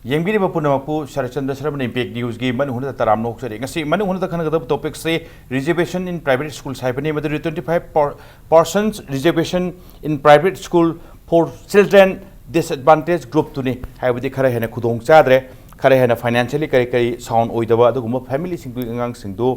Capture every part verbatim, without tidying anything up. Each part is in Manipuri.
ꯌꯦꯡꯕꯤꯔꯤꯕ ꯄꯨꯝꯅꯃꯛꯄꯨ ꯁꯔꯠꯆꯟꯗ꯭ꯔ ꯁꯔꯃꯅ ꯏꯝꯄꯦꯛ ꯅ꯭ꯌꯨꯁꯀꯤ ꯃꯅꯨꯡ ꯍꯨꯠꯅ ꯇꯔꯥꯝꯅ ꯑꯣꯛꯆꯔꯤ꯫ ꯉꯁꯤ ꯃꯅꯨꯡ ꯍꯨꯠꯅ ꯈꯟꯅꯒꯗꯕ ꯇꯣꯄꯤꯛꯁꯤ reservation in private schools ꯍꯥꯏꯕꯅꯤ꯫ ꯃꯗꯨꯗꯤ twenty five percent reservation in private school for children disadvantaged group ꯇꯨꯅꯤ꯫ ꯍꯥꯏꯕꯗꯤ ꯈꯔ ꯍꯦꯟꯅ ꯈꯨꯗꯣꯡ ꯆꯥꯗ꯭ꯔꯦ, ꯈꯔ ꯍꯦꯟꯅ financially ꯀꯔꯤ ꯀꯔꯤ sound ꯑꯣꯏꯗꯕ ꯑꯗꯨꯒꯨꯝꯕ family ꯁꯤꯡꯗꯨꯒꯤ ꯑꯉꯥꯡꯁꯤꯡꯗꯨ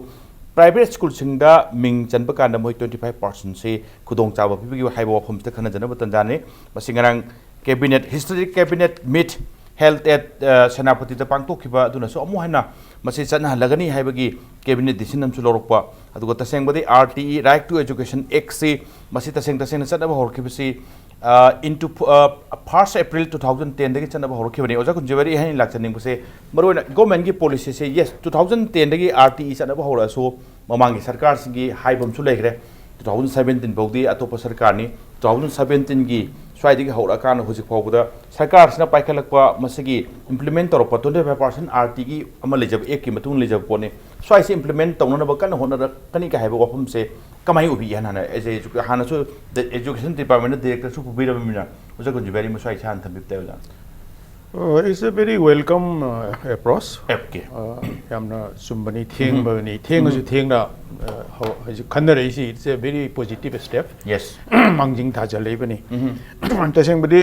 private school ꯁꯤꯡꯗ ꯃꯤꯡ ꯆꯟꯕ ꯀꯥꯟꯗ ꯃꯣꯏ twenty five percent ꯁꯤ ꯈꯨꯗꯣꯡꯆꯥꯕ ꯄꯤꯕꯒꯤ ꯍꯥꯏꯕ ꯋꯥꯐꯝꯁꯤꯗ ꯈꯟꯅꯖꯅꯕ ꯇꯥꯟꯖꯥꯅꯤ꯫ ꯃꯁꯤ ꯉꯔꯥꯡ cabinet, historic cabinet meet held at, ꯑ, ꯁꯦꯅꯥꯄꯇꯤꯗ ꯄꯥꯡꯊꯣꯛꯈꯤꯕ ꯑꯗꯨꯅꯁꯨ ꯑꯃꯨꯛ ꯍꯟꯅ ꯃꯁꯤ ꯆꯠꯅꯍꯜꯂꯒꯅꯤ ꯍꯥꯏꯕꯒꯤ cabinet decision ꯑꯃꯁꯨ ꯂꯧꯔꯛꯄ꯫ ꯑꯗꯨꯒ ꯇꯁꯦꯡꯕꯗꯤ R T E, Right to Education Act ꯁꯤ ꯃꯁꯤ ꯇꯁꯦꯡ ꯇꯁꯦꯡꯅ ꯆꯠꯅꯕ ꯍꯧꯔꯛꯈꯤꯕꯁꯤ, ꯑ, into, ꯑ, first April two thousand ten ꯗꯒꯤ ꯆꯠꯅꯕ ꯍꯧꯔꯛꯈꯤꯕꯅꯤ꯫ ꯑꯣꯖꯥ ꯀꯨꯟꯖꯕꯤꯋꯥꯔꯤ, ꯑꯩ ꯍꯥꯏꯅ ꯂꯥꯛꯆꯅꯤꯡꯕꯁꯦ, ꯃꯔꯨꯑꯣꯏꯅ government ꯀꯤ policy ꯁꯦ, yes, two thousand ten ꯗꯒꯤ R T E ꯆꯠꯅꯕ ꯍꯧꯔꯛꯑꯁꯨ, ꯃꯃꯥꯡꯒꯤ ꯁꯔꯀꯥꯔꯁꯤꯡꯒꯤ ꯍꯥꯏꯕ ꯑꯃꯁꯨ ꯂꯩꯈ꯭ꯔꯦ꯫ Two thousand seventeen ꯐꯥꯎꯗꯤ ꯑꯇꯣꯞꯄ ꯁꯔꯀꯥꯔꯅꯤ꯫ Two thousand seventeen ꯒꯤ ꯁ꯭ꯋꯥꯏꯗꯒꯤ ꯍꯧꯔꯛꯑꯀꯥꯟꯗ ꯍꯧꯖꯤꯛ ꯐꯥꯎꯕꯗ ꯁꯔꯀꯥꯔꯁꯤꯅ ꯄꯥꯏꯈꯠꯂꯛꯄ ꯃꯁꯤꯒꯤ implement ꯇꯧꯔꯛꯄ twenty five percent R T ꯒꯤ ꯑꯃ ꯂꯩꯖꯕ, Act ꯀꯤ ꯃꯇꯨꯡ ꯂꯩꯖꯕ ꯄꯣꯠꯅꯤ꯫ ꯁ꯭ꯋꯥꯏꯁꯤ implement ꯇꯧꯅꯅꯕ ꯀꯟꯅ ꯍꯣꯠꯅꯔꯛꯀꯅꯤ ꯀꯥꯏ ꯍꯥꯏꯕ ꯋꯥꯐꯝꯁꯦ ꯀꯃꯥꯏꯅ ꯎꯕꯤꯒꯦ? ꯍꯥꯟꯅ as a edu-, ꯍꯥꯟꯅꯁꯨ the education department the director ꯁꯨ ꯄꯨꯕꯤꯔꯝꯃꯤꯅ, ꯑꯣꯖꯥ ꯀꯨꯟꯖꯕꯤꯋꯥꯔꯤ, ꯃꯁ꯭ꯋꯥꯏꯁꯦ ꯍꯥꯟꯅ ꯊꯝꯕꯤꯕ ꯇꯥꯏ, ꯑꯣꯖꯥ꯫ Uh, it's a very welcome, uh, approach. Okay. Uh, ꯌꯥꯝꯅ ꯆꯨꯝꯕꯅꯤ, ꯊꯦꯡꯕꯅꯤ, ꯊꯦꯡꯉꯁꯨ ꯊꯦꯡꯅ, uh, ꯍꯧ-, ꯍꯧꯖꯤꯛ ꯈꯟꯅꯔꯛꯏꯁꯤ, it's a very positive step. Yes. ꯃꯥꯡꯖꯤꯟ ꯊꯥꯖꯤꯜꯂꯛꯏꯕꯅꯤ꯫ ꯇꯁꯦꯡꯕꯗꯤ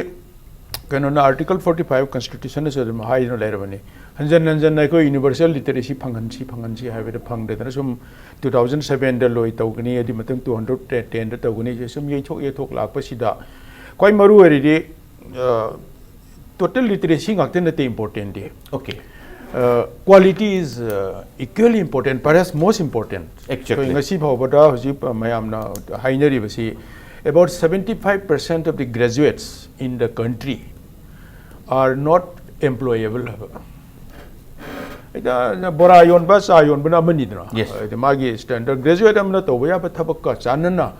ꯀꯩꯅꯣꯅ Article forty five Constitution ꯅꯁꯨ ꯑꯗꯨꯝ ꯍꯥꯏꯗꯨꯅ ꯂꯩꯔꯕꯅꯤ꯫ ꯍꯟꯖꯟ ꯍꯟꯖꯟꯅ ꯑꯩꯈꯣꯏ universal literacy ꯐꯪꯍꯟꯁꯤ, ꯐꯪꯍꯟꯁꯤ ꯍꯥꯏꯕꯗ ꯐꯪꯗꯗꯅ ꯁꯨꯝ two thousand seven ꯗ ꯂꯣꯏ ꯇꯧꯒꯅꯤ, ꯑꯗꯨ ꯃꯇꯨꯡ two thousand ten ꯗ ꯇꯧꯒꯅꯤ, ꯁꯨꯝ ꯌꯩꯊꯣꯛ ꯌꯩꯊꯣꯛ ꯂꯥꯛꯄꯁꯤꯗ ꯈ꯭ꯋꯥꯏ ꯃꯔꯨ ꯑꯣꯏꯔꯤꯗꯤ, ꯑ, total literacy ꯉꯥꯛꯇ ꯅꯠꯇꯦ important D. Okay. Uh, quality is, uh, equally important, perhaps most important. Exactly. ꯑꯩꯈꯣꯏ ꯉꯁꯤ ꯐꯥꯎꯕꯗ ꯍꯧꯖꯤꯛ, ꯑ, ꯃꯌꯥꯝꯅ ꯍꯥꯏꯅꯔꯤꯕꯁꯤ, about seventy five percent of the graduates in the country are not employable ꯍꯥꯏꯕ꯫ ꯍꯦꯛꯇ ꯕꯣꯔꯥ ꯌꯣꯟꯕ, ꯆꯥ ꯌꯣꯟꯕꯅ ꯑꯃꯅꯤꯗꯅ꯫ Yes. ꯍꯥꯏꯗꯤ ꯃꯥꯒꯤ standard, graduate ꯑꯃꯅ ꯇꯧꯕ ꯌꯥꯕ ꯊꯕꯛꯀ ꯆꯥꯟꯅꯅ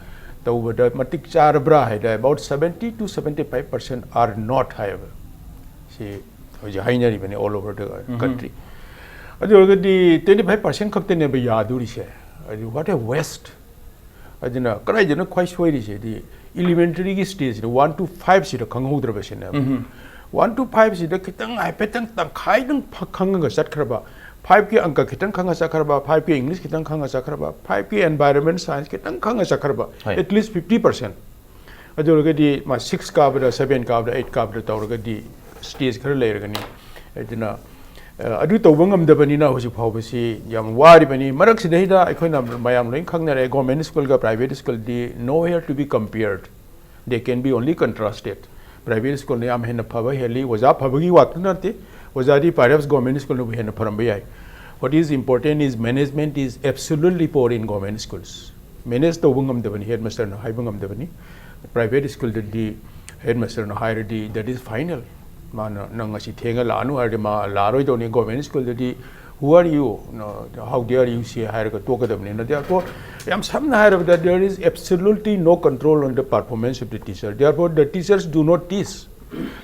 ꯇꯧꯕꯗ ꯃꯇꯤꯛ ꯆꯥꯔꯕ꯭ꯔꯥ ꯍꯥꯏꯗ, about seventy to seventy five percent are not ꯍꯥꯏꯌꯦꯕ꯫ ꯁꯤ ꯍꯧꯖꯤꯛ ꯍꯥꯏꯅꯔꯤꯕꯅꯤ all over the country꯫ ꯑꯗꯨ ꯑꯣꯏꯔꯒꯗꯤ twenty five percent ꯈꯛꯇꯅꯦꯕ ꯌꯥꯗꯣꯔꯤꯁꯦ꯫ ꯍꯥꯏꯗꯤ what a waste꯫ ꯑꯗꯨꯅ ꯀꯗꯥꯏꯗꯅꯣ ꯈ꯭ꯋꯥꯏ ꯁꯣꯏꯔꯤꯁꯦ ꯍꯥꯏꯗꯤ elementary ꯒꯤ stage ꯁꯤꯗ, one to five ꯁꯤꯗ ꯈꯪꯍꯧꯗ꯭ꯔꯕꯁꯤꯅꯦꯕ꯫ ꯋꯥꯟ ꯇꯨ ꯐꯥꯏꯚꯁꯤꯗ ꯈꯤꯇꯪ ꯍꯥꯏꯐꯦꯠꯇꯪ ꯇꯪꯈꯥꯏꯗꯪ ꯐ- ꯈꯪꯉꯒ ꯆꯠꯈ꯭ꯔꯕ, ꯐꯥꯏꯚꯀꯤ ꯑꯪꯀ ꯈꯤꯇꯪ ꯈꯪꯉ ꯆꯠꯈ꯭ꯔꯕ, ꯐꯥꯏꯚꯀꯤ ꯏꯪꯂꯤꯁ ꯈꯤꯇꯪ ꯈꯪꯉ ꯆꯠꯈ꯭ꯔꯕ, ꯐꯥꯏꯚꯀꯤ environment science ꯈꯤꯇꯪ ꯈꯪꯉ ꯆꯠꯈ꯭ꯔꯕ, ꯍꯣꯏ꯫ at least fifty percent꯫ ꯑꯗꯨ ꯑꯣꯏꯔꯒꯗꯤ ꯃꯥ ꯁꯤꯛꯁ ꯀꯥꯕꯗ, ꯁꯚꯦꯟ ꯀꯥꯕꯗ, ꯑꯩꯠ ꯀꯥꯕꯗ ꯇꯧꯔꯒꯗꯤ ꯁ꯭ꯇꯦꯖ ꯈꯔ ꯂꯩꯔꯒꯅꯤ꯫ ꯑꯗꯨꯅ ꯑ, ꯑꯗꯨ ꯇꯧꯕ ꯉꯝꯗꯕꯅꯤꯅ ꯍꯧꯖꯤꯛ ꯐꯥꯎꯕꯁꯤ ꯌꯥꯝ ꯋꯥꯔꯤꯕꯅꯤ꯫ ꯃꯔꯛꯁꯤꯗꯩꯗ ꯑꯩꯈꯣꯏꯅ ꯃꯌꯥꯝ ꯂꯣꯏ ꯈꯪꯅꯔꯦ, ꯒꯣꯔꯃꯦꯟ ꯁ꯭ꯀꯨꯜꯒ ꯄ꯭ꯔꯥꯏꯚꯦꯠ ꯁ꯭ꯀꯨꯜꯗꯤ nowhere to be compared, they can be only contrasted꯫ Private ꯁ꯭ꯀꯨꯜꯅ ꯌꯥꯝ ꯍꯦꯟꯅ ꯐꯕ ꯍꯦꯜꯂꯤ, ꯑꯣꯖꯥ ꯐꯕꯒꯤ ꯋꯥꯇ ꯅꯠꯇꯦ, ꯑꯣꯖꯥꯗꯤ perhaps ꯒꯣꯔꯃꯦꯟ ꯁ꯭ꯀꯨꯜꯅꯕꯨ ꯍꯦꯟꯅ ꯐꯔꯝꯕ ꯌꯥꯏ꯫ What is important is management is absolutely poor in government schools꯫ Manage ꯇꯧꯕ ꯉꯝꯗꯕꯅꯤ, ꯍꯦꯗ ꯃꯥꯁꯇꯔꯅ ꯍꯥꯏꯕ ꯉꯝꯗꯕꯅꯤ꯫ ꯄ꯭ꯔꯥꯏꯚꯦꯠ ꯁ꯭ꯀꯨꯜꯗꯗꯤ ꯍꯦꯗ ꯃꯥꯁꯇꯔꯅ ꯍꯥꯏꯔꯗꯤ that is final꯫ ꯃꯥꯅ ꯅꯪ ꯉꯁꯤ ꯊꯦꯡꯉ ꯂꯥꯛꯑꯅꯨ ꯍꯥꯏꯔꯗꯤ ꯃꯥ ꯂꯥꯛꯑꯔꯣꯏꯗꯧꯅꯤ꯫ ꯒꯣꯔꯃꯦꯟ ꯁ꯭ꯀꯨꯜꯗꯗꯤ who are you, no, how dare you ꯁꯤ ꯍꯥꯏꯔꯒ ꯇꯣꯛꯀꯗꯕꯅꯤꯅ꯫ Therefore, ꯌꯥꯝ ꯁꯝꯅ ꯍꯥꯏꯔꯕꯗ, there is absolutely no control on the performance of the teacher, therefore the teachers do not teach,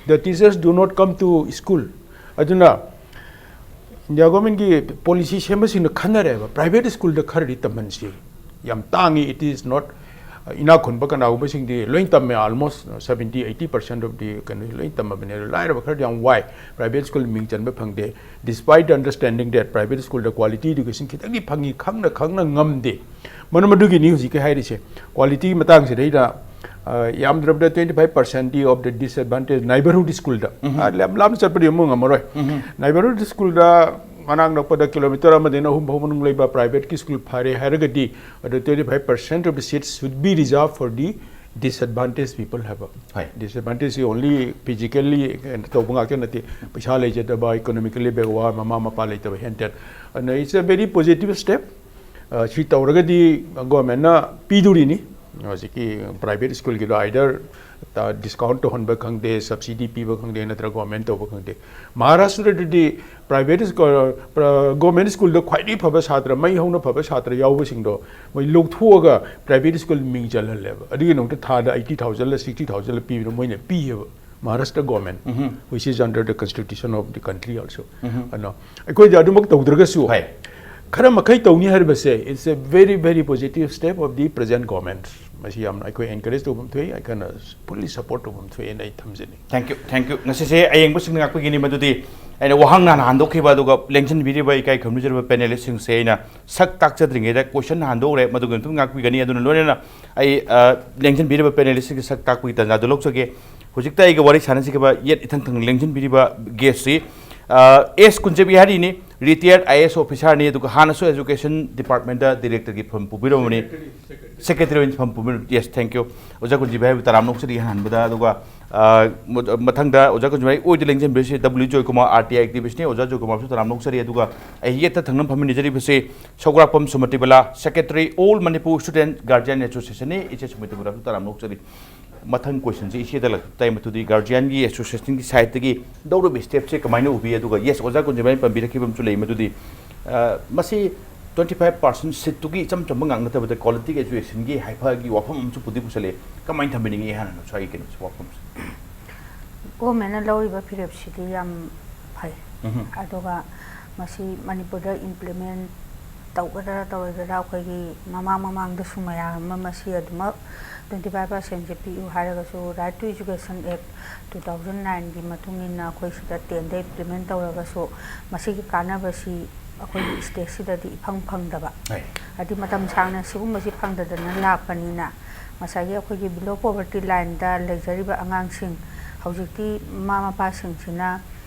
the teachers do not come to school꯫ ꯑꯗꯨꯅ ꯏꯟꯗꯤꯌꯥ ꯒꯣꯔꯃꯦꯟꯒꯤ ꯄꯣꯂꯤꯁꯤ ꯁꯦꯝꯕꯁꯤꯡꯅ ꯈꯟꯅꯔꯦꯕ, ꯄ꯭ꯔꯥꯏꯚꯦꯠ ꯁ꯭ꯀꯨꯜꯗ ꯈꯔꯗꯤ ꯇꯝꯍꯟꯁꯤ, ꯌꯥꯝ ꯇꯥꯡꯉꯤ, it is not, ꯏꯅꯥꯛ ꯈꯨꯟꯕ ꯀꯅꯥꯒꯨꯝꯕꯁꯤꯡꯗꯤ ꯂꯣꯏ ꯇꯝꯃꯦ, almost seventy eighty percent of the ꯀꯩꯅꯣ ꯂꯣꯏ ꯇꯝꯃꯕꯅꯦ꯫ ꯑꯗꯣ ꯂꯥꯏꯔꯕ ꯈꯔꯗꯤ ꯌꯥꯝ ꯋꯥꯏ, ꯄ꯭ꯔꯥꯏꯚꯦꯠ ꯁ꯭ꯀꯨꯜ ꯃꯤꯡ ꯆꯟꯕ ꯐꯪꯗꯦ, despite the understanding that private ꯁ꯭ꯀꯨꯜꯗ ꯀ꯭ꯋꯥꯂꯤꯇꯤ ꯏꯗꯨꯀꯦꯁꯟ ꯈꯤꯇꯪꯗꯤ ꯐꯪꯉꯤ, ꯈꯪꯅ ꯈꯪꯅ ꯉꯝꯗꯦ꯫ ꯃꯔꯝ ꯑꯗꯨꯒꯤꯅꯤ ꯍꯧꯖꯤꯛꯀꯤ ꯍꯥꯏꯔꯤꯁꯦ꯫ ꯀ꯭ꯋꯥꯂꯤꯇꯤꯒꯤ ꯃꯇꯥꯡꯁꯤꯗꯩꯗ, ꯑ, ꯌꯥꯝꯗ꯭ꯔꯕꯗ twenty five percent of the disadvantage neighborhood ꯁ꯭ꯀꯨꯜꯗ, ꯑ, ꯌꯥꯝ ꯂꯥꯞꯅ ꯆꯠꯄꯗꯤ ꯑꯃꯨꯛ ꯉꯝꯃꯔꯣꯏ꯫ ꯅꯥꯏꯕꯔꯍꯨꯗ ꯁ꯭ꯀꯨꯜꯗ ꯃꯅꯥꯛ ꯅꯛꯄꯗ ꯀꯤꯂꯣꯃꯤꯇꯔ ꯑꯃꯗꯩꯅ ꯑꯍꯨꯝ ꯐꯥꯎ ꯃꯅꯨꯡ ꯂꯩꯕ ꯄ꯭ꯔꯥꯏꯚꯦꯠꯀꯤ ꯁ꯭ꯀꯨꯜ ꯐꯔꯦ ꯍꯥꯏꯔꯒꯗꯤ, ꯑꯗꯨ twenty five percent of the seats should be reserved for the disadvantaged people ꯍꯥꯏꯕ꯫ ꯍꯣꯏ꯫ Disadvantage only physically ꯀꯩꯅꯣ ꯇꯧꯕ ꯉꯥꯛꯇ ꯅꯠꯇꯦ, ꯄꯩꯁꯥ ꯂꯩꯖꯗꯕ, economically backward, ꯃꯃꯥ ꯃꯄꯥ ꯂꯩꯇꯕ, ꯍꯦꯟ ꯇꯦꯟ꯫ ꯑꯗꯨꯅ it's a very positive step꯫ ꯑ, ꯁꯤ ꯇꯧꯔꯒꯗꯤ ꯒꯣꯔꯃꯦꯟꯅ ꯄꯤꯗꯣꯔꯤꯅꯤ꯫ ꯍꯧꯖꯤꯛꯀꯤ ꯄ꯭ꯔꯥꯏꯚꯦꯠ ꯁ꯭ꯀꯨꯜꯒꯤꯗꯣ either ꯗꯤꯁꯀꯥꯎꯟ ꯇꯧꯍꯟꯕ ꯈꯪꯗꯦ, ꯁꯕꯁꯤꯗꯤ ꯄꯤꯕ ꯈꯪꯗꯦ, ꯅꯠꯇ꯭ꯔꯒ ꯒꯣꯔꯃꯦꯟ ꯇꯧꯕ ꯈꯪꯗꯦ꯫ ꯃꯍꯥꯔꯥꯁꯇ꯭ꯔꯗꯗꯤ ꯄ꯭ꯔꯥꯏꯚꯦꯠ ꯁ꯭ꯀꯨꯜ, ꯒꯣꯔꯃꯦꯟ ꯁ꯭ꯀꯨꯜꯗ ꯈ꯭ꯋꯥꯏꯗꯒꯤ ꯐꯕ ꯁꯥꯇ꯭ꯔ, ꯃꯩ ꯍꯧꯅ ꯐꯕ ꯁꯥꯇ꯭ꯔ ꯌꯥꯎꯕꯁꯤꯡꯗꯣ ꯃꯣꯏ ꯂꯧꯊꯣꯛꯑꯒ ꯄ꯭ꯔꯥꯏꯚꯦꯠ ꯁ꯭ꯀꯨꯜ ꯃꯤꯡ ꯆꯜꯍꯜꯂꯦꯕ꯫ ꯑꯗꯨꯒꯤꯗꯃꯛꯇ ꯊꯥꯗ eighty thousand ꯂ sixty thousand ꯂ ꯄꯤꯕꯗꯣ ꯃꯣꯏꯅ ꯄꯤꯌꯦꯕ꯫ Maharashtra government, which is under the constitution of the country also꯫ ꯑꯗꯣ ꯑꯩꯈꯣꯏꯗꯤ ꯑꯗꯨꯃꯛ ꯇꯧꯗ꯭ꯔꯒꯁꯨ, ꯍꯣꯏ꯫ ꯈꯔ ꯃꯈꯩ ꯇꯧꯅꯤ ꯍꯥꯏꯔꯤꯕꯁꯦ, it's a very, very positive step of the present government꯫ ꯃꯁꯤ ꯌꯥꯝꯅ ꯑꯩꯈꯣꯏ encourage ꯇꯧꯐꯝ ꯊꯣꯛꯏ, ꯑꯩꯈꯣꯏꯅ fully support ꯇꯧꯐꯝ ꯊꯣꯛꯑꯦꯅ ꯑꯩ ꯊꯝꯖꯅꯤꯡꯏ꯫ Thank you, thank you. ꯉꯁꯤꯁꯦ ꯑꯌꯦꯡꯕꯁꯤꯡꯅ ꯉꯥꯛꯄꯤꯒꯅꯤ꯫ ꯃꯗꯨꯗꯤ ꯑꯩꯅ ꯋꯥꯍꯪ ꯅꯍꯥꯟ ꯍꯟꯗꯣꯛꯈꯤꯕ ꯑꯗꯨꯒ ꯂꯦꯡꯁꯤꯟꯕꯤꯔꯤꯕ ꯏꯀꯥꯏ ꯈꯨꯝꯅꯖꯔꯤꯕ panelistꯁꯤꯡꯁꯦ ꯑꯩꯅ ꯁꯛ ꯇꯥꯛꯆꯗ꯭ꯔꯤꯉꯩꯗ question ꯍꯟꯗꯣꯛꯎꯔꯦ, ꯃꯗꯨꯒꯤ ꯃꯇꯨꯡ ꯉꯥꯛꯄꯤꯒꯅꯤ꯫ ꯑꯗꯨꯅ ꯂꯣꯏꯅꯅ ꯑꯩ, ꯑ, ꯂꯦꯡꯁꯤꯟꯕꯤꯔꯤꯕ panelistꯁꯤꯡꯒꯤ ꯁꯛ ꯇꯥꯛꯄꯒꯤ ꯇꯥꯟꯖꯥꯗꯨ ꯂꯧꯖꯒꯦ꯫ ꯍꯧꯖꯤꯛꯇ ꯑꯩꯒ ꯋꯥꯔꯤ ꯁꯥꯟꯅꯖꯈꯤꯕ ꯌꯦꯠ ꯏꯊꯪ ꯊꯪꯅ ꯂꯦꯡꯁꯤꯟꯕꯤꯔꯤꯕ guestꯁꯤ, ꯑ, ꯑꯦꯁ ꯀꯨꯟꯖꯕꯤ ꯍꯥꯏꯔꯤꯅꯤ, retired IAS officerꯅꯤ, ꯑꯗꯨꯒ ꯍꯥꯟꯅꯁꯨ education departmentꯇ directorꯒꯤ ꯐꯝ ꯄꯨꯕꯤꯔꯝꯕꯅꯤ꯫ Secretary ꯑꯣꯏꯅ ꯐꯝ ꯄꯨꯕꯤꯔꯝ-, yes, thank you. ꯑꯣꯖꯥ ꯀꯨꯟꯖꯕꯤ ꯍꯥꯏꯕꯨ ꯇꯔꯥꯝꯅ ꯑꯣꯛꯆꯔꯤ ꯑꯍꯥꯟꯕꯗ꯫ ꯑꯗꯨꯒ, ꯑ, ꯃ-, ꯃꯊꯪꯗ ꯑꯣꯖꯥ ꯀꯨꯟꯖꯕꯤ ꯑꯣꯏꯗ ꯂꯦꯡꯁꯤꯟꯕꯤꯔꯤꯁꯤ W ꯖꯣꯏꯀꯨꯃꯥꯔ, RTI activistꯅꯤ꯫ ꯑꯣꯖꯥ ꯖꯣꯏꯀꯨꯃꯥꯔꯁꯨ ꯇꯔꯥꯝꯅ ꯑꯣꯛꯆꯔꯤ꯫ ꯑꯗꯨꯒ ꯑꯩ ꯌꯦꯠꯇ ꯊꯪꯅ ꯐꯝꯃꯤꯟꯅꯖꯔꯤꯕꯁꯤ ꯁꯧꯒ꯭ꯔꯥꯛꯄꯝ ꯁꯨꯃꯇꯤꯕꯂꯥ, Secretary All Manipur Student Guardian Associationꯅꯤ꯫ ꯏꯆꯦ ꯁꯨꯃꯇꯤꯕꯂꯥꯁꯨ ꯇꯔꯥꯝꯅ ꯑꯣꯛꯆꯔꯤ꯫ ꯃꯊꯪ questionꯁꯤ ꯏꯆꯦꯗ ꯂꯥꯛꯇꯥꯏ, ꯃꯗꯨꯗꯤ guardianꯒꯤ associationꯒꯤ sideꯇꯒꯤ ꯂꯧꯔꯤꯕ stepꯁꯦ ꯀꯃꯥꯏꯅ ꯎꯕꯤ? ꯑꯗꯨꯒ yes, ꯑꯣꯖꯥ ꯀꯨꯟꯖꯕꯤꯅ ꯄꯟꯕꯤꯔꯛꯈꯤꯕ ꯑꯃꯁꯨ ꯂꯩ, ꯃꯗꯨꯗꯤ, ꯑ, ꯃꯁꯤ twenty five percent seatꯇꯨꯒꯤ ꯏꯆꯝ ꯆꯝꯕ ꯉꯥꯛ ꯅꯠꯇꯕꯗ quality educationꯒꯤ ꯍꯥꯏꯐꯒꯤ ꯋꯥꯐꯝ ꯑꯃꯁꯨ ꯄꯨꯗꯤ ꯄꯨꯁꯜꯂꯛꯑꯦ꯫ ꯀꯃꯥꯏꯅ ꯊꯝꯕꯤꯅꯤꯡꯉꯤ ꯍꯥꯟꯅ ꯁ꯭ꯋꯥꯏꯒꯤ ꯀꯩꯅꯣꯁꯦ, ꯋꯥꯐꯝꯁꯦ? Governmentꯅ ꯂꯧꯔꯤꯕ ꯐꯤꯔꯦꯞꯁꯤꯗꯤ ꯌꯥꯝ ꯐꯩ꯫ ꯎꯝꯍꯨꯝ꯫ ꯑꯗꯨꯒ ꯃꯁꯤ ꯃꯅꯤꯄꯨꯔꯗ implement ꯇꯧꯒꯗ꯭ꯔꯥ ꯇꯧꯔꯣꯏꯗ꯭ꯔꯥ, ꯑꯩꯈꯣꯏꯒꯤ ꯃꯃꯥꯡ ꯃꯃꯥꯡꯗꯁꯨ ꯃꯌꯥꯝ ꯑꯃ ꯃꯁꯤ ꯑꯗꯨꯃꯛ twenty five percentꯁꯦ ꯄꯤꯌꯨ ꯍꯥꯏꯔꯒꯁꯨ, Right to Education Act two thousand nineꯒꯤ ꯃꯇꯨꯡ ꯏꯟꯅ ꯑꯩꯈꯣꯏ ꯁꯤꯗ tenꯗ implement ꯇꯧꯔꯒꯁꯨ, ꯃꯁꯤꯒꯤ ꯀꯥꯟꯅꯕꯁꯤ ꯑꯩꯈꯣꯏꯒꯤ stateꯁꯤꯗꯗꯤ ꯏꯐꯪ ꯐꯪꯗꯕ꯫ ꯍꯣꯏ꯫ ꯍꯥꯏꯗꯤ ꯃꯇꯝ ꯁꯥꯡꯅ ꯁꯤꯒꯨꯝꯕꯁꯤ ꯐꯪꯗꯗꯅ ꯂꯥꯛꯄꯅꯤꯅ, ꯉꯁꯥꯏꯒꯤ ꯑꯩꯈꯣꯏꯒꯤ below poverty lineꯗ ꯂꯩꯖꯔꯤꯕ ꯑꯉꯥꯡꯁꯤꯡ, ꯍꯧꯖꯤꯛꯇꯤ ꯃꯃꯥ ꯃꯄꯥꯁꯤꯡꯁꯤꯅ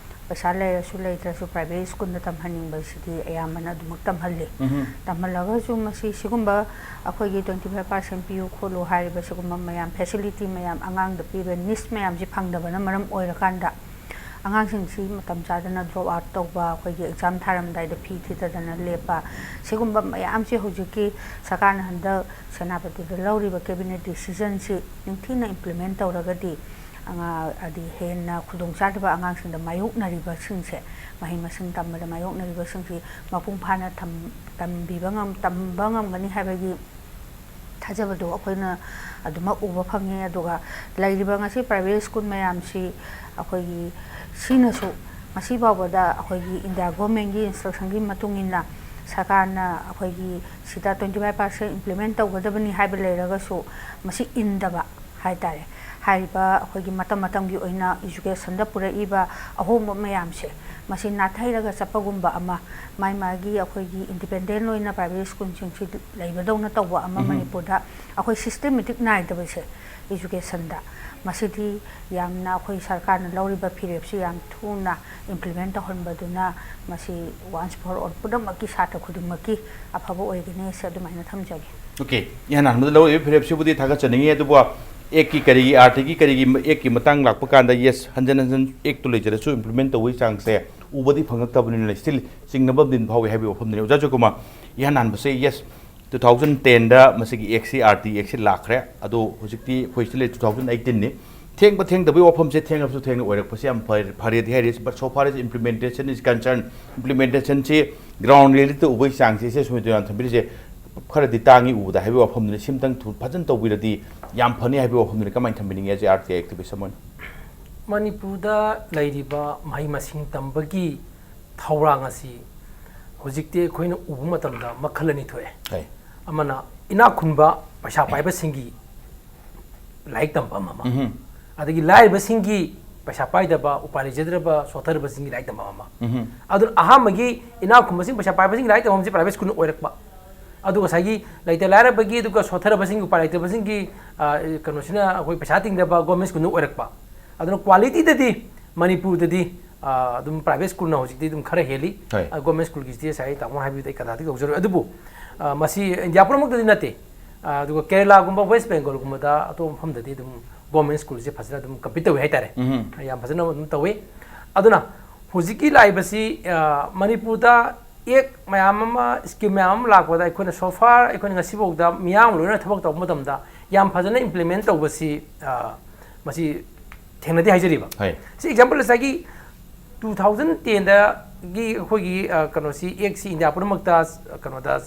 ꯄꯩꯁꯥ ꯂꯩꯔꯁꯨ ꯂꯩꯇ꯭ꯔꯁꯨ private schoolꯗ ꯇꯝꯍꯟꯅꯤꯡꯕꯁꯤꯗꯤ ꯑꯌꯥꯝꯕꯅ ꯑꯗꯨꯃꯛ ꯇꯝꯍꯜꯂꯤ꯫ ꯎꯝꯍꯨꯝ꯫ ꯇꯝꯍꯜꯂꯒꯁꯨ ꯃꯁꯤ ꯁꯤꯒꯨꯝꯕ ꯑꯩꯈꯣꯏꯒꯤ twenty five percent ꯄꯤꯌꯨ ꯈꯣꯠꯂꯨ ꯍꯥꯏꯔꯤꯕ ꯁꯤꯒꯨꯝꯕ ꯃꯌꯥꯝ, facility ꯃꯌꯥꯝ, ꯑꯉꯥꯡꯗ ꯄꯤꯕ needs ꯃꯌꯥꯝꯁꯤ ꯐꯪꯗꯕꯅ ꯃꯔꯝ ꯑꯣꯏꯔꯀꯥꯟꯗ, ꯑꯉꯥꯡꯁꯤꯡꯁꯤ ꯃꯇꯝ ꯆꯥꯗꯅ drop out ꯇꯧꯕ, ꯑꯩꯈꯣꯏꯒꯤ exam ꯊꯥꯔꯝꯗꯥꯏꯗ ꯐꯤ ꯊꯤꯗꯗꯅ ꯂꯦꯞꯄ, ꯁꯤꯒꯨꯝꯕ ꯃꯌꯥꯝꯁꯤ ꯍꯧꯖꯤꯛꯀꯤ ꯁꯔꯀꯥꯔꯅ ꯍꯟꯗꯛ ꯁꯦꯅꯥꯄꯇꯤꯗ ꯂꯧꯔꯤꯕ cabinet decisionꯁꯤ ꯅꯤꯡꯊꯤꯅ implement ꯇꯧꯔꯒꯗꯤ, ꯑꯉꯥ-, ꯍꯥꯏꯗꯤ ꯍꯦꯟꯅ ꯈꯨꯗꯣꯡꯆꯥꯗꯕ ꯑꯉꯥꯡꯁꯤꯡꯗ ꯃꯥꯌꯣꯛꯅꯔꯤꯕꯁꯤꯡꯁꯦ, ꯃꯍꯩ ꯃꯁꯤꯡ ꯇꯝꯕꯗ ꯃꯥꯌꯣꯛꯅꯔꯤꯕꯁꯤꯡꯁꯤ ꯃꯄꯨꯡ ꯐꯥꯅ ꯊꯝ-, ꯇꯝꯕꯤꯕ ꯉꯝ-, ꯇꯝꯕ ꯉꯝꯒꯅꯤ ꯍꯥꯏꯕꯒꯤ ꯊꯥꯖꯕꯗꯣ ꯑꯩꯈꯣꯏꯅ ꯑꯗꯨꯃꯛ ꯎꯕ ꯐꯪꯉꯦ꯫ ꯑꯗꯨꯒ ꯂꯩꯔꯤꯕ ꯉꯁꯤ private school ꯃꯌꯥꯝꯁꯤ ꯑꯩꯈꯣꯏꯒꯤ ꯁꯤꯅꯁꯨ ꯉꯁꯤ ꯐꯥꯎꯕꯗ ꯑꯩꯈꯣꯏꯒꯤ India governmentꯀꯤ instructionꯒꯤ ꯃꯇꯨꯡ ꯏꯟꯅ ꯁꯔꯀꯥꯔꯅ ꯑꯩꯈꯣꯏꯒꯤ ꯁꯤꯗ twenty five percent implement ꯇꯧꯒꯗꯕꯅꯤ ꯍꯥꯏꯕ ꯂꯩꯔꯒꯁꯨ, ꯃꯁꯤ ꯏꯟꯗꯕ ꯍꯥꯏ ꯇꯥꯔꯦ꯫ ꯍꯥꯏꯔꯤꯕ ꯑꯩꯈꯣꯏꯒꯤ ꯃꯇꯝ ꯃꯇꯝꯒꯤ ꯑꯣꯏꯅ educationꯗ ꯄꯨꯔꯛꯏꯕ ꯑꯍꯣꯡꯕ ꯃꯌꯥꯝꯁꯦ, ꯃꯁꯤ ꯅꯥꯊꯩꯔꯒ ꯆꯠꯄꯒꯨꯝꯕ ꯑꯃ, ꯃꯥꯏ ꯃꯥꯒꯤ ꯑꯩꯈꯣꯏꯒꯤ independent ꯑꯣꯏꯅ private schoolꯁꯤꯡꯁꯤ ꯂꯩꯕꯗꯧꯅ ꯇꯧꯕ ꯑꯃ ꯃꯅꯤꯄꯨꯔꯗ ꯑꯩꯈꯣꯏ systematic ꯅꯥꯏꯗꯕꯁꯦ educationꯗ, ꯃꯁꯤꯗꯤ ꯌꯥꯝꯅ ꯑꯩꯈꯣꯏ ꯁꯔꯀꯥꯔꯅ ꯂꯧꯔꯤꯕ ꯐꯤꯔꯦꯞꯁꯤ ꯌꯥꯝ ꯊꯨꯅ implement ꯇꯧꯍꯟꯕꯗꯨꯅ, ꯃꯁꯤ once for all ꯄꯨꯝꯅꯃꯛꯀꯤ ꯁꯥꯇ꯭ꯔ ꯈꯨꯗꯤꯡꯃꯛꯀꯤ ꯑꯐꯕ ꯑꯣꯏꯒꯅꯤ ꯍꯥꯏꯁꯦ ꯑꯗꯨꯃꯥꯏꯅ ꯊꯝꯖꯒꯦ꯫ Okay, ꯏꯍꯥꯟ ꯍꯥꯟꯕꯗ ꯂꯧꯔꯤꯕ ꯐꯤꯔꯦꯞꯁꯤꯕꯨꯗꯤ ꯊꯥꯒꯠꯆꯅꯤꯡꯉꯤ, ꯑꯗꯨꯕꯨ ꯑꯦꯛꯀꯤ ꯀꯔꯤꯒꯤ, ꯑꯥꯔꯇꯤꯒꯤ ꯀꯔꯤꯒꯤ ꯑꯦꯛꯀꯤ ꯃꯇꯥꯡ ꯂꯥꯛꯄ ꯀꯥꯟꯗ, yes, ꯍꯟꯖꯟ ꯍꯟꯖꯟ ꯑꯦꯛꯇꯨ ꯂꯩꯖꯔꯁꯨ implement ꯇꯧꯕꯒꯤ ꯆꯥꯡꯁꯦ ꯎꯕꯗꯤ ꯐꯪꯉꯛꯇꯕꯅꯤꯅ still ꯆꯤꯡꯅꯕ ꯑꯃꯗꯤ ꯑꯗꯨꯝ ꯐꯥꯎꯏ ꯍꯥꯏꯕꯒꯤ ꯋꯥꯐꯝꯗꯨꯅꯤ꯫ ꯑꯣꯖꯥ ꯖꯣꯏꯀꯨꯃꯥꯔ, ꯏꯍꯥꯟ ꯍꯥꯟꯕꯁꯦ, yes, two thousand tenꯗ ꯃꯁꯤꯒꯤ ꯑꯦꯛꯁꯤ, ꯑꯥꯔꯇꯤ ꯑꯦꯛꯁꯤ ꯂꯥꯛꯈ꯭ꯔꯦ, ꯑꯗꯣ ꯍꯧꯖꯤꯛꯇꯤ ꯑꯩꯈꯣꯏ still two thousand eighteenꯅꯤ꯫ ꯊꯦꯡꯕ ꯊꯦꯡꯗꯕꯒꯤ ꯋꯥꯐꯝꯁꯦ ꯊꯦꯡꯉꯕꯁꯨ ꯊꯦꯡꯅ ꯑꯣꯏꯔꯛꯄꯁꯦ ꯌꯥꯝ ꯐꯔꯦ, ꯐꯔꯦꯗꯤ ꯍꯥꯏꯔꯤ, but so far as implementation is concerned, implementationꯁꯤ ground reality ꯎꯕꯒꯤ ꯆꯥꯡꯁꯦ ꯏꯆꯦ ꯁꯨꯃꯤꯇꯥꯅ ꯊꯝꯕꯤꯔꯤꯁꯦ ꯈꯔꯗꯤ ꯇꯥꯡꯉꯤ ꯎꯕꯗ ꯍꯥꯏꯕꯒꯤ ꯋꯥꯐꯝꯗꯨꯅꯤ꯫ ꯁꯤꯝꯇꯪ ꯊꯨ-, ꯐꯖꯅ ꯇꯧꯕꯤꯔꯗꯤ ꯌꯥꯝ ꯐꯅꯤ ꯍꯥꯏꯕꯒꯤ ꯋꯥꯐꯝꯗꯨꯅꯤ꯫ ꯀꯃꯥꯏꯅ ꯊꯝꯕꯤꯅꯤꯡꯉꯤ as a R T I activist ꯑꯃ ꯑꯣꯏꯅ? ꯃꯅꯤꯄꯨꯔꯗ ꯂꯩꯔꯤꯕ ꯃꯍꯩ ꯃꯁꯤꯡ ꯇꯝꯕꯒꯤ ꯊꯧꯔꯥꯡ ꯑꯁꯤ ꯍꯧꯖꯤꯛꯇꯤ ꯑꯩꯈꯣꯏꯅ ꯎꯕ ꯃꯇꯝꯗ ꯃꯈꯜ ꯑꯅꯤ ꯊꯣꯛꯑꯦ꯫ ꯍꯣꯏ꯫ ꯑꯃꯅ ꯏꯅꯥꯛ ꯈꯨꯟꯕ ꯄꯩꯁꯥ ꯄꯥꯏꯕꯁꯤꯡꯒꯤ ꯂꯥꯏꯔꯤꯛ ꯇꯝꯐꯝ ꯑꯃ, ꯎꯝꯍꯨꯝ꯫ ꯑꯗꯒꯤ ꯂꯥꯏꯔꯕꯁꯤꯡꯒꯤ, ꯄꯩꯁꯥ ꯄꯥꯏꯗꯕ, ꯎꯄꯥꯏ ꯂꯩꯖꯗ꯭ꯔꯕ, ꯁꯣꯠꯊꯔꯕꯁꯤꯡꯒꯤ ꯂꯥꯏꯔꯤꯛ ꯇꯝꯐꯝ ꯑꯃ꯫ ꯎꯝꯍꯨꯝ꯫ ꯑꯗꯨꯅ ꯑꯍꯥꯟꯕꯒꯤ ꯏꯅꯥꯛ ꯈꯨꯟꯕꯁꯤꯡ, ꯄꯩꯁꯥ ꯄꯥꯏꯕꯁꯤꯡꯒꯤ ꯂꯥꯏꯔꯤꯛ ꯇꯝꯐꯝꯁꯦ private schoolꯅ ꯑꯣꯏꯔꯛꯄ꯫ ꯑꯗꯨꯒ ꯉꯁꯥꯏꯒꯤ ꯂꯩꯇ ꯂꯥꯏꯔꯕꯒꯤ, ꯑꯗꯨꯒ ꯁꯣꯠꯊꯔꯕꯁꯤꯡꯒꯤ, ꯎꯄꯥꯏ ꯂꯩꯇꯕꯁꯤꯡꯒꯤ, ꯑ, ꯀꯩꯅꯣꯁꯤꯅ ꯑꯩꯈꯣꯏ ꯄꯩꯁꯥ ꯇꯤꯡꯗꯕ government schoolꯅ ꯑꯣꯏꯔꯛꯄ꯫ ꯑꯗꯨꯅ qualityꯗꯗꯤ ꯃꯅꯤꯄꯨꯔꯗꯗꯤ, ꯑ, ꯑꯗꯨꯝ private schoolꯅ ꯍꯧꯖꯤꯛꯇꯤ ꯑꯗꯨꯝ ꯈꯔ ꯍꯦꯜꯂꯤ꯫ ꯍꯣꯏ꯫ ꯑ, government schoolꯒꯤꯁꯤꯗꯤ ꯉꯁꯥꯏ ꯇꯥꯃꯣ ꯍꯥꯏꯕꯗꯨꯗ ꯑꯩ ꯀꯗꯥꯇꯤ ꯇꯧꯖꯔꯣꯏ꯫ ꯑꯗꯨꯕꯨ, ꯑ, ꯃꯁꯤ ꯏꯟꯗꯤꯌꯥ ꯄꯨꯝꯅꯃꯛꯇꯗꯤ ꯅꯠꯇꯦ꯫ ꯑ, ꯑꯗꯨꯒ ꯀꯦꯔꯂꯥꯒꯨꯝꯕ, West Bengalꯒꯨꯝꯕꯗ, ꯑꯇꯣꯞꯄ ꯃꯐꯝꯗꯗꯤ ꯑꯗꯨꯝ government schoolꯁꯦ ꯐꯖꯅ ꯑꯗꯨꯝ compete ꯇꯧꯏ ꯍꯥꯏꯇꯥꯔꯦ꯫ ꯎꯝꯍꯨꯝ꯫ ꯌꯥꯝ ꯐꯖꯅ ꯑꯗꯨꯝ ꯇꯧꯏ꯫ ꯑꯗꯨꯅ ꯍꯧꯖꯤꯛꯀꯤ ꯂꯥꯛꯏꯕꯁꯤ, ꯑ, ꯃꯅꯤꯄꯨꯔꯗ act ꯃꯌꯥꯝ ꯑꯃ, scheme ꯃꯌꯥꯝ ꯑꯃ ꯂꯥꯛꯄꯗ ꯑꯩꯈꯣꯏꯅ so far, ꯑꯩꯈꯣꯏꯅ ꯉꯁꯤꯐꯥꯎꯗ ꯃꯤꯌꯥꯝ ꯂꯣꯏꯅ ꯊꯕꯛ ꯇꯧꯕ ꯃꯇꯝꯗ ꯌꯥꯝ ꯐꯖꯅ implement ꯇꯧꯕꯁꯤ, ꯑ, ꯃꯁꯤ ꯊꯦꯡꯅꯗꯦ ꯍꯥꯏꯖꯔꯤꯕ꯫ ꯍꯣꯏ꯫ ꯁꯤ example ꯉꯁꯥꯏꯒꯤ two thousand tenꯗꯒꯤ ꯑꯩꯈꯣꯏꯒꯤ, ꯑ, ꯀꯩꯅꯣꯁꯤ, actꯁꯤ ꯏꯟꯗꯤꯌꯥ ꯄꯨꯝꯅꯃꯛꯇ, ꯑ, ꯀꯩꯅꯣꯗ,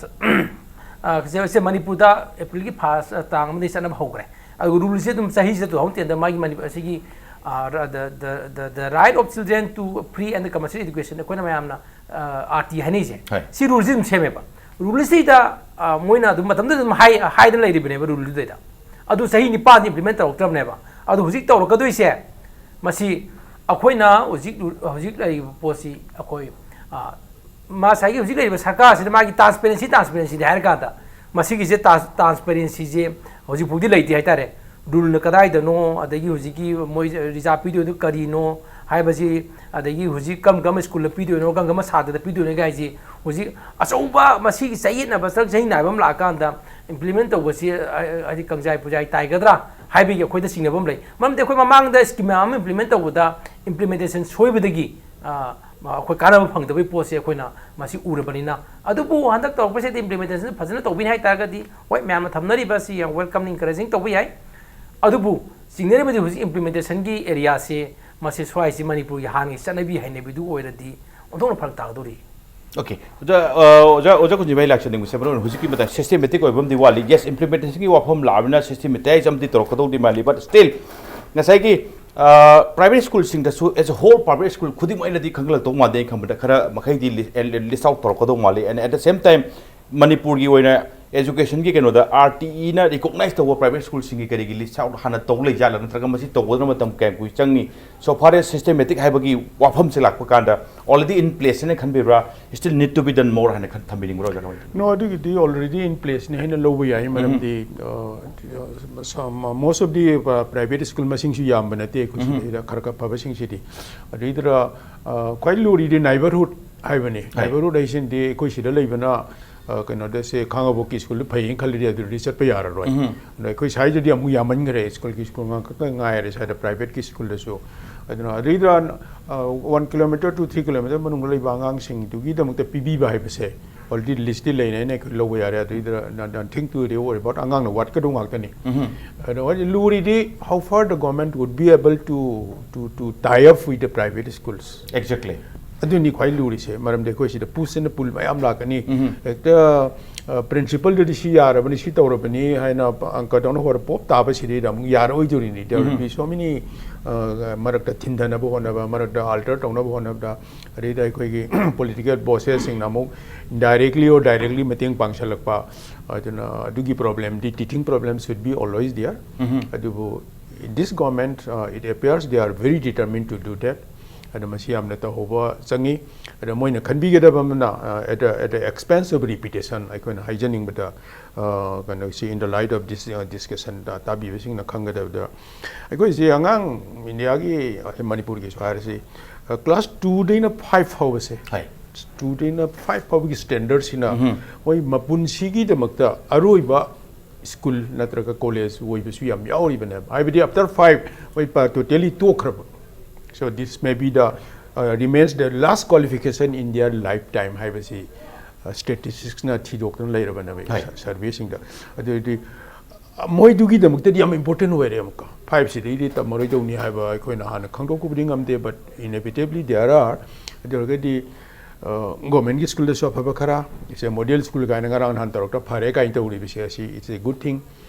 ꯑ, ꯁꯦ, ꯁꯦ ꯃꯅꯤꯄꯨꯔꯗ Aprilꯒꯤ first, ꯑ, ꯇꯥꯡ ꯑꯃꯗꯒꯤ ꯆꯠꯅꯕ ꯍꯧꯈ꯭ꯔꯦ꯫ ꯑꯗꯨꯒ ruleꯁꯦ ꯑꯗꯨꯝ ꯆꯍꯤꯁꯤꯗ two thousand tenꯗ ꯃꯥꯒꯤ ꯃꯅꯤꯄꯨꯔ ꯑꯁꯤꯒꯤ, ꯑ, the, the, the, the right of children to free and compulsory education ꯑꯩꯈꯣꯏꯅ ꯃꯌꯥꯝꯅ ꯑꯥꯔ ꯇꯤ ꯍꯥꯏꯅꯩꯁꯦ꯫ ꯍꯣꯏ꯫ ꯁꯤ ꯔꯨꯜꯁꯤ ꯑꯗꯨꯝ ꯁꯦꯝꯃꯦꯕ꯫ ꯔꯨꯜꯁꯤꯗ ꯃꯣꯏꯅ ꯑꯗꯨꯝ ꯃꯇꯝꯗꯨꯗ ꯑꯗꯨꯝ ꯍꯥꯏ ꯍꯥꯏꯗꯅ ꯂꯩꯔꯤꯕꯅꯦꯕ ꯔꯨꯜꯗꯨꯗꯩꯗ꯫ ꯑꯗꯨ ꯆꯍꯤ ꯅꯤꯄꯥꯟꯗꯤ ꯏꯝꯄ꯭ꯂꯤꯃꯦꯟ ꯇꯧꯔꯛꯇ꯭ꯔꯕꯅꯦꯕ꯫ ꯑꯗꯨ ꯍꯧꯖꯤꯛ ꯇꯧꯔꯛꯀꯗꯣꯏꯁꯦ ꯃꯁꯤ ꯑꯩꯈꯣꯏꯅ ꯍꯧꯖꯤꯛ ꯍꯧꯖꯤꯛ ꯂꯩꯔꯤꯕ ꯄꯣꯠꯁꯤ ꯑꯩꯈꯣꯏ ꯉꯁꯥꯏꯒꯤ ꯍꯧꯖꯤꯛ ꯂꯩꯔꯤꯕ ꯁꯔꯀꯥꯔꯁꯤꯗ ꯃꯥꯒꯤ ꯇ꯭ꯔꯥꯟꯁꯄꯦꯔꯦꯟꯁꯤ ꯇ꯭ꯔꯥꯟꯁꯄꯦꯔꯦꯟꯁꯤꯗꯤ ꯍꯥꯏꯔꯀꯥꯟꯗ ꯃꯁꯤꯒꯤꯁꯦ ꯇ꯭ꯔꯥꯟꯁꯄꯦꯔꯦꯟꯁꯤꯁꯦ ꯍꯧꯖꯤꯛꯐꯥꯎꯗꯤ ꯂꯩꯇꯦ ꯍꯥꯏꯇꯥꯔꯦ꯫ ꯔꯨꯜꯅ ꯀꯗꯥꯏꯗꯅꯣ, ꯑꯗꯒꯤ ꯍꯧꯖꯤꯛꯀꯤ ꯃꯣꯏ ꯔꯤꯖꯥꯕ ꯄꯤꯗꯣꯏꯗꯣ ꯀꯔꯤꯅꯣ ꯍꯥꯏꯕꯁꯤ, ꯑꯗꯒꯤ ꯍꯧꯖꯤꯛ ꯀꯔꯝ ꯀꯔꯝꯕ ꯁ꯭ꯀꯨꯜꯗ ꯄꯤꯗꯣꯏꯅꯣ, ꯀꯔꯝ ꯀꯔꯝꯕ ꯁꯥꯇ꯭ꯔꯗ ꯄꯤꯗꯣꯏꯅꯣ ꯍꯥꯏꯁꯤ ꯍꯧꯖꯤꯛ ꯑꯆꯧꯕ ꯃꯁꯤꯒꯤ ꯆꯌꯦꯠꯅꯕ ꯆꯔꯛ ꯆꯍꯤ ꯅꯥꯏꯕ ꯑꯃ ꯂꯥꯛꯑꯀꯥꯟꯗ ꯏꯝꯄ꯭ꯂꯤꯃꯦꯟ ꯇꯧꯕꯁꯤ ꯍꯥꯏꯗꯤ ꯀꯪꯖꯥꯏ ꯄꯨꯖꯥꯏ ꯇꯥꯏꯒꯗ꯭ꯔꯥ ꯍꯥꯏꯕꯒꯤ ꯑꯩꯈꯣꯏꯗ ꯆꯤꯡꯅꯕ ꯑꯃ ꯂꯩ꯫ ꯃꯔꯝꯗꯤ ꯑꯩꯈꯣꯏ ꯃꯃꯥꯡꯗ ꯁ꯭ꯀꯤꯝ ꯃꯌꯥꯝ ꯑꯃ ꯏꯝꯄ꯭ꯂꯤꯃꯦꯟ ꯇꯧꯕꯗ ꯏꯝꯄ꯭ꯂꯤꯃꯦꯟꯇꯦꯁꯟ ꯁꯣꯏꯕꯗꯒꯤ ꯑꯩꯈꯣꯏ ꯀꯥꯟꯅꯕ ꯐꯪꯗꯕꯒꯤ ꯄꯣꯠꯁꯦ ꯑꯩꯈꯣꯏꯅ ꯃꯁꯤ ꯎꯔꯕꯅꯤꯅ꯫ ꯑꯗꯨꯕꯨ ꯍꯟꯗꯛ ꯇꯧꯔꯛꯄꯁꯤꯗ ꯏꯝꯄ꯭ꯂꯤꯃꯦꯟꯇꯦꯁꯟ ꯐꯖꯅ ꯇꯧꯕꯤꯅꯤ ꯍꯥꯏ ꯇꯥꯔꯒꯗꯤ ꯍꯣꯏ, ꯃꯌꯥꯝꯅ ꯊꯝꯅꯔꯤꯕ ꯑꯁꯤ ꯌꯥꯝ ꯋꯦꯜꯀꯝ, ꯏꯟꯀꯔꯦꯖꯤꯡ ꯇꯧꯕ ꯌꯥꯏ꯫ ꯑꯗꯨꯕꯨ ꯆꯤꯡꯅꯔꯤꯕꯗꯤ ꯍꯧꯖꯤꯛ ꯏꯝꯄ꯭ꯂꯤꯃꯦꯟꯇꯦꯁꯟꯒꯤ ꯑꯦꯔꯤꯌꯥꯁꯦ ꯃꯁꯤ ꯁ꯭ꯋꯥꯏꯁꯤ ꯃꯅꯤꯄꯨꯔꯒꯤ ꯍꯥꯟꯅꯒꯤ ꯆꯠꯅꯕꯤ ꯍꯩꯅꯕꯤꯗꯨ ꯑꯣꯏꯔꯗꯤ ꯑꯣꯟꯊꯣꯛꯅ ꯐꯔꯛ ꯇꯥꯒꯗꯧꯔꯤ꯫ ꯑꯣꯀꯦ꯫ ꯑꯣꯖꯥ ꯑ, ꯑꯣꯖꯥ ꯑꯣꯖꯥ ꯀꯨꯟꯖꯤꯃꯥꯏ ꯂꯥꯛꯆꯅꯤꯡꯕꯁꯦ ꯃꯔꯨ ꯑꯣꯏꯅ ꯍꯧꯖꯤꯛꯀꯤ ꯃꯇꯥꯡ ꯁꯤꯁꯇꯦꯃꯦꯇꯤꯛ ꯑꯣꯏꯕ ꯑꯃꯗꯤ ꯋꯥꯠꯂꯤ꯫ ꯌꯦꯁ, ꯏꯝꯄ꯭ꯂꯤꯃꯦꯟꯇꯦꯁꯟꯒꯤ ꯋꯥꯐꯝ ꯂꯥꯛꯑꯕꯅꯤꯅ ꯁꯤꯁꯇꯦꯃꯦꯇꯥꯏꯁ ꯑꯃꯗꯤ ꯇꯧꯔꯛꯀꯗꯧꯗꯤ ꯃꯥꯜꯂꯤ꯫ ꯕꯠ ꯁ꯭ꯇꯤꯜ ꯉꯁꯥꯏꯒꯤ ꯄ꯭ꯔꯥꯏꯚꯦꯠ ꯁ꯭ꯀꯨꯜꯁꯤꯡꯗꯁꯨ ꯑꯦꯁ ꯑ ꯍꯣꯜ ꯄ꯭ꯔꯥꯏꯚꯦꯠ ꯁ꯭ꯀꯨꯜ ꯈꯨꯗꯤꯡꯃꯛ ꯑꯩꯅꯗꯤ ꯈꯪꯒꯠꯂꯛꯇꯧ ꯃꯥꯟꯗꯦ꯫ ꯑꯩꯅ ꯈꯟꯕꯗ ꯈꯔ ꯃꯈꯩꯗꯤ ꯂꯤꯁ ꯑꯥꯎꯠ ꯇꯧꯔꯛꯀꯗꯧ ꯃꯥꯜꯂꯤ꯫ ꯑꯦꯟ ꯑꯦꯠ ꯗ ꯁꯦꯝ ꯇꯥꯏꯝ ꯃꯅꯤꯄꯨꯔꯒꯤ ꯑꯣꯏꯅ ꯑꯦꯖꯨꯀꯦꯁꯟꯒꯤ ꯀꯩꯅꯣꯗ ꯑꯥꯔ ꯇꯤ ꯏꯅ ꯔꯤꯀꯣꯛꯅꯥꯏꯁ ꯇꯧꯕ ꯄ꯭ꯔꯥꯏꯚꯦꯠ ꯁ꯭ꯀꯨꯜꯁꯤꯡꯒꯤ ꯀꯔꯤꯒꯤ ꯂꯤꯁ ꯑꯥꯎꯠ ꯍꯥꯟꯅ ꯇꯧ ꯂꯩꯖꯥꯠꯂꯥ, ꯅꯠꯇ꯭ꯔꯒ ꯃꯁꯤ ꯇꯧꯒꯗꯕ ꯃꯇꯝ ꯀꯌꯥꯝ ꯀꯨꯏ ꯆꯪꯅꯤ? ꯁꯣ ꯐꯥꯔ ꯑꯦꯁ ꯁꯤꯁꯇꯦꯃꯦꯇꯤꯛ ꯍꯥꯏꯕꯒꯤ ꯋꯥꯐꯝꯁꯦ ꯂꯥꯛꯄ ꯀꯥꯟꯗ ꯑꯣꯜꯔꯦꯗꯤ ꯏꯟ ꯄ꯭ꯂꯦꯁ ꯍꯥꯏꯅ ꯈꯟꯕꯤꯕ꯭ꯔꯥ? Still need to be done more ꯍꯥꯏꯅ ꯈꯟ ꯊꯝꯕꯤꯅꯤꯡꯕ꯭ꯔꯣ, ꯑꯣꯖꯥ ꯀꯃꯥꯏꯅ ꯇꯧꯕꯤꯕ꯭ꯔꯣ? ꯅꯣ, ꯑꯗꯨꯒꯤꯗꯤ ꯑꯣꯜꯔꯦꯗꯤ ꯏꯟ ꯄ꯭ꯂꯦꯁꯅꯤ ꯍꯥꯏꯅ ꯂꯧꯕ ꯌꯥꯏ꯫ ꯃꯔꯝꯗꯤ most of the private school ꯃꯁꯤꯡꯁꯨ ꯌꯥꯝꯕ ꯅꯠꯇꯦ ꯑꯩꯈꯣꯏ ꯁꯤꯗꯩꯗ ꯈꯔ ꯈꯔ ꯐꯕꯁꯤꯡꯁꯤꯗꯤ꯫ ꯑꯗꯨꯗꯩꯗꯨꯗ ꯈ꯭ꯋꯥꯏ ꯂꯨꯔꯤꯗꯤ ꯅꯥꯏꯕꯔꯍꯨꯗ ꯍꯥꯏꯕꯅꯤ꯫ ꯅꯥꯏꯕꯔꯍꯨꯗ ꯍꯥꯏꯁꯤꯅꯗꯤ ꯑꯩꯈꯣꯏ ꯁꯤꯗ ꯂꯩꯕꯅ ꯀꯩꯅꯣꯗꯁꯦ ꯈꯥꯉꯕꯣꯛꯀꯤ ꯁ꯭ꯀꯨꯜꯗ ꯐꯩꯌꯦꯅ ꯈꯜꯂꯗꯤ ꯑꯗꯨꯗꯤ ꯆꯠꯄ ꯌꯥꯔꯔꯣꯏ꯫ ꯑꯗꯣ ꯑꯩꯈꯣꯏ ꯁ꯭ꯋꯥꯏꯗꯗꯤ ꯑꯃꯨꯛ ꯌꯥꯝꯃꯟꯈ꯭ꯔꯦ, ꯁ꯭ꯀꯨꯜꯒꯤ ꯁ꯭ꯀꯨꯜ ꯉꯥꯛꯇ ꯉꯥꯏꯔꯦ ꯁ꯭ꯋꯥꯏꯗ ꯄ꯭ꯔꯥꯏꯚꯦꯠꯀꯤ ꯁ꯭ꯀꯨꯜꯗꯁꯨ꯫ ꯑꯗꯨꯅ ꯑꯗꯨꯗꯩꯗ one kilometre two three kilometre ꯃꯅꯨꯡꯗ ꯂꯩꯕ ꯑꯉꯥꯡꯁꯤꯡꯗꯨꯒꯤꯗꯃꯛꯇ ꯄꯤꯕꯤꯕ ꯍꯥꯏꯕꯁꯦ ꯑꯣꯜꯔꯦꯗꯤ ꯂꯤꯁꯇꯤ ꯂꯩꯔꯦꯅ ꯑꯩꯈꯣꯏ ꯂꯧꯕ ꯌꯥꯔꯦ꯫ ꯑꯗꯨꯗꯩꯗ nothing to worry about, ꯑꯉꯥꯡꯅ ꯋꯥꯠꯀꯗꯧ ꯉꯥꯛꯇꯅꯤ꯫ ꯑꯗꯣ ꯍꯧꯖꯤꯛ ꯂꯨꯔꯤꯗꯤ how far the government would be able to to to tie up with the private schools. Exactly. ꯑꯗꯨꯅꯤ ꯈ꯭ꯋꯥꯏ ꯂꯨꯔꯤꯁꯦ꯫ ꯃꯔꯝꯗꯤ ꯑꯩꯈꯣꯏ ꯁꯤꯗ push and pull ꯃꯌꯥꯝ ꯂꯥꯛꯀꯅꯤ꯫ ꯍꯦꯛꯇ ꯄ꯭ꯔꯤꯟꯁꯤꯄꯜꯗꯨꯗꯤ ꯁꯤ ꯌꯥꯔꯕꯅꯤ, ꯁꯤ ꯇꯧꯔꯕꯅꯤ ꯍꯥꯏꯅ ꯑꯪꯀꯗꯧꯅ ꯍꯣꯔ ꯄꯣꯞ ꯇꯥꯕꯁꯤꯗꯩꯗ ꯑꯃꯨꯛ ꯌꯥꯔꯛꯑꯣꯏꯗꯣꯔꯤꯅꯤ꯫ There will be so many, ꯃꯔꯛꯇ ꯊꯤꯟꯊꯅꯕ ꯍꯣꯠꯅꯕ, ꯃꯔꯛꯇ ꯑꯜꯇꯔ ꯇꯧꯅꯕ ꯍꯣꯠꯅꯕꯗ, ꯑꯗꯩꯗ ꯑꯩꯈꯣꯏꯒꯤ ꯄꯣꯂꯤꯇꯤꯀꯦꯜ ꯕꯣꯁꯦꯁꯁꯤꯡꯅ ꯑꯃꯨꯛ ꯏꯟꯗꯥꯏꯔꯦꯛꯂꯤ ꯑꯣꯔ ꯗꯥꯏꯔꯦꯛꯂꯤ ꯃꯇꯦꯡ ꯄꯥꯡꯁꯜꯂꯛꯄ꯫ ꯑꯗꯨꯅ ꯑꯗꯨꯒꯤ ꯄ꯭ꯔꯣꯕ꯭ꯂꯦꯝꯗꯤ, teething problem should be always there. ꯑꯗꯨꯕꯨ this government, uh, it appears they are very determined to do that. ꯑꯗꯣ ꯃꯁꯤ ꯌꯥꯝꯅ ꯇꯧꯍꯧꯕ ꯆꯪꯉꯤ꯫ ꯑꯗꯣ ꯃꯣꯏꯅ ꯈꯟꯕꯤꯒꯗꯕ ꯑꯃꯅ, uh, at the, at the expense of reputation, ꯑꯩꯈꯣꯏꯅ ꯍꯥꯏꯖꯅꯤꯡꯕꯗ, uh, ꯀꯩꯅꯣꯁꯤ, in the light of this, uh, discussion, uh, ꯇꯥꯕꯤꯕꯁꯤꯡꯅ ꯈꯪꯒꯗꯕꯗ, ꯑꯩꯈꯣꯏꯁꯤ ꯑꯉꯥꯡ ꯏꯟꯗꯤꯌꯥꯒꯤ, uh, ꯃꯅꯤꯄꯨꯔꯒꯤꯁꯨ ꯍꯥꯏꯔꯁꯤ, uh, class two ꯗꯩꯅ five ꯐꯥꯎꯕꯁꯦ, ꯍꯣꯏ꯫ Two ꯗꯩꯅ five ꯐꯥꯎꯕꯒꯤ ꯁ꯭ꯇꯦꯟꯗꯔꯠꯁꯤꯅ ꯃꯣꯏ ꯃꯄꯨꯟꯁꯤꯒꯤꯗꯃꯛꯇ ꯑꯔꯣꯏꯕ ꯁ꯭ꯀꯨꯜ ꯅꯠꯇ꯭ꯔꯒ ꯀꯣꯂꯦꯖ ꯑꯣꯏꯕꯁꯨ ꯌꯥꯝ ꯌꯥꯎꯔꯤꯕꯅꯦꯕ꯫ ꯍꯥꯏꯕꯗꯤ after five ꯃꯣꯏ totally ꯇꯣꯛꯈ꯭ꯔꯕ꯫ So this may be the, uh, remains the last qualification in their lifetime ꯍꯥꯏꯕꯁꯤ, uh, ꯁ꯭ꯇꯦꯇꯤꯁꯇꯤꯛꯁꯅ ꯊꯤꯗꯣꯛꯇꯨꯅ ꯂꯩꯔꯕꯅꯦꯕ꯫ ꯍꯣꯏ꯫ ꯁꯔꯚꯦꯁꯤꯡꯗ꯫ ꯑꯗꯨꯗꯤ, ꯑ, ꯃꯣꯏꯗꯨꯒꯤꯗꯃꯛꯇꯗꯤ ꯌꯥꯝ ꯏꯝꯄꯣꯔꯇꯦꯟ ꯑꯣꯏꯔꯦ꯫ ꯑꯃꯨꯛꯀ five ꯁꯤꯗꯩꯗꯤ ꯇꯝꯃꯔꯣꯏꯗꯧꯅꯤ ꯍꯥꯏꯕ ꯑꯩꯈꯣꯏꯅ ꯍꯥꯟꯅ ꯈꯪꯗꯣꯛꯄꯕꯨꯗꯤ ꯉꯝꯗꯦ, but inevitably there are. ꯑꯗꯨ ꯑꯣꯏꯔꯒꯗꯤ, ꯑ, ꯒꯣꯔꯃꯦꯟꯒꯤ ꯁ꯭ꯀꯨꯜꯗꯁꯨ ꯑꯐꯕ ꯈꯔ, ꯏꯁꯦ ꯃꯣꯗꯦꯜ ꯁ꯭ꯀꯨꯜ ꯀꯥꯏꯅ ꯉꯔꯥꯡ ꯅꯍꯥꯟ ꯇꯧꯔꯛꯇ ꯐꯔꯦ ꯀꯥꯏꯅ ꯇꯧꯔꯤꯕꯁꯦ, ꯑꯁꯤ it's a good thing.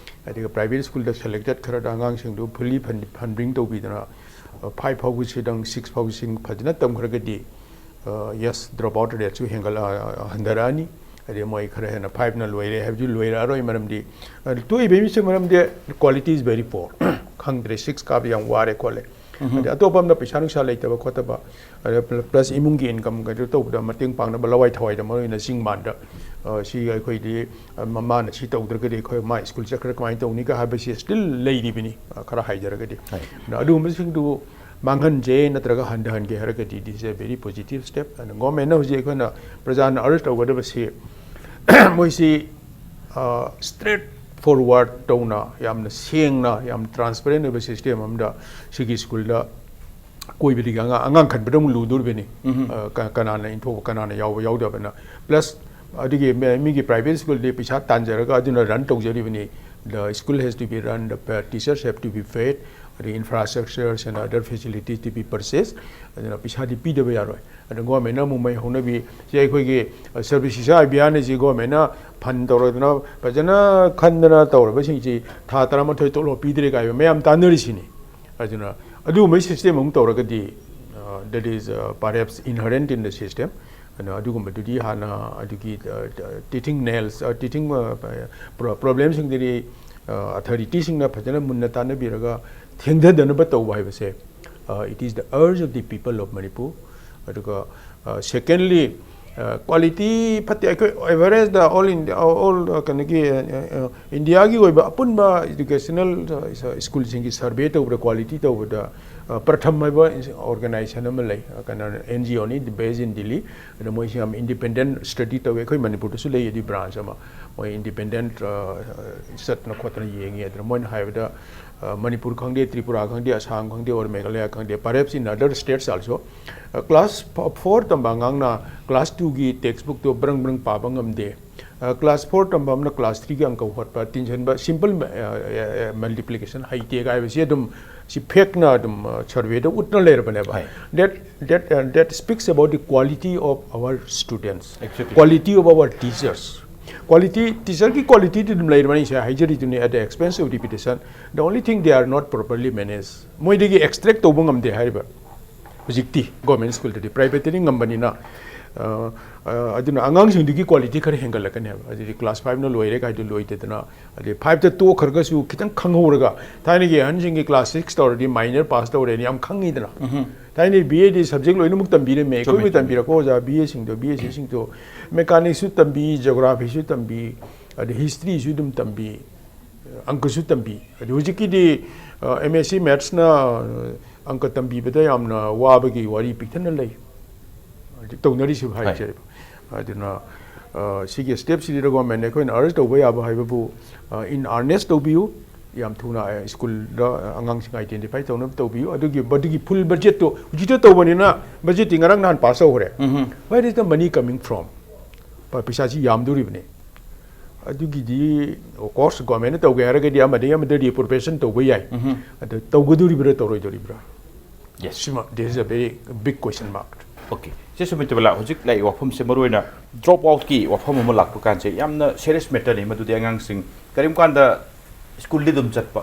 ꯑꯗꯨꯒ ꯄ꯭ꯔꯥꯏꯚꯦꯠ ꯁ꯭ꯀꯨꯜꯗ ꯁꯦꯂꯦꯛꯇꯦꯠ ꯈꯔꯗ ꯑꯉꯥꯡꯁꯤꯡꯗꯨ ꯐꯨꯜꯂꯤ ꯐꯟ-, ꯐꯟꯗꯤꯡ ꯇꯧꯕꯤꯗꯅ, ꯑ, five ꯐꯥꯎꯕꯁꯤꯗꯪ, six ꯐꯥꯎꯕꯁꯤꯡ ꯐꯖꯅ ꯇꯝꯈ꯭ꯔꯒꯗꯤ, ꯑ, yes, drop out rate ꯁꯨ ꯍꯦꯟꯒꯠꯂ-, ꯑ, ꯍꯟꯊꯔꯛꯑꯅꯤ꯫ ꯑꯗꯩ ꯃꯣꯏ ꯈꯔ ꯍꯦꯟꯅ five ꯅ ꯂꯣꯏꯔꯦ ꯍꯥꯏꯕꯗꯨ ꯂꯣꯏꯔꯛꯑꯔꯣꯏ꯫ ꯃꯔꯝꯗꯤ, ꯑ, ꯇꯣꯛꯏꯕꯒꯤ ꯃꯤꯁꯦ ꯃꯔꯝꯗꯤ quality is very poor. ꯈꯪꯗ꯭ꯔꯦ, six ꯀꯥꯕ ꯌꯥꯝ ꯋꯥꯔꯦ ꯈꯣꯠꯂꯦ꯫ ꯑꯗꯩ ꯑꯇꯣꯞꯄ ꯑꯃꯅ ꯄꯩꯁꯥ ꯅꯨꯡꯁꯥ ꯂꯩꯇꯕ ꯈꯣꯠꯇꯕ, ꯑꯗ ꯄ꯭ꯂ-, ꯄ꯭ꯂꯁ ꯏꯃꯨꯡꯒꯤ ꯏꯟꯀꯝ ꯀꯩꯅꯣ ꯇꯧꯕꯗ ꯃꯇꯦꯡ ꯄꯥꯡꯅꯕ ꯂꯋꯥꯏ ꯊꯋꯥꯏꯗ, ꯃꯔꯨ ꯑꯣꯏꯅ ꯆꯤꯡ ꯃꯥꯟꯗ, ꯑ, ꯁꯤ ꯑꯩꯈꯣꯏꯗꯤ, ꯑ, ꯃꯃꯥꯅ ꯁꯤ ꯇꯧꯗ꯭ꯔꯒꯗꯤ ꯑꯩꯈꯣꯏ ꯃꯥ ꯁ꯭ꯀꯨꯜ ꯆꯠꯈ꯭ꯔ ꯀꯃꯥꯏꯅ ꯇꯧꯅꯤꯒ ꯍꯥꯏꯕꯁꯤ still ꯂꯩꯔꯤꯕꯅꯤ, ꯑ, ꯈꯔ ꯍꯥꯏꯖꯔꯒꯗꯤ꯫ ꯍꯣꯏ꯫ ꯑꯗ ꯑꯗꯨꯒꯨꯝꯕꯁꯤꯡꯗꯨ ꯃꯥꯡꯍꯟꯖꯦ ꯅꯠꯇ꯭ꯔꯒ ꯍꯟꯊꯍꯟꯒꯦ ꯍꯥꯏꯔꯒꯗꯤ this is a very positive step꯫ ꯑꯗ ꯒꯣꯔꯃꯦꯟꯅ ꯍꯧꯖꯤꯛ ꯑꯩꯈꯣꯏꯅ ꯄ꯭ꯔꯖꯥꯅ ꯑꯔꯖ ꯇꯧꯒꯗꯕꯁꯤ, ꯃꯣꯏꯁꯤ, ꯑ, straight forward ꯇꯧꯅ, ꯌꯥꯝꯅ ꯁꯦꯡꯅ, ꯌꯥꯝ transparent ꯑꯣꯏꯕ system ꯑꯃꯗ ꯁꯤꯒꯤ ꯁ꯭ꯀꯨꯜꯗ ꯀꯣꯏꯕꯗꯒꯤ ꯑꯉꯥꯡ, ꯑꯉꯥꯡ ꯈꯟꯕꯗ ꯑꯃꯨꯛ ꯂꯨꯗꯣꯔꯤꯕꯅꯤ꯫ ꯑ, ꯀ-, ꯀꯅꯥꯅ ꯏꯟꯊꯣꯛꯄ, ꯀꯅꯥꯅ ꯌꯥꯎꯕ, ꯌꯥꯎꯗꯕꯅ꯫ Plus ꯑꯗꯨꯒꯤ ꯃ-, ꯃꯤꯒꯤ private ꯁ꯭ꯀꯨꯜꯗꯤ ꯄꯩꯁꯥ ꯇꯥꯟꯖꯔꯒ ꯑꯗꯨꯅ run ꯇꯧꯖꯔꯤꯕꯅꯤ꯫ The school has to be run, the teachers have to be paid, ꯑꯗꯒꯤ infrastructures and other facilities to be purchased꯫ ꯑꯗꯨꯅ ꯄꯩꯁꯥꯗꯤ ꯄꯤꯗꯕ ꯌꯥꯔꯣꯏ꯫ ꯑꯗꯨ ꯒꯣꯔꯃꯦꯟꯅ ꯑꯃꯨꯛ ꯃꯩ ꯍꯧꯅꯕꯤ ꯁꯤ ꯑꯩꯈꯣꯏꯒꯤ ꯁꯔꯕ ꯁꯤꯛꯁꯥ ꯑꯚꯤꯌꯥꯟ ꯑꯁꯤ ꯒꯣꯔꯃꯦꯟꯅ ꯐꯟ ꯇꯧꯔꯗꯅ ꯐꯖꯅ ꯈꯟꯗꯅ ꯇꯧꯔꯕꯁꯤꯡꯁꯤ ꯊꯥ ꯇꯔꯥꯃꯥꯊꯣꯏ ꯇꯣꯂꯣꯞ ꯄꯤꯗ꯭ꯔꯦ ꯀꯥꯏꯕ ꯃꯌꯥꯝ ꯇꯥꯟꯅꯔꯤꯁꯤꯅꯤ꯫ ꯑꯗꯨꯅ ꯑꯗꯨꯒꯨꯝꯕꯒꯤ system ꯑꯃꯨꯛ ꯇꯧꯔꯒꯗꯤ, uh, that is, uh, perhaps inherent in the system꯫ ꯑꯗꯨꯅ ꯑꯗꯨꯒꯨꯝꯕꯗꯨꯗꯤ ꯍꯥꯟꯅ ꯑꯗꯨꯒꯤ, uh, teething nails, uh, teething, uh, pro- problemꯁꯤꯡꯗꯨꯗꯤ, uh, authorityꯁꯤꯡꯅ ꯐꯖꯅ ꯃꯨꯟꯅ ꯇꯥꯟꯅꯕꯤꯔꯒ ꯊꯦꯡꯊꯗꯅꯕ ꯇꯧꯕ ꯍꯥꯏꯕꯁꯦ, uh, it is the urge of the people of Manipur꯫ ꯑꯗꯨꯒ, uh, secondly, uh, quality ꯐꯠꯇꯦ꯫ ꯑꯩꯈꯣꯏ average the all India, all, uh, ꯀꯩꯅꯣꯒꯤ, uh, uh, ꯏꯟꯗꯤꯌꯥꯒꯤ ꯑꯣꯏꯕ ꯑꯄꯨꯟꯕ educational, uh, schoolꯁꯤꯡꯒꯤ survey ꯇꯧꯕꯗ, quality ꯇꯧꯕꯗ, uh, ꯄ꯭ꯔꯊꯝ ꯍꯥꯏꯕ organization ꯑꯃ ꯂꯩ, uh, ꯀꯩꯅꯣ, NGOꯅꯤ, based in Delhi꯫ ꯑꯗ ꯃꯣꯏꯁꯤ ꯌꯥꯝ independent study ꯇꯧꯋꯤ꯫ ꯑꯩꯈꯣꯏ ꯃꯅꯤꯄꯨꯔꯗꯁꯨ ꯂꯩ ꯑꯗꯨꯒꯤ branch ꯑꯃ꯫ ꯃꯣꯏ independent, uh, ꯆꯠꯇꯅ ꯈꯣꯠꯇꯅ ꯌꯦꯡꯉꯤ꯫ ꯑꯗꯨꯅ ꯃꯣꯏꯅ ꯍꯥꯏꯕꯗ, ꯑ, ꯃꯅꯤꯄꯨꯔ ꯈꯪꯗꯦ, ꯇ꯭ꯔꯤꯄꯨꯔꯥ ꯈꯪꯗꯦ, ꯑꯁꯥꯝ ꯈꯪꯗꯦ, or Meghalaya ꯈꯪꯗꯦ, perhaps in other states also, ꯑ, class four ꯇꯝꯕ ꯑꯉꯥꯡꯅ class twoꯒꯤ textbookꯇꯣ ꯕ꯭ꯔꯪ ꯕ꯭ꯔꯪ ꯄꯥꯕ ꯉꯝꯗꯦ꯫ ꯑ, class four ꯇꯝꯕ ꯑꯃꯅ class threeꯒꯤ ꯑꯪꯀ ꯍꯣꯠꯄ, ꯇꯤꯟꯁꯤꯟꯕ, simple, ꯑ, ꯑ, ꯑ, multiplication ꯍꯩꯇꯦ ꯍꯥꯏꯕꯁꯤ ꯑꯗꯨꯝ ꯁꯤ factꯅ ꯑꯗꯨꯝ, ꯑ, surveyꯗ ꯎꯠꯅ ꯂꯩꯔꯕꯅꯦꯕ꯫ ꯍꯣꯏ꯫ That, that, uh, that speaks about the quality of our students, Exactly. quality of our teachers꯫ Quality, teacherꯒꯤ qualityꯗꯤ ꯑꯗꯨꯝ ꯂꯩꯔꯕꯅꯤ, ꯁꯦ ꯍꯥꯏꯖꯔꯤꯗꯨꯅꯤ, at the expense of reputation꯫ The only thing they are not properly managed꯫ ꯃꯣꯏꯗꯒꯤ extract ꯇꯧꯕ ꯉꯝꯗꯦ ꯍꯥꯏꯔꯤꯕ꯫ ꯍꯧꯖꯤꯛꯇꯤ government schoolꯗꯗꯤ, privateꯇꯗꯤ ꯉꯝꯕꯅꯤꯅ, ꯑ, ꯑ, ꯑꯗꯨꯅ ꯑꯉꯥꯡꯁꯤꯡꯗꯨꯒꯤ quality ꯈꯔ ꯍꯦꯟꯒꯠꯂꯛꯀꯅꯦꯕ꯫ ꯑꯗꯨꯗꯤ class fiveꯅ ꯂꯣꯏꯔꯦ ꯀꯥꯏꯗꯨ ꯂꯣꯏꯗꯗꯅ, ꯑꯗꯩ fiveꯇ ꯇꯣꯛꯈ꯭ꯔꯒꯁꯨ ꯈꯤꯇꯪ ꯈꯪꯍꯧꯔꯒ, ꯊꯥꯏꯅꯒꯤ ꯑꯍꯟꯁꯤꯡꯒꯤ class six ꯇꯧꯔꯗꯤ minor pass ꯇꯧꯔꯦꯅ ꯌꯥꯝ ꯈꯪꯉꯤꯗꯅ꯫ ꯎꯝ꯫ ꯊꯥꯏꯅ BAꯗꯤ subject ꯂꯣꯏꯅꯃꯛ ꯇꯝꯕꯤꯔꯝꯃꯦ꯫ ꯑꯩꯈꯣꯏꯕꯨ ꯑꯩꯈꯣꯏ ꯇꯝꯕꯤꯔꯛꯄ ꯑꯣꯖꯥ BAꯁꯤꯡꯗꯣ, BSCꯁꯤꯡꯗꯣ, mechanicsꯁꯨ ꯇꯝꯕꯤ, geographyꯁꯨ ꯇꯝꯕꯤ, ꯑꯗꯩ historyꯁꯨ ꯑꯗꯨꯝ ꯇꯝꯕꯤ, ꯑꯪꯀꯁꯨ ꯇꯝꯕꯤ꯫ ꯑꯗꯨ ꯍꯧꯖꯤꯛꯀꯤꯗꯤ, ꯑ, MSc Mathsꯅ, ꯑ, ꯑꯪꯀ ꯇꯝꯕꯤꯕꯗ ꯌꯥꯝꯅ ꯋꯥꯕꯒꯤ ꯋꯥꯔꯤ ꯄꯤꯛꯊꯟꯅ ꯂꯩ꯫ ꯍꯧꯖꯤꯛ ꯇꯧꯅꯔꯤꯁꯤ ꯍꯥꯏ꯫ ꯍꯥꯏꯖꯔꯤꯕ꯫ ꯑꯗꯨꯅ, ꯑ, ꯁꯤꯒꯤ stepꯁꯤꯗꯤ government ꯑꯩꯈꯣꯏꯅ urge ꯇꯧꯕ ꯌꯥꯕ ꯍꯥꯏꯕꯕꯨ, ꯑ, in earnest ꯇꯧꯕꯤꯌꯨ꯫ ꯌꯥꯝ ꯊꯨꯅ, ꯑ, schoolꯗ, ꯑ, ꯑꯉꯥꯡꯁꯤꯡ identify ꯇꯧꯅꯕ ꯇꯧꯕꯤꯌꯨ꯫ ꯑꯗꯨꯒꯤ, ꯑꯗꯨꯒꯤ full budgetꯇꯣ ꯍꯧꯖꯤꯛꯇ ꯇꯧꯕꯅꯤꯅ budgetꯇꯤ ꯉꯔꯥꯡ ꯅꯍꯥꯟ pass ꯇꯧꯈ꯭ꯔꯦ꯫ ꯎꯝꯍꯨꯝ꯫ Where is the money coming from? ꯄ-, ꯄꯩꯁꯥꯁꯤ ꯌꯥꯝꯗꯣꯔꯤꯕꯅꯤ꯫ ꯑꯗꯨꯒꯤꯗꯤ, of course, ꯒꯣꯔꯃꯦꯟꯅ ꯇꯧꯒꯦ ꯍꯥꯏꯔꯒꯗꯤ ꯑꯃꯗꯒꯤ ꯑꯃꯗ ꯔꯤꯑꯦꯄ꯭ꯔꯣꯄ꯭ꯔꯤꯌꯦꯁꯟ ꯇꯧꯕ ꯌꯥꯏ꯫ ꯑꯗꯨ ꯇꯧꯒꯗꯣꯔꯤꯕ꯭ꯔꯥ, ꯇꯧꯔꯣꯏꯗꯣꯔꯤꯕ꯭ꯔꯥ? ꯁꯤꯃ, there is a very big question mark. Okay, ꯁꯤ ꯁꯨꯃꯤꯇꯕꯂꯥ, ꯍꯧꯖꯤꯛ ꯂꯥꯛꯏ ꯋꯥꯐꯝꯁꯦ, ꯃꯔꯨꯑꯣꯏꯅ ꯗ꯭ꯔꯣꯞ ꯑꯥꯎꯠꯀꯤ ꯋꯥꯐꯝ ꯑꯃ ꯂꯥꯛꯄ ꯀꯥꯟꯁꯦ ꯌꯥꯝꯅ ꯁꯦꯔꯤꯌꯁ ꯃꯦꯇꯔꯅꯤ꯫ ꯃꯗꯨꯗꯤ ꯑꯉꯥꯡꯁꯤꯡ ꯀꯔꯤꯒꯨꯝꯕ ꯀꯥꯟꯗ ꯁ꯭ꯀꯨꯜꯗꯤ ꯑꯗꯨꯝ ꯆꯠꯄ,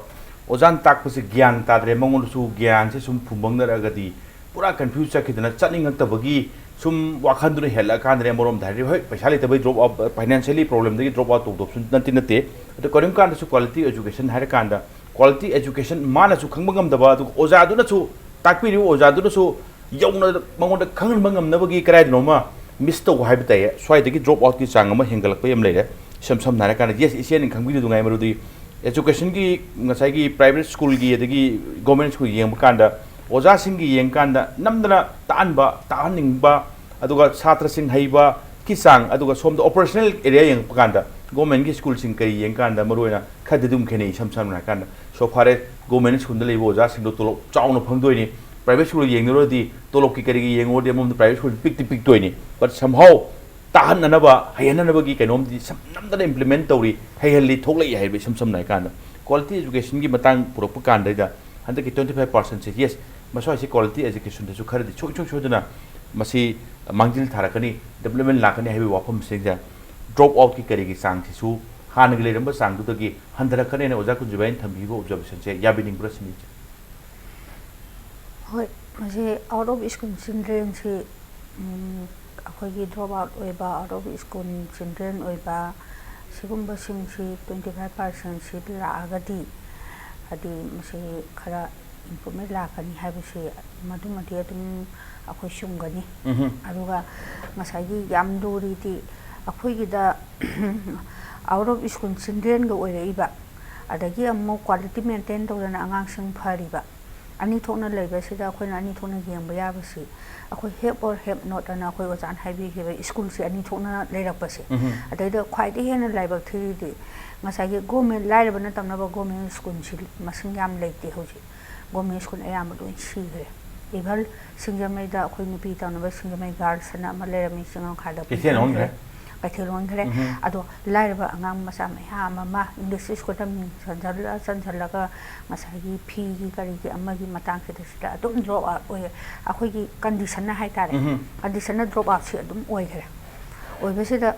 ꯑꯣꯖꯥꯅ ꯇꯥꯛꯄꯁꯦ ꯒ꯭ꯌꯥꯟ ꯇꯥꯗ꯭ꯔꯦ, ꯃꯉꯣꯟꯗꯁꯨ ꯒ꯭ꯌꯥꯟꯁꯦ ꯁꯨꯝ ꯐꯨꯝꯕꯪꯅꯔꯛꯑꯒꯗꯤ ꯄꯨꯔꯥ ꯀꯟꯐ꯭ꯌꯨꯁ ꯆꯠꯈꯤꯗꯅ ꯆꯠꯅꯤꯡꯉꯛꯇꯕꯒꯤ ꯁꯨꯝ ꯋꯥꯈꯜꯗꯨꯅ ꯍꯦꯜꯂꯛꯑꯀꯥꯟꯗꯅꯦ꯫ ꯑꯃꯔꯣꯝꯗ ꯍꯥꯏꯔꯗꯤ, ꯍꯣꯏ, ꯄꯩꯁꯥ ꯂꯩꯇꯕꯒꯤ ꯗ꯭ꯔꯣꯞ ꯑꯥꯎꯠ, ꯐꯥꯏꯅꯥꯟꯁꯤꯌꯦꯜꯂꯤ ꯄ꯭ꯔꯣꯕ꯭ꯂꯦꯝꯗꯒꯤ ꯗ꯭ꯔꯣꯞ ꯑꯥꯎꯠ ꯇꯧꯗꯕꯁꯨ ꯅꯠꯇꯤ ꯅꯠꯇꯦ꯫ ꯑꯗꯣ ꯀꯔꯤꯒꯨꯝꯕ ꯀꯥꯟꯗꯁꯨ ꯀ꯭ꯋꯥꯂꯤꯇꯤ ꯑꯦꯖꯨꯀꯦꯁꯟ ꯍꯥꯏꯔꯀꯥꯟꯗ, ꯀ꯭ꯋꯥꯂꯤꯇꯤ ꯑꯦꯖꯨꯀꯦꯁꯟ ꯃꯥꯅꯁꯨ ꯈꯪꯕ ꯉꯝꯗꯕ, ꯑꯗꯨꯒ ꯑꯣꯖꯥꯗꯨꯅꯁꯨ, ꯇꯥꯛꯄꯤꯔꯤꯕ ꯑꯣꯖꯥꯗꯨꯅꯁꯨ ꯌꯧꯅ ꯃꯉꯣꯟꯗ ꯈꯪꯍꯟꯕ ꯉꯝꯅꯕꯒꯤ ꯀꯗꯥꯏꯗꯅꯣꯃ ꯃꯤꯁ ꯇꯧꯕ ꯍꯥꯏꯕ ꯇꯥꯏꯌꯦ꯫ ꯁ꯭ꯋꯥꯏꯗꯒꯤ ꯗ꯭ꯔꯣꯞ ꯑꯥꯎꯠꯀꯤ ꯆꯥꯡ ꯑꯃ ꯍꯦꯟꯒꯠꯂꯛꯄ ꯌꯥꯝ ꯂꯩꯔꯦ꯫ ꯏꯁꯝ ꯁꯝꯅ ꯍꯥꯏꯔꯀꯥꯟꯗ, ꯌꯦꯁ, ꯏꯆꯦꯅ ꯈꯪꯕꯤꯔꯤꯗꯨꯉꯥꯏ, ꯃꯔꯨꯗꯤ ꯑꯦꯖꯨꯀꯦꯁꯟꯒꯤ, ꯉꯁꯥꯏꯒꯤ ꯄ꯭ꯔꯥꯏꯚꯦꯠ ꯁ꯭ꯀꯨꯜꯒꯤ ꯑꯗꯒꯤ ꯒꯣꯔꯃꯦꯟ ꯁ꯭ꯀꯨꯜ ꯌꯦꯡꯕ ꯀꯥꯟꯗ, ꯑꯣꯖꯥꯁꯤꯡꯒꯤ ꯌꯦꯡꯕ ꯀꯥꯟꯗ ꯅꯝꯗꯅ ꯇꯥꯛꯍꯟꯅꯤꯡꯕ, ꯑꯗꯨꯒ ꯁꯥꯇ꯭ꯔꯁꯤꯡ ꯍꯩꯕꯒꯤ ꯆꯥꯡ, ꯑꯗꯨꯒ ꯁꯣꯝꯗ ꯑꯣꯄꯔꯦꯁꯅꯦꯜ ꯑꯦꯔꯤꯌꯥ ꯌꯦꯡꯉꯛꯄ ꯀꯥꯟꯗ ꯒꯣꯔꯃꯦꯟꯒꯤ ꯁ꯭ꯀꯨꯜꯁꯤꯡ ꯀꯔꯤ ꯌꯦꯡꯕ ꯀꯥꯟꯗ ꯃꯔꯨꯑꯣꯏꯅ ꯈꯔꯗꯤ ꯑꯗꯨꯝ ꯈꯦꯠꯅꯩ꯫ ꯏꯁꯝ ꯁꯝꯅ ꯍꯥꯏꯔꯀꯥꯟꯗ, so far as ꯒꯣꯔꯃꯦꯟ ꯁ꯭ꯀꯨꯜꯗ ꯂꯩꯕ ꯑꯣꯖꯥꯁꯤꯡꯗꯣ ꯇꯣꯂꯣꯞ ꯆꯥꯎꯅ ꯐꯪꯗꯣꯏꯅꯤ꯫ ꯄ꯭ꯔꯥꯏꯚꯦꯠ ꯁ꯭ꯀꯨꯜ ꯌꯦꯡꯅꯔꯨꯔꯗꯤ ꯇꯣꯂꯣꯞꯀꯤ ꯀꯔꯤꯒꯤ ꯌꯦꯡꯉꯨꯔꯗꯤ ꯑꯃꯔꯣꯝꯗ ꯄ꯭ꯔꯥꯏꯚꯦꯠ ꯁ꯭ꯀꯨꯜ ꯄꯤꯛꯇꯤ ꯄꯤꯛꯇꯣꯏꯅꯤ꯫ But somehow ꯇꯥꯍꯟꯅꯅꯕ, ꯍꯩꯍꯟꯅꯅꯕꯒꯤ ꯀꯩꯅꯣꯝꯗꯤ ꯁꯝ-, ꯅꯝꯗꯅ ꯏꯝꯄ꯭ꯂꯤꯃꯦꯟ ꯇꯧꯔꯤ, ꯍꯩꯍꯜꯂꯤ, ꯊꯣꯛꯂꯛꯏ ꯍꯥꯏꯕ꯫ ꯏꯁꯝ ꯁꯝꯅ ꯍꯥꯏꯔꯀꯥꯟꯗ, ꯀ꯭ꯋꯥꯂꯤꯇꯤ ꯑꯦꯖꯨꯀꯦꯁꯟꯒꯤ ꯃꯇꯥꯡ ꯄꯨꯔꯛꯄ ꯀꯥꯟꯗꯩꯗ ꯍꯟꯗꯛꯀꯤ ꯇ꯭ꯋꯦꯟꯇꯤ ꯐꯥꯏꯚ ꯄꯥꯔꯁꯦꯟꯁꯦ, ꯌꯦꯁ, ꯃꯁ꯭ꯋꯥꯏꯁꯤ ꯀ꯭ꯋꯥꯂꯤꯇꯤ ꯑꯦꯖꯨꯀꯦꯁꯟꯗꯁꯨ ꯈꯔꯗꯤ ꯁꯨꯡꯁꯣꯏ ꯁꯣꯏꯗꯅ ꯃꯁꯤ ꯃꯥꯡꯖꯤꯜ ꯊꯥꯔꯛꯀꯅꯤ, ꯗꯤꯕ꯭ꯂꯞꯃꯦꯟ ꯂꯥꯛꯀꯅꯤ ꯍꯥꯏꯕꯒꯤ ꯋꯥꯐꯝꯁꯤꯡꯁꯦ, ꯗ꯭ꯔꯣꯞ ꯑꯥꯎꯠꯀꯤ ꯀꯔꯤꯒꯤ ꯆꯥꯡꯁꯤꯁꯨ ꯍꯥꯟꯅꯒꯤ ꯂꯩꯔꯝꯕ ꯆꯥꯡꯗꯨꯗꯒꯤ ꯍꯟꯊꯔꯛꯀꯅꯦꯅ ꯑꯣꯖꯥ ꯀꯨꯟꯖꯨꯕꯥꯏꯅ ꯊꯝꯕꯤꯕ ꯑꯣꯕꯖꯥꯔꯕꯦꯁꯟꯁꯦ ꯌꯥꯕꯤꯅꯤꯡꯕ꯭ꯔꯥ ꯁꯤꯅꯤ? ꯍꯣꯏ, ꯃꯁꯤ ꯑꯥꯎꯠ ꯑꯣꯐ ꯁ꯭ꯀꯨꯜ ꯆꯤꯜꯗ꯭ꯔꯦꯟꯁꯤ, ꯎꯝ, ꯑꯩꯈꯣꯏꯒꯤ ꯗ꯭ꯔꯣꯞ ꯑꯥꯎꯠ ꯑꯣꯏꯕ, ꯑꯥꯎꯠ ꯑꯣꯐ ꯁ꯭ꯀꯨꯜ ꯆꯤꯜꯗ꯭ꯔꯦꯟ ꯑꯣꯏꯕ, ꯁꯤꯒꯨꯝꯕꯁꯤꯡꯁꯤ ꯇ꯭ꯋꯦꯟꯇꯤ ꯐꯥꯏꯚ ꯄꯥꯔꯁꯦꯟꯁꯤ ꯂꯥꯛꯑꯒꯗꯤ, ꯍꯥꯏꯗꯤ ꯃꯁꯤ ꯈꯔ ꯏꯝꯄ꯭ꯔꯨꯚꯃꯦꯟ ꯂꯥꯛꯀꯅꯤ ꯍꯥꯏꯕꯁꯤ ꯃꯗꯨꯃꯗꯤ ꯑꯗꯨꯝ ꯑꯩꯈꯣꯏ ꯆꯨꯝꯒꯅꯤ꯫ ꯑꯗꯨꯒ ꯉꯁꯥꯏꯒꯤ ꯌꯥꯝ ꯂꯨꯔꯤꯗꯤ ꯑꯩꯈꯣꯏꯒꯤꯗ ꯑꯥꯎꯠ ꯑꯣꯐ ꯁ꯭ꯀꯨꯜ ꯆꯤꯜꯗ꯭ꯔꯦꯟꯒ ꯑꯣꯏꯔꯛꯏꯕ, ꯑꯗꯒꯤ ꯑꯃꯨꯛ ꯀ꯭ꯋꯥꯂꯤꯇꯤ ꯃꯦꯟꯇꯦꯟ ꯇꯧꯗꯅ ꯑꯉꯥꯡꯁꯤꯡ ꯐꯔꯤꯕ, ꯑꯅꯤ ꯊꯣꯛꯅ ꯂꯩꯕꯁꯤꯗ ꯑꯩꯈꯣꯏꯅ ꯑꯅꯤ ꯊꯣꯛꯅ ꯌꯦꯡꯕ ꯌꯥꯕꯁꯤ ꯑꯩꯈꯣꯏ ꯍꯦꯞ ꯑꯣꯔ ꯍꯦꯞ ꯅꯣꯠ ꯑꯅ ꯑꯩꯈꯣꯏ ꯑꯣꯖꯥꯅ ꯍꯥꯏꯕꯤꯈꯤꯕ ꯁ꯭ꯀꯨꯜꯁꯤ ꯑꯅꯤ ꯊꯣꯛꯅ ꯂꯩꯔꯛꯄꯁꯦ꯫ ꯑꯗꯩꯗ ꯈ꯭ꯋꯥꯏꯗꯒꯤ ꯍꯦꯟꯅ ꯂꯥꯏꯕꯛ ꯊꯤꯔꯤꯗꯤ ꯉꯁꯥꯏꯒꯤ ꯒꯣꯔꯃꯦꯟ, ꯂꯥꯏꯔꯕꯅ ꯇꯝꯅꯕ ꯒꯣꯔꯃꯦꯟ ꯁ꯭ꯀꯨꯜꯁꯤ ꯃꯁꯤꯡ ꯌꯥꯝ ꯂꯩꯇꯦ ꯍꯧꯖꯤꯛ꯫ ꯒꯣꯔꯃꯦꯟ ꯁ꯭ꯀꯨꯜ ꯑꯌꯥꯝꯕ ꯂꯣꯏ ꯁꯤꯈ꯭ꯔꯦ꯫ ꯏꯚꯟ ꯁꯤꯡꯖꯃꯩꯗ ꯑꯩꯈꯣꯏ ꯅꯨꯄꯤ ꯇꯝꯅꯕ ꯁꯤꯡꯖꯃꯩ ꯒꯥꯔꯜꯁ ꯑꯅ ꯑꯃ ꯂꯩꯔꯝꯃꯤ, ꯆꯤꯡꯉꯝꯈꯥꯗ ꯀꯩꯊꯦꯜ ꯍꯣꯡꯈ꯭ꯔꯦ꯫ ꯀꯩꯊꯦꯜ ꯑꯣꯟꯈ꯭ꯔꯦ꯫ ꯑꯗꯣ ꯂꯥꯏꯔꯕ ꯑꯉꯥꯡ ꯃꯆꯥ ꯃꯌꯥꯝ ꯑꯃ ꯏꯪꯂꯤꯁ ꯁ꯭ꯀꯨꯜꯗ ꯃꯤꯡ ꯆꯟꯁꯤꯜꯂ ꯆꯟꯁꯤꯜꯂꯒ ꯉꯁꯥꯏꯒꯤ ꯐꯤꯒꯤ ꯀꯔꯤꯒꯤ ꯑꯃꯒꯤ ꯃꯇꯥꯡꯁꯤꯗ ꯁꯤꯗ ꯑꯗꯨꯝ ꯗ꯭ꯔꯣꯞ ꯑꯥꯎꯠ ꯑꯣꯏꯌꯦ꯫ ꯑꯩꯈꯣꯏꯒꯤ ꯀꯟꯗꯤꯁꯟꯅ ꯍꯥꯏꯇꯥꯔꯦ, ꯀꯟꯗꯤꯁꯟꯅ ꯗ꯭ꯔꯣꯞ ꯑꯥꯎꯠꯁꯤ ꯑꯗꯨꯝ ꯑꯣꯏꯈ꯭ꯔꯦ꯫ ꯑꯣꯏꯕꯁꯤꯗ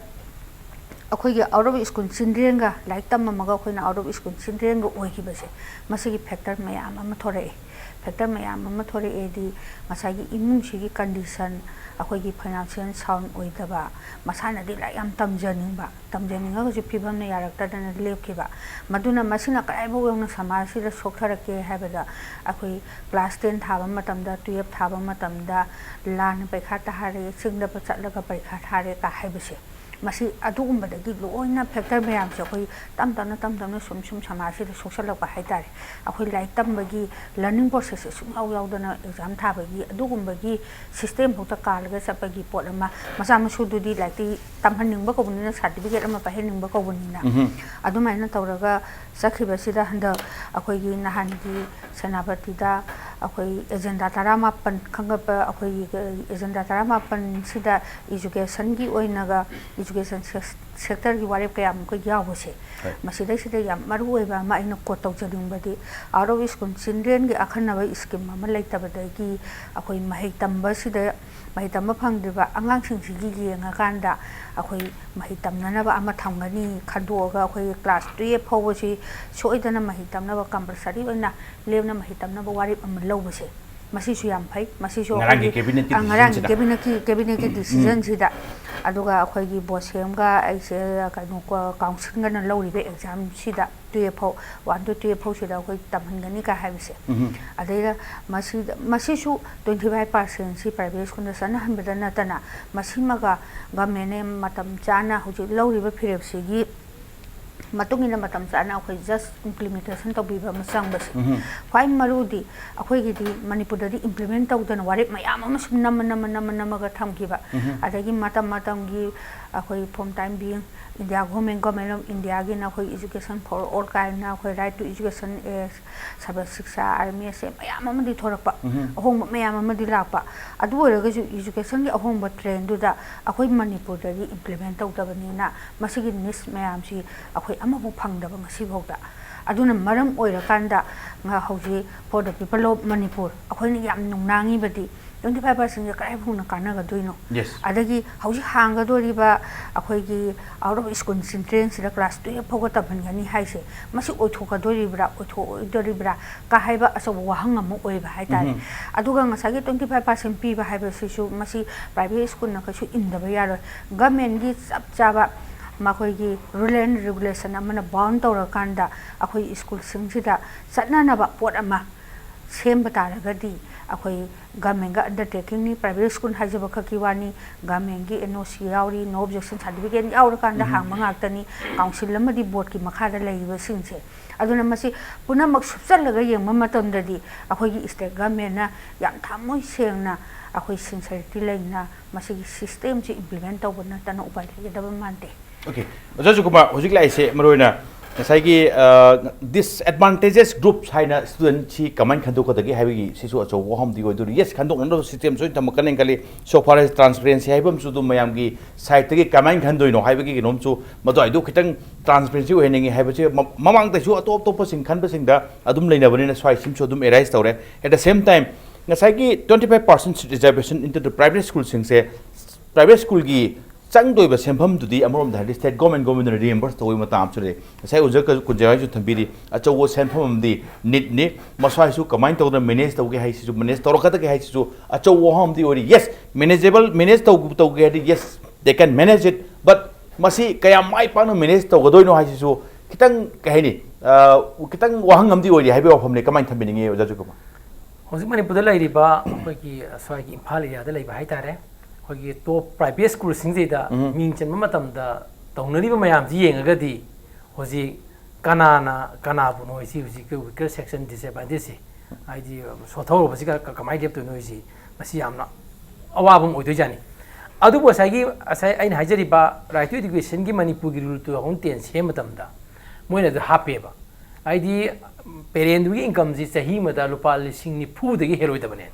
ꯑꯩꯈꯣꯏꯒꯤ ꯑꯥꯎꯠ ꯑꯣꯐ ꯁ꯭ꯀꯨꯜ ꯆꯤꯜꯗ꯭ꯔꯦꯟꯒ, ꯂꯥꯏꯔꯤꯛ ꯇꯝꯃꯝꯃꯒ ꯑꯩꯈꯣꯏꯅ ꯑꯥꯎꯠ ꯑꯣꯐ ꯁ꯭ꯀꯨꯜ ꯆꯤꯜꯗ꯭ꯔꯦꯟꯒ ꯑꯣꯏꯈꯤꯕꯁꯦ, ꯃꯁꯤꯒꯤ ꯐꯦꯛꯇꯔ ꯃꯌꯥꯝ ꯑꯃ ꯊꯣꯔꯛꯑꯦ꯫ ꯐꯦꯛꯇꯔ ꯃꯌꯥꯝ ꯑꯃ ꯊꯣꯔꯛꯑꯦꯗꯤ ꯉꯁꯥꯏꯒꯤ ꯏꯃꯨꯡꯁꯤꯒꯤ ꯀꯟꯗꯤꯁꯟ, ꯑꯩꯈꯣꯏꯒꯤ ꯐꯥꯏꯅꯥꯟꯁꯤꯌꯦꯜ ꯁꯥꯎꯟ ꯑꯣꯏꯗꯕ, ꯃꯁꯥꯅꯗꯤ ꯂꯥꯏꯔꯤꯛ ꯌꯥꯝ ꯇꯝꯖꯅꯤꯡꯕ, ꯇꯝꯖꯅꯤꯡꯉꯒꯁꯨ ꯐꯤꯕꯝꯅ ꯌꯥꯔꯛꯇꯗꯅ ꯂꯦꯞꯈꯤꯕ꯫ ꯃꯗꯨꯅ ꯃꯁꯤꯅ ꯀꯗꯥꯏꯐꯥꯎ ꯌꯧꯅ ꯁꯃꯥꯖꯁꯤꯗ ꯁꯣꯛꯊꯔꯛꯀꯦ ꯍꯥꯏꯕꯗ, ꯑꯩꯈꯣꯏ ꯀ꯭ꯂꯥꯁ ꯇꯦꯟ ꯊꯥꯕ ꯃꯇꯝꯗ, ꯇꯨꯌꯦꯜꯞ ꯊꯥꯕ ꯃꯇꯝꯗ, ꯂꯥꯟꯅ ꯄꯩꯈꯥ ꯊꯥꯔꯦ, ꯆꯤꯡꯗ ꯆꯠꯂꯒ ꯄꯩꯈꯥ ꯊꯥꯔꯦ ꯀ ꯍꯥꯏꯕꯁꯦ, ꯃꯁꯤ ꯑꯗꯨꯒꯨꯝꯕꯗꯒꯤ ꯂꯣꯏꯅ ꯐꯦꯛꯇꯔ ꯃꯌꯥꯝꯁꯦ ꯑꯩꯈꯣꯏ ꯇꯞ ꯇꯞꯅ, ꯇꯞ ꯇꯞꯅ ꯁꯨꯝ ꯁꯨꯝ ꯁꯃꯥꯖꯁꯤꯗ ꯁꯣꯛꯆꯜꯂꯛꯄ ꯍꯥꯏꯇꯥꯔꯦ꯫ ꯑꯩꯈꯣꯏ ꯂꯥꯏꯔꯤꯛ ꯇꯝꯕꯒꯤ ꯂꯔꯅꯤꯡ ꯄ꯭ꯔꯣꯁꯦꯁꯁꯦ ꯁꯨꯡꯌꯥꯎ ꯌꯥꯎꯗꯅ ꯑꯦꯛꯖꯥꯝ ꯊꯥꯕꯒꯤ ꯑꯗꯨꯒꯨꯝꯕꯒꯤ ꯁꯤꯁꯇꯦꯝ ꯐꯥꯎꯗ ꯀꯥꯜꯂꯒ ꯆꯠꯄꯒꯤ ꯄꯣꯠ ꯑꯃ, ꯃꯆꯥ ꯃꯁꯨꯗꯨꯗꯤ ꯂꯥꯏꯔꯤꯛꯇꯤ ꯇꯝꯍꯟꯅꯤꯡꯕ ꯀꯧꯕꯅꯤꯅ, ꯁꯥꯔꯇꯤꯐꯤꯀꯦꯠ ꯑꯃ ꯄꯥꯏꯍꯟꯅꯤꯡꯕ ꯀꯧꯕꯅꯤꯅ, ꯑꯗꯨꯃꯥꯏꯅ ꯇꯧꯔꯒ ꯆꯠꯈꯤꯕꯁꯤꯗ ꯍꯟꯗꯛ ꯑꯩꯈꯣꯏꯒꯤ ꯅꯍꯥꯟꯒꯤ ꯁꯦꯅꯥꯄꯇꯤꯗ ꯑꯩꯈꯣꯏ ꯑꯦꯖꯦꯟꯗꯥ ꯇꯔꯥꯃꯥꯄꯟ ꯈꯟꯒꯠꯄ, ꯑꯩꯈꯣꯏꯒꯤ ꯑꯦꯖꯦꯟꯗꯥ ꯇꯔꯥꯃꯥꯄꯟꯁꯤꯗ ꯏꯖꯨꯀꯦꯁꯟꯒꯤ ꯑꯣꯏꯅꯒ, ꯏꯖꯨꯀꯦꯁꯟ ꯁꯦꯛꯇꯔꯒꯤ ꯋꯥꯔꯦꯞ ꯀꯌꯥꯃꯨꯛꯀ ꯌꯥꯎꯕꯁꯦ, ꯍꯣꯏ꯫ ꯃꯁꯤꯗꯩꯁꯤꯗ ꯌꯥꯝ ꯃꯔꯨ ꯑꯣꯏꯕ ꯑꯃ ꯑꯩꯅ ꯀꯣꯠ ꯇꯧꯖꯅꯤꯡꯕꯗꯤ, ꯑꯥꯎꯠ ꯑꯣꯐ ꯁ꯭ꯀꯨꯜ ꯆꯤꯜꯗ꯭ꯔꯦꯟꯒꯤ ꯑꯈꯟꯅꯕ ꯁ꯭ꯀꯤꯝ ꯑꯃ ꯂꯩꯇꯕꯗꯒꯤ ꯑꯩꯈꯣꯏ ꯃꯍꯩ ꯇꯝꯕꯁꯤꯗ, ꯃꯍꯩ ꯇꯝꯕ ꯐꯪꯗ꯭ꯔꯤꯕ ꯑꯉꯥꯡꯁꯤꯡꯁꯤꯒꯤ ꯌꯦꯡꯉꯀꯥꯟꯗ ꯑꯩꯈꯣꯏ ꯃꯍꯩ ꯇꯝꯅꯅꯕ ꯑꯃ ꯊꯝꯒꯅꯤ ꯈꯟꯗꯣꯛꯑꯒ, ꯑꯩꯈꯣꯏ ꯀ꯭ꯂꯥꯁ ꯇꯨꯌꯦꯜꯞ ꯐꯥꯎꯕꯁꯤ ꯁꯣꯏꯗꯅ ꯃꯍꯩ ꯇꯝꯅꯕ ꯀꯝꯄꯜꯁꯔꯤ ꯑꯣꯏꯅ ꯂꯦꯞꯅ ꯃꯍꯩ ꯇꯝꯅꯕ ꯋꯥꯔꯦꯞ ꯑꯃ ꯂꯧꯕꯁꯦ, ꯃꯁꯤꯁꯨ ꯌꯥꯝ ꯐꯩ꯫ ꯃꯁꯤꯁꯨ ꯉꯔꯥꯡꯒꯤ ꯑꯩꯈꯣꯏꯒꯤ, ꯀꯦꯕꯤꯅꯦꯠꯀꯤ ꯑ, ꯉꯔꯥꯡꯒꯤ ꯗꯤꯁꯤꯖꯟꯁꯤꯗ꯫ ꯀꯦꯕꯤꯅꯦꯠꯀꯤ, ꯀꯦꯕꯤꯅꯦꯠꯀꯤ ꯗꯤꯁꯤꯖꯟꯁꯤꯗ, ꯑꯗꯨꯒ ꯑꯩꯈꯣꯏꯒꯤ ꯕꯣꯁꯦꯝꯒ ꯑꯩꯁꯦ, ꯀꯩꯅꯣ, ꯀ-, ꯀꯥꯎꯟꯁꯤꯜꯒꯅ ꯂꯧꯔꯤꯕ ꯑꯦꯛꯖꯥꯝꯁꯤꯗ, ꯇꯨꯌꯦꯜꯞ ꯐꯥꯎ, ꯋꯥꯟ ꯇꯨ ꯇꯨꯌꯦꯜꯞ ꯐꯥꯎꯁꯤꯗ ꯑꯩꯈꯣꯏ ꯇꯝꯍꯟꯒꯅꯤ ꯀꯥꯏ ꯍꯥꯏꯕꯁꯦ꯫ ꯑꯗꯩꯗ ꯃꯁꯤꯗ, ꯃꯁꯤꯁꯨ ꯇ꯭ꯋꯦꯟꯇꯤ ꯐꯥꯏꯚ ꯄꯥꯔꯁꯦꯟꯁꯤ ꯄ꯭ꯔꯥꯏꯚꯦꯠ ꯁ꯭ꯀꯨꯜꯗ ꯆꯠꯅꯍꯟꯕꯗ ꯅꯠꯇꯅ, ꯃꯁꯤꯃꯒ ꯒꯃꯦꯟꯅ ꯃꯇꯝ ꯆꯥꯅ ꯍꯧꯖꯤꯛ ꯂꯧꯔꯤꯕ ꯐꯤꯔꯦꯞꯁꯤꯒꯤ ꯃꯇꯨꯡ ꯏꯟꯅ ꯃꯇꯝ ꯆꯥꯅ ꯑꯩꯈꯣꯏ ꯖꯁ ꯏꯝꯄ꯭ꯂꯤꯃꯦꯟꯇꯦꯁꯟ ꯇꯧꯕꯤꯕ ꯑꯃ ꯆꯪꯕꯁꯦ꯫ ꯈ꯭ꯋꯥꯏ ꯃꯔꯨꯗꯤ ꯑꯩꯈꯣꯏꯒꯤꯗꯤ ꯃꯅꯤꯄꯨꯔꯗꯗꯤ ꯏꯝꯄ꯭ꯂꯤꯃꯦꯟ ꯇꯧꯗꯅ ꯋꯥꯔꯦꯞ ꯃꯌꯥꯝ ꯑꯃ ꯁꯨꯝ ꯅꯝꯃ ꯅꯝꯃ ꯅꯝꯃ ꯅꯝꯃꯒ ꯊꯝꯈꯤꯕ꯫ ꯑꯗꯒꯤ ꯃꯇꯝ ꯃꯇꯝꯒꯤ ꯑꯩꯈꯣꯏ from time being India government, Government of Indiaꯒꯤꯅ ꯑꯩꯈꯣꯏ education for all ꯀꯥꯏꯅ ꯑꯩꯈꯣꯏ right to education, Sarva Shiksha, R M S A ꯃꯌꯥꯝ ꯑꯃꯗꯤ ꯊꯣꯔꯛꯄ, ꯑꯍꯣꯡꯕ ꯃꯌꯥꯝ ꯑꯃꯗꯤ ꯂꯥꯛꯄ꯫ ꯑꯗꯨ ꯑꯣꯏꯔꯒꯁꯨ educationꯒꯤ ꯑꯍꯣꯡꯕ trendꯗꯨꯗ ꯑꯩꯈꯣꯏ ꯃꯅꯤꯄꯨꯔꯗꯗꯤ ꯏꯝꯄ꯭ꯂꯤꯃꯦꯟ ꯇꯧꯗꯕꯅꯤꯅ ꯃꯁꯤꯒꯤ ꯅꯤꯁ ꯃꯌꯥꯝꯁꯤ ꯑꯩꯈꯣꯏ ꯑꯃꯐꯥꯎ ꯐꯪꯗꯕ ꯉꯁꯤꯐꯥꯎꯗ꯫ ꯑꯗꯨꯅ ꯃꯔꯝ ꯑꯣꯏꯔꯀꯥꯟꯗ ꯉ-, ꯍꯧꯖꯤꯛ for the people of Manipur ꯑꯩꯈꯣꯏꯅ ꯌꯥꯝ ꯅꯨꯡꯅꯥꯡꯉꯤꯕꯗꯤ twenty five percentꯁꯦ ꯀꯗꯥꯏ ꯐꯥꯎꯅ ꯀꯥꯟꯅꯒꯗꯣꯏꯅꯣ? Yes. ꯑꯗꯒꯤ ꯍꯧꯖꯤꯛ ꯍꯥꯡꯒꯗꯣꯔꯤꯕ ꯑꯩꯈꯣꯏꯒꯤ out of school childrenꯁꯤꯗ class twelve ꯐꯥꯎꯕ ꯇꯝꯍꯟꯒꯅꯤ ꯍꯥꯏꯁꯦ, ꯃꯁꯤ ꯑꯣꯏꯊꯣꯛꯀꯗꯣꯔꯤꯕ꯭ꯔꯥ, ꯑꯣꯏꯊꯣꯛꯑꯣꯏꯗꯣꯔꯤꯕ꯭ꯔꯥ ꯀ ꯍꯥꯏꯕ ꯑꯆꯧꯕ ꯋꯥꯍꯪ ꯑꯃ ꯑꯣꯏꯕ ꯍꯥꯏꯇꯥꯔꯦ꯫ ꯑꯗꯨꯒ ꯉꯁꯥꯏꯒꯤ twenty five percent ꯄꯤꯕ ꯍꯥꯏꯕꯁꯤꯁꯨ ꯃꯁꯤ private schoolꯅ ꯀꯩꯁꯨ ꯏꯟꯗꯕ ꯌꯥꯔꯣꯏ꯫ Governmentꯒꯤ ꯆꯞ ꯆꯥꯕ ꯃꯈꯣꯏꯒꯤ rule and regulation ꯑꯃꯅ bound ꯇꯧꯔꯀꯥꯟꯗ ꯑꯩꯈꯣꯏ schoolꯁꯤꯡꯁꯤꯗ ꯆꯠꯅꯅꯕ ꯄꯣꯠ ꯑꯃ ꯁꯦꯝꯕ ꯇꯥꯔꯒꯗꯤ ꯑꯩꯈꯣꯏ governmentꯒ undertakingꯅꯤ, private school ꯍꯥꯏꯖꯕ ꯈꯛꯀꯤ ꯋꯥꯅꯤ, governmentꯒꯤ N O C ꯌꯥꯎꯔꯤ, no objection certificate ꯌꯥꯎꯔꯀꯥꯟꯗ ꯍꯥꯡꯕ ꯉꯥꯛꯇꯅꯤ, council ꯑꯃꯗꯤ boardꯀꯤ ꯃꯈꯥꯗ ꯂꯩꯔꯤꯕꯁꯤꯡꯁꯦ꯫ ꯑꯗꯨꯅ ꯃꯁꯤ ꯄꯨꯝꯅꯃꯛ ꯁꯨꯞꯆꯜꯂꯒ ꯌꯦꯡꯕ ꯃꯇꯝꯗꯗꯤ ꯑꯩꯈꯣꯏꯒꯤ state governmentꯅ ꯌꯥꯝ ꯊꯃꯣꯏ ꯁꯦꯡꯅ ꯑꯩꯈꯣꯏ sincerity ꯂꯩꯅ ꯃꯁꯤꯒꯤ systemꯁꯤ implement ꯇꯧꯕ ꯅꯠꯇꯅ ꯎꯄꯥꯏ ꯂꯩꯒꯗꯕ ꯃꯥꯟꯗꯦ꯫ Okay, ꯑꯣꯖꯥ ꯁꯨꯀꯨꯃꯥꯔ, ꯍꯧꯖꯤꯛ ꯂꯥꯛꯏꯁꯦ ꯃꯔꯨꯑꯣꯏꯅ ꯉꯁꯥꯏꯒꯤ disadvantages groups ꯍꯥꯏꯅ studentꯁꯤ ꯀꯃꯥꯏꯅ ꯈꯟꯗꯣꯛꯀꯗꯒꯦ ꯍꯥꯏꯕꯒꯤ ꯁꯤꯁꯨ ꯑꯆꯧꯕ ꯋꯥꯐꯝꯗꯤ ꯑꯣꯏꯗꯣꯔꯤ꯫ Yes, ꯈꯟꯗꯣꯛꯅꯅꯕ system ꯁꯣꯏꯅ ꯊꯝꯃꯛꯀꯅꯤ ꯈꯜꯂꯤ꯫ So far as transparency ꯍꯥꯏꯕ ꯑꯃꯁꯨ ꯑꯗꯨꯝ ꯃꯌꯥꯝꯒꯤ sideꯇꯒꯤ ꯀꯃꯥꯏꯅ ꯈꯟꯗꯣꯏꯅꯣ ꯍꯥꯏꯕꯒꯤ ꯀꯩꯅꯣꯝꯁꯨ ꯃꯗꯨꯋꯥꯏꯗꯨ ꯈꯤꯇꯪ transparency ꯑꯣꯏꯍꯟꯅꯤꯡꯉꯤ ꯍꯥꯏꯕꯁꯦ ꯃ-, ꯃꯃꯥꯡꯗꯁꯨ ꯑꯇꯣꯞ ꯑꯇꯣꯞꯄꯁꯤꯡ ꯈꯟꯕꯁꯤꯡꯗ ꯑꯗꯨꯝ ꯂꯩꯅꯕꯅꯤꯅ ꯁ꯭ꯋꯥꯏ ꯁꯤꯝꯁꯨ ꯑꯗꯨꯝ arise ꯇꯧꯔꯦ꯫ At the same time, ꯉꯁꯥꯏꯒꯤ twenty five percent seat reservation into the private schoolꯁꯤꯡꯁꯦ private schoolꯒꯤ ꯆꯪꯗꯣꯏꯕ ꯁꯦꯟꯐꯝꯗꯨꯗꯤ ꯑꯃꯔꯣꯝꯗ ꯍꯥꯏꯔꯗꯤ state government, governmentꯅ reimburse ꯇꯧꯕꯒꯤ ꯃꯇꯥꯡ ꯑꯃꯁꯨ ꯂꯩ꯫ ꯉꯁꯥꯏ ꯑꯣꯖꯥ ꯀ-, ꯀꯨꯟꯖꯥ ꯍꯣꯏꯁꯨ ꯊꯝꯕꯤꯔꯤ, ꯑꯆꯧꯕ ꯁꯦꯟꯐꯝ ꯑꯃꯗꯤ ꯅꯤꯠꯅꯤ꯫ ꯃꯁ꯭ꯋꯥꯏꯁꯨ ꯀꯃꯥꯏꯅ ꯇꯧꯗꯅ manage ꯇꯧꯒꯦ ꯍꯥꯏꯁꯤꯁꯨ, manage ꯇꯧꯔꯛꯀꯗꯒꯦ ꯍꯥꯏꯁꯤꯁꯨ ꯑꯆꯧꯕ ꯋꯥꯐꯝ ꯑꯃꯗꯤ ꯑꯣꯏꯔꯤ꯫ Yes, manageable, manage ꯇꯧ-, ꯇꯧꯒꯦ ꯍꯥꯏꯔꯗꯤ yes, they can manage it, but ꯃꯁꯤ ꯀꯌꯥꯝ ꯃꯥꯏ ꯄꯥꯛꯅ manage ꯇꯧꯒꯗꯣꯏꯅꯣ ꯍꯥꯏꯁꯤꯁꯨ ꯈꯤꯇꯪ, ꯀꯩ ꯍꯥꯏꯅꯤ, ꯑ, ꯈꯤꯇꯪ ꯋꯥꯍꯪ ꯑꯃꯗꯤ ꯑꯣꯏꯔꯤ ꯍꯥꯏꯕꯒꯤ ꯋꯥꯐꯝꯅꯤ꯫ ꯀꯃꯥꯏꯅ ꯊꯝꯕꯤꯅꯤꯡꯉꯤ, ꯑꯣꯖꯥ ꯖꯣꯏꯀꯨꯃꯥꯔ? ꯍꯧꯖꯤꯛ ꯃꯅꯤꯄꯨꯔꯗ ꯂꯩꯔꯤꯕ ꯑꯩꯈꯣꯏꯒꯤ ꯁ꯭ꯋꯥꯏꯒꯤ ꯏꯝꯐꯥꯜ ꯑꯦꯔꯤꯌꯥꯗ ꯂꯩꯕ ꯍꯥꯏꯇꯥꯔꯦ, ꯑꯩꯈꯣꯏꯒꯤ top private schoolꯁꯤꯡꯁꯤꯗ ꯃꯤꯡ ꯆꯟꯕ ꯃꯇꯝꯗ ꯇꯧꯅꯔꯤꯕ ꯃꯌꯥꯝꯁꯤ ꯌꯦꯡꯉꯒꯗꯤ ꯍꯧꯖꯤꯛ ꯀꯅꯥꯅ ꯀꯅꯥꯕꯨꯅꯣ ꯍꯥꯏꯁꯤ ꯍꯧꯖꯤꯛꯀꯤ weaker section, disadvantageꯁꯤ, ꯍꯥꯏꯗꯤ ꯁꯣꯊꯍꯧꯔꯕꯁꯤꯒ ꯀ-, ꯀꯃꯥꯏꯅ ꯂꯦꯞꯇꯣꯏꯅꯣ ꯍꯥꯏꯁꯤ, ꯃꯁꯤ ꯌꯥꯝꯅ ꯑꯋꯥꯕ ꯑꯃ ꯑꯣꯏꯗꯣꯏꯖꯥꯠꯅꯤ꯫ ꯑꯗꯨꯕꯨ ꯉꯁꯥꯏꯒꯤ, ꯉꯁꯥꯏ ꯑꯩꯅ ꯍꯥꯏꯖꯔꯤꯕ Right to Educationꯒꯤ ꯃꯅꯤꯄꯨꯔꯒꯤ Rule two thousand ten ꯁꯦꯝꯕ ꯃꯇꯝꯗ ꯃꯣꯏꯅ ꯑꯗꯨ ꯍꯥꯞꯄꯦꯕ꯫ ꯍꯥꯏꯗꯤ parentꯗꯨꯒꯤ incomeꯁꯤ ꯆꯍꯤ ꯑꯃꯗ ꯂꯨꯄꯥ ꯂꯤꯁꯤꯡ ꯅꯤꯐꯨꯗꯒꯤ ꯍꯦꯜꯂꯣꯏꯗꯕꯅꯦ꯫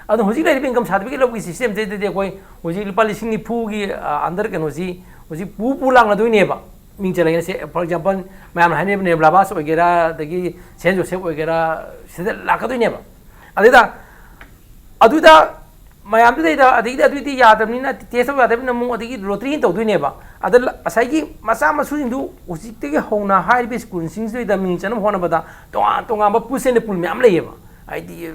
ꯑꯗꯣ ꯍꯧꯖꯤꯛ ꯂꯩꯔꯤꯕ income certificate ꯂꯧꯕꯒꯤ systemꯁꯤꯗꯗꯤ ꯑꯩꯈꯣꯏ ꯍꯧꯖꯤꯛ ꯂꯨꯄꯥ ꯂꯤꯁꯤꯡ ꯅꯤꯐꯨꯒꯤ, ꯑ, under ꯀꯩꯅꯣꯁꯤ ꯍꯧꯖꯤꯛ ꯄꯨ ꯄꯨ ꯂꯥꯡꯅꯗꯣꯏꯅꯦꯕ꯫ ꯃꯤꯡ ꯆꯜꯂꯒꯦꯅ ꯁꯦ, for example, ꯃꯌꯥꯝꯅ ꯍꯥꯏꯅꯔꯤꯕ ꯅꯤꯔꯃꯂꯥ ꯕꯥꯁ ꯑꯣꯏꯒꯦꯔꯥ, ꯑꯗꯒꯤ ꯁꯦꯟ ꯖꯣꯁꯦꯐ ꯑꯣꯏꯒꯦꯔꯥ, ꯁꯤꯗ ꯂꯥꯛꯀꯗꯣꯏꯅꯦꯕ꯫ ꯑꯗꯨꯗ, ꯑꯗꯨꯗ ꯃꯌꯥꯝꯗꯨꯗꯩꯗ, ꯑꯗꯒꯤꯗꯤ ꯑꯗꯨꯗꯤ ꯌꯥꯗꯕꯅꯤꯅ, test ꯇꯧꯕ ꯌꯥꯗꯕꯅꯤꯅ ꯑꯃꯨꯛ ꯑꯗꯒꯤ lottery ꯇꯧꯗꯣꯏꯅꯦꯕ꯫ ꯑꯗ ꯂ-, ꯉꯁꯥꯏꯒꯤ ꯃꯆꯥ ꯃꯁꯨꯁꯤꯡꯗꯨ ꯍꯧꯖꯤꯛꯇꯒꯤ ꯍꯧꯅ ꯍꯥꯏꯔꯤꯕ schoolꯁꯤꯡꯁꯤꯗꯩꯗ ꯃꯤꯡ ꯆꯟꯅꯕ ꯍꯣꯠꯅꯕꯗ ꯇꯣꯉꯥꯟ ꯇꯣꯉꯥꯟꯕ push and pull ꯃꯌꯥꯝ ꯂꯩꯌꯦꯕ꯫ ꯍꯥꯏꯗꯤ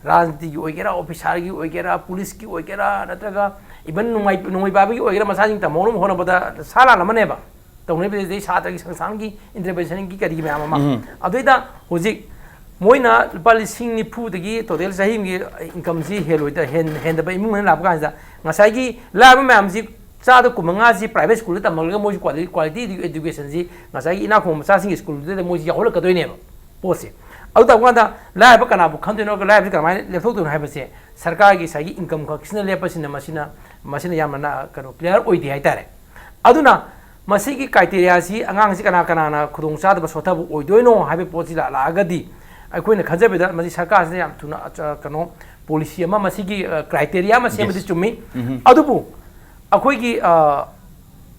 ꯔꯥꯖꯅꯤꯇꯤꯒꯤ ꯑꯣꯏꯒꯦꯔꯥ, officerꯒꯤ ꯑꯣꯏꯒꯦꯔꯥ, policeꯀꯤ ꯑꯣꯏꯒꯦꯔꯥ, ꯅꯠꯇ꯭ꯔꯒ even ꯅꯣꯡꯃꯩ, ꯅꯣꯡꯃꯩ ꯄꯥꯏꯕꯒꯤ ꯑꯣꯏꯒꯦꯔꯥ, ꯃꯆꯥꯁꯤꯡ ꯇꯝꯍꯧꯅꯕ ꯍꯣꯠꯅꯕꯗ ꯁꯥ ꯂꯥꯟ ꯑꯃꯅꯦꯕ꯫ ꯇꯧꯅꯔꯤꯕꯁꯤꯗꯩ ꯁꯥꯇ꯭ꯔꯒꯤ ꯁꯪꯁꯊꯥꯟꯒꯤ interventionꯒꯤ ꯀꯔꯤꯒꯤ ꯃꯌꯥꯝ ꯑꯃ꯫ ꯎꯝ꯫ ꯑꯗꯨꯏꯗ ꯍꯧꯖꯤꯛ ꯃꯣꯏꯅ ꯂꯨꯄꯥ ꯂꯤꯁꯤꯡ ꯅꯤꯐꯨꯗꯒꯤ total ꯆꯍꯤ ꯑꯃꯒꯤ incomeꯁꯤ ꯍꯦꯜꯂꯣꯏꯗ-, ꯍꯦꯟ-, ꯍꯦꯟꯗꯕ ꯏꯃꯨꯡ ꯃꯅꯨꯡ ꯂꯥꯛꯄ ꯀꯥꯟꯁꯤꯗ ꯉꯁꯥꯏꯒꯤ ꯂꯥꯏꯔꯕ ꯃꯌꯥꯝꯁꯤ ꯆꯥꯗ ꯀꯨꯟꯃꯉꯥꯁꯤ private schoolꯗ ꯇꯝꯍꯜꯂꯒ ꯃꯣꯏꯁꯨ quality, quality educationꯁꯤ ꯉꯁꯥꯏꯒꯤ ꯏꯅꯥꯛ ꯈꯨꯟꯕ ꯃꯆꯥꯁꯤꯡꯒꯤ schoolꯗꯨꯗ ꯃꯣꯏꯁꯤ ꯌꯥꯎꯍꯜꯂꯛꯀꯗꯣꯏꯅꯦꯕ ꯄꯣꯠꯁꯦ꯫ ꯑꯗꯨ ꯇꯧꯕ ꯀꯥꯟꯗ ꯂꯥꯏꯔꯕ ꯀꯅꯥꯕꯨ ꯈꯟꯗꯣꯏꯅꯣ, ꯂꯥꯏꯔꯕꯁꯤ ꯀꯃꯥꯏꯅ ꯂꯦꯞꯊꯣꯛꯇꯣꯏꯅꯣ ꯍꯥꯏꯕꯁꯦ ꯁꯔꯀꯥꯔꯒꯤ ꯉꯁꯥꯏꯒꯤ income ꯈꯛꯁꯤꯅ ꯂꯦꯞꯄꯁꯤꯅ ꯃꯁꯤꯅ, ꯃꯁꯤꯅ ꯌꯥꯝꯅ ꯀꯩꯅꯣ clear ꯑꯣꯏꯗꯦ ꯍꯥꯏꯇꯥꯔꯦ꯫ ꯑꯗꯨꯅ ꯃꯁꯤꯒꯤ criteriaꯁꯤ ꯑꯉꯥꯡꯁꯤ ꯀꯅꯥ ꯀꯅꯥꯅ ꯈꯨꯗꯣꯡꯆꯥꯗꯕ ꯁꯣꯠꯊꯕ ꯑꯣꯏꯗꯣꯏꯅꯣ ꯍꯥꯏꯕꯒꯤ ꯄꯣꯠꯁꯤ ꯂꯥꯛꯂꯛꯑꯒꯗꯤ ꯑꯩꯈꯣꯏꯅ ꯈꯟꯖꯕꯗ ꯃꯁꯤ ꯁꯔꯀꯥꯔꯁꯤꯅ ꯌꯥꯝ ꯊꯨꯅ ꯑꯆ-, ꯀꯩꯅꯣ policy ꯑꯃ ꯃꯁꯤꯒꯤ, ꯑ, criteria ꯑꯃ ꯁꯦꯝꯕꯗꯤ Yes. ꯆꯨꯝꯃꯤ꯫ ꯎꯝ꯫ ꯑꯗꯨꯕꯨ ꯑꯩꯈꯣꯏꯒꯤ, ꯑ,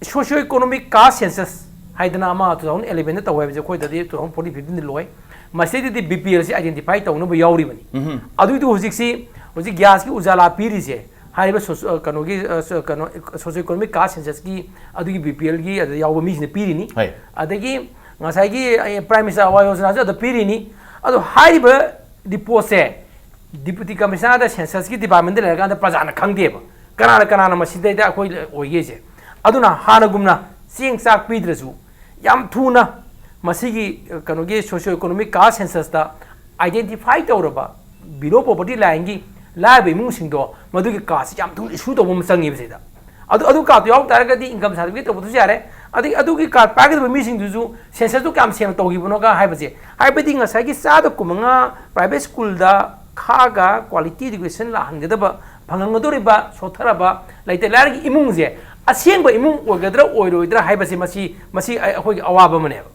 socio economic caste census ꯍꯥꯏꯗꯅ ꯑꯃ two thousand elevenꯗ ꯇꯧꯋꯦ ꯍꯥꯏꯕꯁꯦ ꯑꯩꯈꯣꯏꯗꯗꯤ two thousand fourteen fifteen ꯂꯣꯏ꯫ ꯃꯁꯤꯗꯗꯤ BPLꯁꯤ identify ꯇꯧꯅꯕ ꯌꯥꯎꯔꯤꯕꯅꯤ꯫ ꯎꯝ꯫ ꯑꯗꯨꯏꯗꯨ ꯍꯧꯖꯤꯛꯁꯤ, ꯍꯧꯖꯤꯛ gasꯀꯤ ꯎꯖꯥꯂꯥ ꯄꯤꯔꯤꯁꯦ ꯍꯥꯏꯔꯤꯕ socio-, ꯑ, ꯀꯩꯅꯣꯒꯤ, ꯑ, ꯁ-, ꯀꯩꯅꯣ, socio economic caste censusꯀꯤ ꯑꯗꯨꯒꯤ BPLꯒꯤ ꯑꯗꯨꯗ ꯌꯥꯎꯕ ꯃꯤꯁꯤꯅ ꯄꯤꯔꯤꯅꯤ꯫ ꯍꯣꯏ꯫ ꯑꯗꯒꯤ ꯉꯁꯥꯏꯒꯤ, ꯑ, Prime Minister Awas Yojanaꯁꯨ ꯑꯗꯨ ꯄꯤꯔꯤꯅꯤ꯫ ꯑꯗꯣ ꯍꯥꯏꯔꯤꯕ reportꯁꯦ Deputy Commissionerꯗ censusꯀꯤ departmentꯗ ꯂꯩꯔꯀꯥꯟꯗ ꯄ꯭ꯔꯖꯥꯅ ꯈꯪꯗꯦꯕ꯫ ꯀꯅꯥꯅ ꯀꯅꯥꯅ ꯃꯁꯤꯗꯩꯗ ꯑꯩꯈꯣꯏ ꯑꯣꯏꯒꯦꯁꯦ꯫ ꯑꯗꯨꯅ ꯍꯥꯟꯅꯒꯨꯝꯅ ꯆꯦꯡ ꯆꯥꯛ ꯄꯤꯗ꯭ꯔꯁꯨ ꯌꯥꯝ ꯊꯨꯅ ꯃꯁꯤꯒꯤ, ꯑ, ꯀꯩꯅꯣꯒꯤ socio economic caste censusꯇ identify ꯇꯧꯔꯕ below poverty lineꯒꯤ ꯂꯥꯏꯔꯕ ꯏꯃꯨꯡꯁꯤꯡꯗꯣ ꯃꯗꯨꯒꯤ cardꯁꯤ ꯌꯥꯝ ꯊꯨꯅ issue ꯇꯧꯕ ꯑꯃ ꯆꯪꯉꯦꯕ ꯁꯤꯗ꯫ ꯑꯗꯨ, ꯑꯗꯨ cardꯇꯨ ꯌꯥꯎ ꯇꯥꯔꯒꯗꯤ income certificate ꯇꯧꯕꯗꯨꯁꯨ ꯌꯥꯔꯦ, ꯑꯗꯒꯤ ꯑꯗꯨꯒꯤ ꯀꯥꯔꯗ ꯄꯥꯏꯒꯗꯕ ꯃꯤꯁꯤꯡꯗꯨꯁꯨ ꯁꯦꯟꯁꯁꯇꯨ ꯀꯌꯥꯝ ꯁꯦꯡꯅ ꯇꯧꯈꯤꯕꯅꯣꯒ ꯍꯥꯏꯕꯁꯦ, ꯍꯥꯏꯕꯗꯤ ꯉꯁꯥꯏꯒꯤ ꯆꯥꯗ ꯀꯨꯟꯃꯉꯥ ꯄ꯭ꯔꯥꯏꯚꯦꯠ ꯁ꯭ꯀꯨꯜꯗ ꯈꯥꯛꯑꯒ ꯀ꯭ꯋꯥꯂꯤꯇꯤ ꯏꯗꯨꯀꯦꯁꯟ ꯂꯥꯛꯍꯟꯒꯗꯕ, ꯐꯪꯍꯟꯒꯗꯧꯔꯤꯕ ꯁꯣꯠꯊꯔꯕ ꯂꯩꯇ ꯂꯥꯏꯔꯒꯤ ꯏꯃꯨꯡꯁꯦ ꯑꯁꯦꯡꯕ ꯏꯃꯨꯡ ꯑꯣꯏꯒꯗ꯭ꯔꯥ ꯑꯣꯏꯔꯣꯏꯗ꯭ꯔꯥ ꯍꯥꯏꯕꯁꯦ, ꯃꯁꯤ, ꯃꯁꯤ ꯑꯩ-, ꯑꯩꯈꯣꯏꯒꯤ ꯑꯋꯥꯕ ꯑꯃꯅꯦꯕ꯫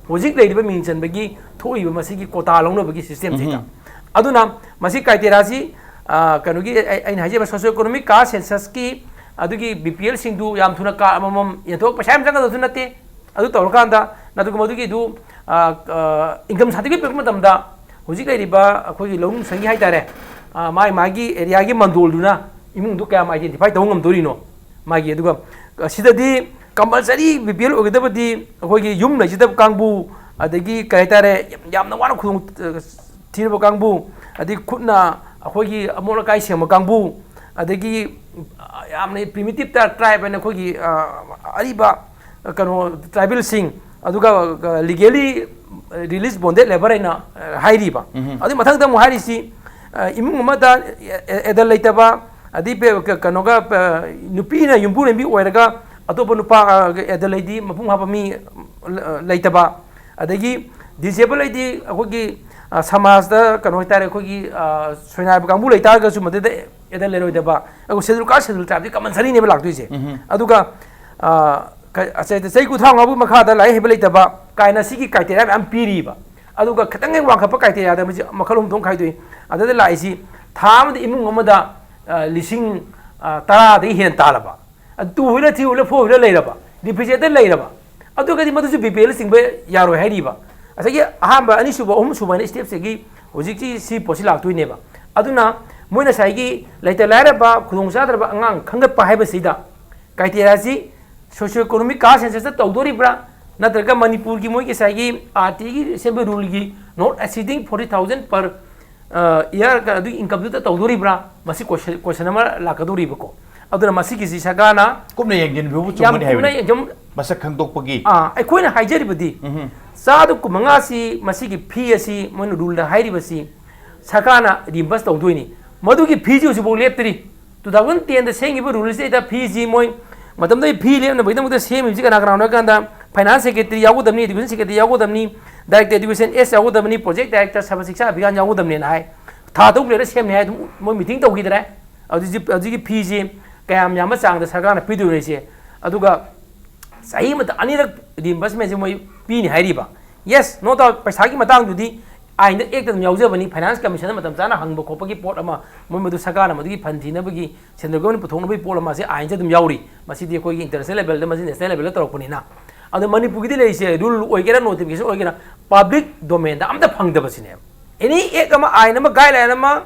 ꯍꯧꯖꯤꯛ ꯂꯩꯔꯤꯕ ꯃꯤꯡ ꯆꯟꯕꯒꯤ ꯊꯣꯛꯏꯕ ꯃꯁꯤꯒꯤ ꯀꯣꯇꯥ ꯂꯧꯅꯕꯒꯤ ꯁꯤꯁꯇꯦꯝꯁꯤꯗ꯫ ꯎꯝꯍꯨꯝ꯫ ꯑꯗꯨꯅ ꯃꯁꯤ ꯀ꯭ꯔꯥꯏꯇꯦꯔꯤꯌꯥꯁꯤ, ꯑ, ꯀꯩꯅꯣꯒꯤ, ꯑꯩ-, ꯑꯩꯅ ꯍꯥꯏꯖꯔꯤꯕ ꯁꯣꯁꯤꯑꯣ ꯏꯀꯣꯅꯣꯃꯤꯛ ꯀꯥꯁ ꯁꯦꯟꯁꯁꯀꯤ ꯑꯗꯨꯒꯤ ꯕꯤ ꯄꯤ ꯑꯦꯜꯁꯤꯡꯗꯨ ꯌꯥꯝ ꯊꯨꯅ ꯀꯥꯔꯗ ꯑꯃꯃꯝ ꯌꯦꯟꯊꯣꯛ, ꯄꯩꯁꯥ ꯌꯥꯝ ꯆꯪꯒꯗꯕꯁꯨ ꯅꯠꯇꯦ꯫ ꯑꯗꯨ ꯇꯧꯔꯀꯥꯟꯗ ꯅꯠꯇ꯭ꯔꯒ ꯃꯗꯨꯒꯤ ꯑꯗꯨ, ꯑ, ꯑ, ꯏꯟꯀꯝ ꯁꯥꯔꯇꯤꯐꯤꯀꯦꯠ ꯄꯤꯔꯛꯄ ꯃꯇꯝꯗ ꯍꯧꯖꯤꯛ ꯂꯩꯔꯤꯕ ꯑꯩꯈꯣꯏꯒꯤ ꯂꯧꯎ ꯁꯤꯡꯎꯒꯤ ꯍꯥꯏꯇꯥꯔꯦ, ꯑ, ꯃꯥꯒꯤ, ꯃꯥꯒꯤ ꯑꯦꯔꯤꯌꯥꯒꯤ ꯃꯟꯗꯣꯜꯗꯨꯅ ꯏꯃꯨꯡꯗꯨ ꯀꯌꯥꯝ ꯑꯥꯏꯗꯦꯟꯇꯤꯐꯥꯏ ꯇꯧꯕ ꯉꯝꯗꯣꯔꯤꯅꯣ ꯃꯥꯒꯤ꯫ ꯑꯗꯨꯒ, ꯑ, ꯁꯤꯗꯗꯤ ꯀꯝꯄꯜꯁꯔꯤ ꯕꯤ ꯄꯤ ꯑꯦꯜ ꯑꯣꯏꯒꯗꯕꯗꯤ ꯑꯩꯈꯣꯏꯒꯤ ꯌꯨꯝ ꯂꯩꯖꯗꯕ ꯀꯥꯡꯕꯨ, ꯑꯗꯒꯤ ꯀꯩ ꯍꯥꯏꯇꯥꯔꯦ, ꯌꯥꯝ, ꯌꯥꯝꯅ ꯋꯥꯅ ꯈꯨꯗꯣꯡ, ꯑ, ꯊꯤꯔꯕ ꯀꯥꯡꯕꯨ, ꯑꯗꯒꯤ ꯈꯨꯠꯅ ꯑꯩꯈꯣꯏꯒꯤ ꯑꯃꯣꯠ ꯑꯀꯥꯏ ꯁꯦꯡꯕ ꯀꯥꯡꯕꯨ, ꯑꯗꯒꯤ, ꯑ, ꯌꯥꯝꯅ ꯄ꯭ꯔꯤꯃꯤꯇꯤꯞ ꯇꯥꯏꯞ ꯇ꯭ꯔꯥꯏꯕ ꯍꯥꯏꯅ ꯑꯩꯈꯣꯏꯒꯤ, ꯑ, ꯑꯔꯤꯕ, ꯑ, ꯀꯩꯅꯣ, ꯇ꯭ꯔꯥꯏꯕꯦꯜꯁꯤꯡ, ꯑꯗꯨꯒ, ꯑ, ꯂꯤꯒꯦꯂꯤ ꯔꯤꯂꯤꯁ ꯕꯣꯟꯗꯦꯗ ꯂꯦꯕꯔ ꯍꯥꯏꯅ, ꯑ, ꯍꯥꯏꯔꯤꯕ꯫ ꯎꯝꯍꯨꯝ꯫ ꯑꯗꯨꯒꯤ ꯃꯊꯪꯗ ꯑꯃꯨꯛ ꯍꯥꯏꯔꯤꯁꯤ, ꯑ, ꯏꯃꯨꯡ ꯑꯃꯗ ꯑꯦ-, ꯑꯦ-, ꯑꯦꯗꯜ ꯂꯩꯇꯕ, ꯑꯗꯩ ꯄꯦ-, ꯀ-, ꯀꯩꯅꯣꯒ, ꯑ, ꯅꯨꯄꯤꯅ ꯌꯨꯝꯕꯨꯔꯦꯝꯕꯤ ꯑꯣꯏꯔꯒ ꯑꯇꯣꯞꯄ ꯅꯨꯄꯥ, ꯑ, ꯑꯦꯗꯜ ꯂꯩꯗꯤ ꯃꯄꯨꯡ ꯐꯥꯕ ꯃꯤ, ꯑ, ꯂꯩꯇꯕ, ꯑꯗꯒꯤ ꯗꯤꯁꯦꯕꯜ ꯍꯥꯏꯗꯤ ꯑꯩꯈꯣꯏꯒꯤ, ꯑ, ꯁꯃꯥꯖꯇ ꯀꯩꯅꯣ ꯍꯥꯏꯇꯥꯔꯦ, ꯑꯩꯈꯣꯏꯒꯤ, ꯑ, ꯁꯣꯏꯅꯥꯏꯕ ꯀꯥꯡꯕꯨ ꯂꯩꯇꯥꯔꯒꯁꯨ ꯃꯗꯨꯗ ꯑꯦꯗꯜ ꯂꯩꯔꯣꯏꯗꯕ, ꯑꯩꯈꯣꯏ ꯁꯦꯗꯨꯜ ꯀꯥꯁ, ꯁꯦꯗꯨꯜ ꯇ꯭ꯔꯥꯏꯕꯇꯤ ꯀꯝꯄꯜꯁꯔꯤꯅꯦꯕ ꯂꯥꯛꯇꯣꯏꯁꯦ꯫ ꯎꯝꯍꯨꯝ꯫ ꯑꯗꯨꯒ, ꯑ, ꯀ-, ꯑ, ꯆꯍꯤ ꯆꯍꯤ ꯀꯨꯟꯊ꯭ꯔꯥ ꯃꯉꯥꯒꯤ ꯃꯈꯥꯗ ꯂꯥꯏꯔꯤꯛ ꯍꯩꯕ ꯂꯩꯇꯕ ꯀꯥꯏꯅ ꯁꯤꯒꯤ ꯀ꯭ꯔꯥꯏꯇꯦꯔꯤꯌꯥ ꯃꯌꯥꯝ ꯄꯤꯔꯤꯕ꯫ ꯑꯗꯨꯒ ꯈꯤꯇꯪ ꯍꯦꯛ ꯋꯥꯡꯈꯠꯄ ꯀ꯭ꯔꯥꯏꯇꯦꯔꯤꯌꯥꯗ ꯃꯁꯤ ꯃꯈꯜ ꯑꯍꯨꯝ ꯊꯣꯛꯅ ꯈꯥꯏꯗꯣꯛꯏ꯫ ꯑꯗꯨꯗ ꯂꯥꯛꯏꯁꯤ ꯊꯥ ꯑꯃꯗ ꯏꯃꯨꯡ ꯑꯃꯗ, ꯑ, ꯂꯤꯁꯤꯡ, ꯑ, ꯇꯔꯥꯗꯒꯤ ꯍꯦꯟꯅ ꯇꯥꯜꯂꯕ, ꯑꯗꯨ two wheeler, three wheeler, four wheeler ꯂꯩꯔꯕ, ꯔꯤꯐ꯭ꯔꯤꯖꯔꯦꯇꯔ ꯂꯩꯔꯕ, ꯑꯗꯨꯒꯗꯤ ꯃꯗꯨꯁꯨ ꯕꯤ ꯄꯤ ꯑꯦꯜ ꯆꯤꯡꯕ ꯌꯥꯔꯣꯏ ꯍꯥꯏꯔꯤꯕ꯫ ꯉꯁꯥꯏꯒꯤ ꯑꯍꯥꯟꯕ, ꯑꯅꯤꯁꯨꯕ, ꯑꯍꯨꯝꯁꯨꯕ ꯍꯥꯏꯅ ꯁ꯭ꯇꯦꯞꯁꯤꯒꯤ ꯍꯧꯖꯤꯛꯀꯤ ꯁꯤ ꯄꯣꯠꯁꯤ ꯂꯥꯛꯇꯣꯏꯅꯦꯕ꯫ ꯑꯗꯨꯅ ꯃꯣꯏ ꯉꯁꯥꯏꯒꯤ ꯂꯩꯇ ꯂꯥꯏꯔꯕ, ꯈꯨꯗꯣꯡꯆꯥꯗ꯭ꯔꯕ ꯑꯉꯥꯡ ꯈꯟꯒꯠꯄ ꯍꯥꯏꯕꯁꯤꯗ ꯀ꯭ꯔꯥꯏꯇꯦꯔꯤꯌꯥꯁꯤ ꯁꯣꯁꯤꯑꯣ ꯏꯀꯣꯅꯣꯃꯤꯛ ꯀꯥꯁ ꯁꯦꯟꯁꯁꯇ ꯇꯧꯗꯣꯔꯤꯕ꯭ꯔꯥ, ꯅꯠꯇ꯭ꯔꯒ ꯃꯅꯤꯄꯨꯔꯒꯤ ꯃꯣꯏꯒꯤ ꯉꯁꯥꯏꯒꯤ ꯑꯥꯔ ꯇꯤꯒꯤ ꯁꯦꯝꯕ ꯔꯨꯜꯒꯤ not exceeding forty thousand per, ꯑ, year ꯑꯗꯨꯒꯤ ꯏꯟꯀꯝꯗꯨꯗ ꯇꯧꯗꯣꯔꯤꯕ꯭ꯔꯥ? ꯃꯁꯤ ꯀꯣꯏꯁꯟ, ꯀꯣꯏꯁꯟ ꯑꯃ ꯂꯥꯛꯀꯗꯧꯔꯤꯕꯀꯣ꯫ ꯑꯗꯨꯅ ꯃꯁꯤꯒꯤꯁꯤ ꯁꯔꯀꯥꯔꯅ ꯀꯨꯞꯅ ꯌꯦꯡꯁꯤꯟꯕꯤꯕꯕꯨ ꯌꯥꯝ ꯆꯨꯝꯒꯅꯤ ꯀꯨꯞꯅ ꯍꯥꯏꯕꯅꯤ꯫ ꯌꯦꯡꯁꯤꯟ-, ꯃꯁꯛ ꯈꯪꯗꯣꯛꯄꯒꯤ꯫ ꯑꯥ, ꯑꯩꯈꯣꯏꯅ ꯍꯥꯏꯖꯔꯤꯕꯗꯤ, ꯎꯝꯍꯨꯝ꯫ ꯆꯥꯗ ꯀꯨꯟꯃꯉꯥꯁꯤ ꯃꯁꯤꯒꯤ ꯐꯤ ꯑꯁꯤ ꯃꯣꯏꯅ ꯔꯨꯜꯗ ꯍꯥꯏꯔꯤꯕꯁꯤ ꯁꯔꯀꯥꯔꯅ ꯔꯤꯝꯕꯔꯁ ꯇꯧꯗꯣꯏꯅꯤ꯫ ꯃꯗꯨꯒꯤ ꯐꯤꯁꯤ ꯍꯧꯖꯤꯛꯐꯥꯎ ꯂꯦꯞꯇ꯭ꯔꯤ꯫ ꯇꯨ ꯊꯥꯎꯖꯟ ꯇꯦꯟꯗ ꯁꯦꯝꯈꯤꯕ ꯔꯨꯜꯁꯤꯗꯩꯗ ꯐꯤꯁꯤ ꯃꯣꯏ, ꯃꯇꯝꯗꯨꯗ ꯐꯤ ꯂꯦꯞꯅꯕꯒꯤꯗꯃꯛꯇ ꯁꯦꯝꯃꯤꯕꯁꯤ ꯀꯅꯥ ꯀꯅꯥꯅꯣ ꯍꯥꯏ ꯀꯥꯟꯗ, ꯐꯥꯏꯅꯥꯟꯁ ꯁꯦꯀ꯭ꯔꯦꯇꯔꯤ ꯌꯥꯎꯒꯗꯕꯅꯤ, ꯑꯦꯗꯨꯀꯦꯁꯟ ꯁꯦꯀ꯭ꯔꯦꯇꯔꯤ ꯌꯥꯎꯒꯗꯕꯅꯤ, ꯗꯥꯏꯔꯦꯛꯇꯔ ꯑꯦꯗꯨꯀꯦꯁꯟ ꯑꯦꯁ ꯌꯥꯎꯒꯗꯕꯅꯤ, ꯄ꯭ꯔꯣꯖꯦꯛ ꯗꯥꯏꯔꯦꯛꯇꯔ ꯁꯕ ꯁꯤꯛꯁꯥ ꯑꯚꯤꯌꯥꯟ ꯌꯥꯎꯒꯗꯕꯅꯦꯅ ꯍꯥꯏ꯫ ꯊꯥ ꯇꯔꯨꯛ ꯂꯩꯔ ꯁꯦꯝꯅꯤ ꯍꯥꯏ ꯑꯗꯨꯝ ꯃꯣꯏ ꯃꯤꯇꯤꯡ ꯇꯧꯈꯤꯗ꯭ꯔꯦ꯫ ꯑꯗꯨ ꯍꯧꯖꯤꯛ, ꯍꯧꯖꯤꯛꯀꯤ ꯐꯤꯁꯤ ꯀꯌꯥꯝ ꯌꯥꯝꯕ ꯆꯥꯡꯗ ꯁꯔꯀꯥꯔꯅ ꯄꯤꯗꯣꯏꯅꯣ ꯁꯦ, ꯑꯗꯨꯒ ꯆꯍꯤ ꯑꯃꯗ ꯑꯅꯤꯔꯛ ꯔꯤꯝꯕꯔꯁꯃꯦꯟꯁꯦ ꯃꯣꯏ ꯄꯤꯅꯤ ꯍꯥꯏꯔꯤꯕ꯫ ꯌꯦꯁ, ꯅꯣ ꯗꯥꯎꯠ, ꯄꯩꯁꯥꯒꯤ ꯃꯇꯥꯡꯗꯨꯗꯤ ꯑꯥꯏꯟꯗ, ꯑꯦꯛꯇ ꯑꯗꯨꯝ ꯌꯥꯎꯖꯕꯅꯤ꯫ ꯐꯥꯏꯅꯥꯟꯁ ꯀꯃꯤꯁꯟꯅ ꯃꯇꯝ ꯆꯥꯅ ꯍꯪꯕ ꯈꯣꯠꯄꯒꯤ ꯄꯣꯠ ꯑꯃ, ꯃꯣꯏ ꯃꯗꯨ ꯁꯔꯀꯥꯔꯅ ꯃꯗꯨꯒꯤ ꯐꯟ ꯊꯤꯅꯕꯒꯤ, ꯁꯦꯟꯇ꯭ꯔꯦꯜ ꯒꯣꯔꯃꯦꯟ ꯄꯨꯊꯣꯛꯅꯕꯒꯤ ꯄꯣꯠ ꯑꯃ ꯑꯁꯤ ꯑꯥꯏꯟꯁꯦ ꯑꯗꯨꯝ ꯌꯥꯎꯔꯤ꯫ ꯃꯁꯤꯗꯤ ꯑꯩꯈꯣꯏꯒꯤ ꯏꯟꯇꯔꯅꯦꯁꯅꯦꯜ ꯂꯦꯕꯦꯜꯗ, ꯃꯁꯤ ꯅꯦꯁꯅꯦꯜ ꯂꯦꯕꯦꯜꯗ ꯇꯧꯔꯛꯄꯅꯤꯅ꯫ ꯑꯗꯣ ꯃꯅꯤꯄꯨꯔꯒꯤꯗꯤ ꯂꯩꯔꯤꯁꯦ, ꯔꯨꯜ ꯑꯣꯏꯒꯦꯔꯥ ꯅꯣꯇꯤꯐꯤꯀꯦꯁꯟ ꯑꯣꯏꯒꯦꯔꯥ, ꯄꯕ꯭ꯂꯤꯛ ꯗꯣꯃꯦꯟꯗ ꯑꯝꯇ ꯐꯪꯗꯕꯁꯤꯅꯦꯕ꯫ ꯑꯦꯅꯤ ꯑꯦꯛ ꯑꯃ, ꯑꯥꯏꯟ ꯑꯃ, ꯒꯥꯏꯗꯂꯥꯏꯟ ꯑꯃ,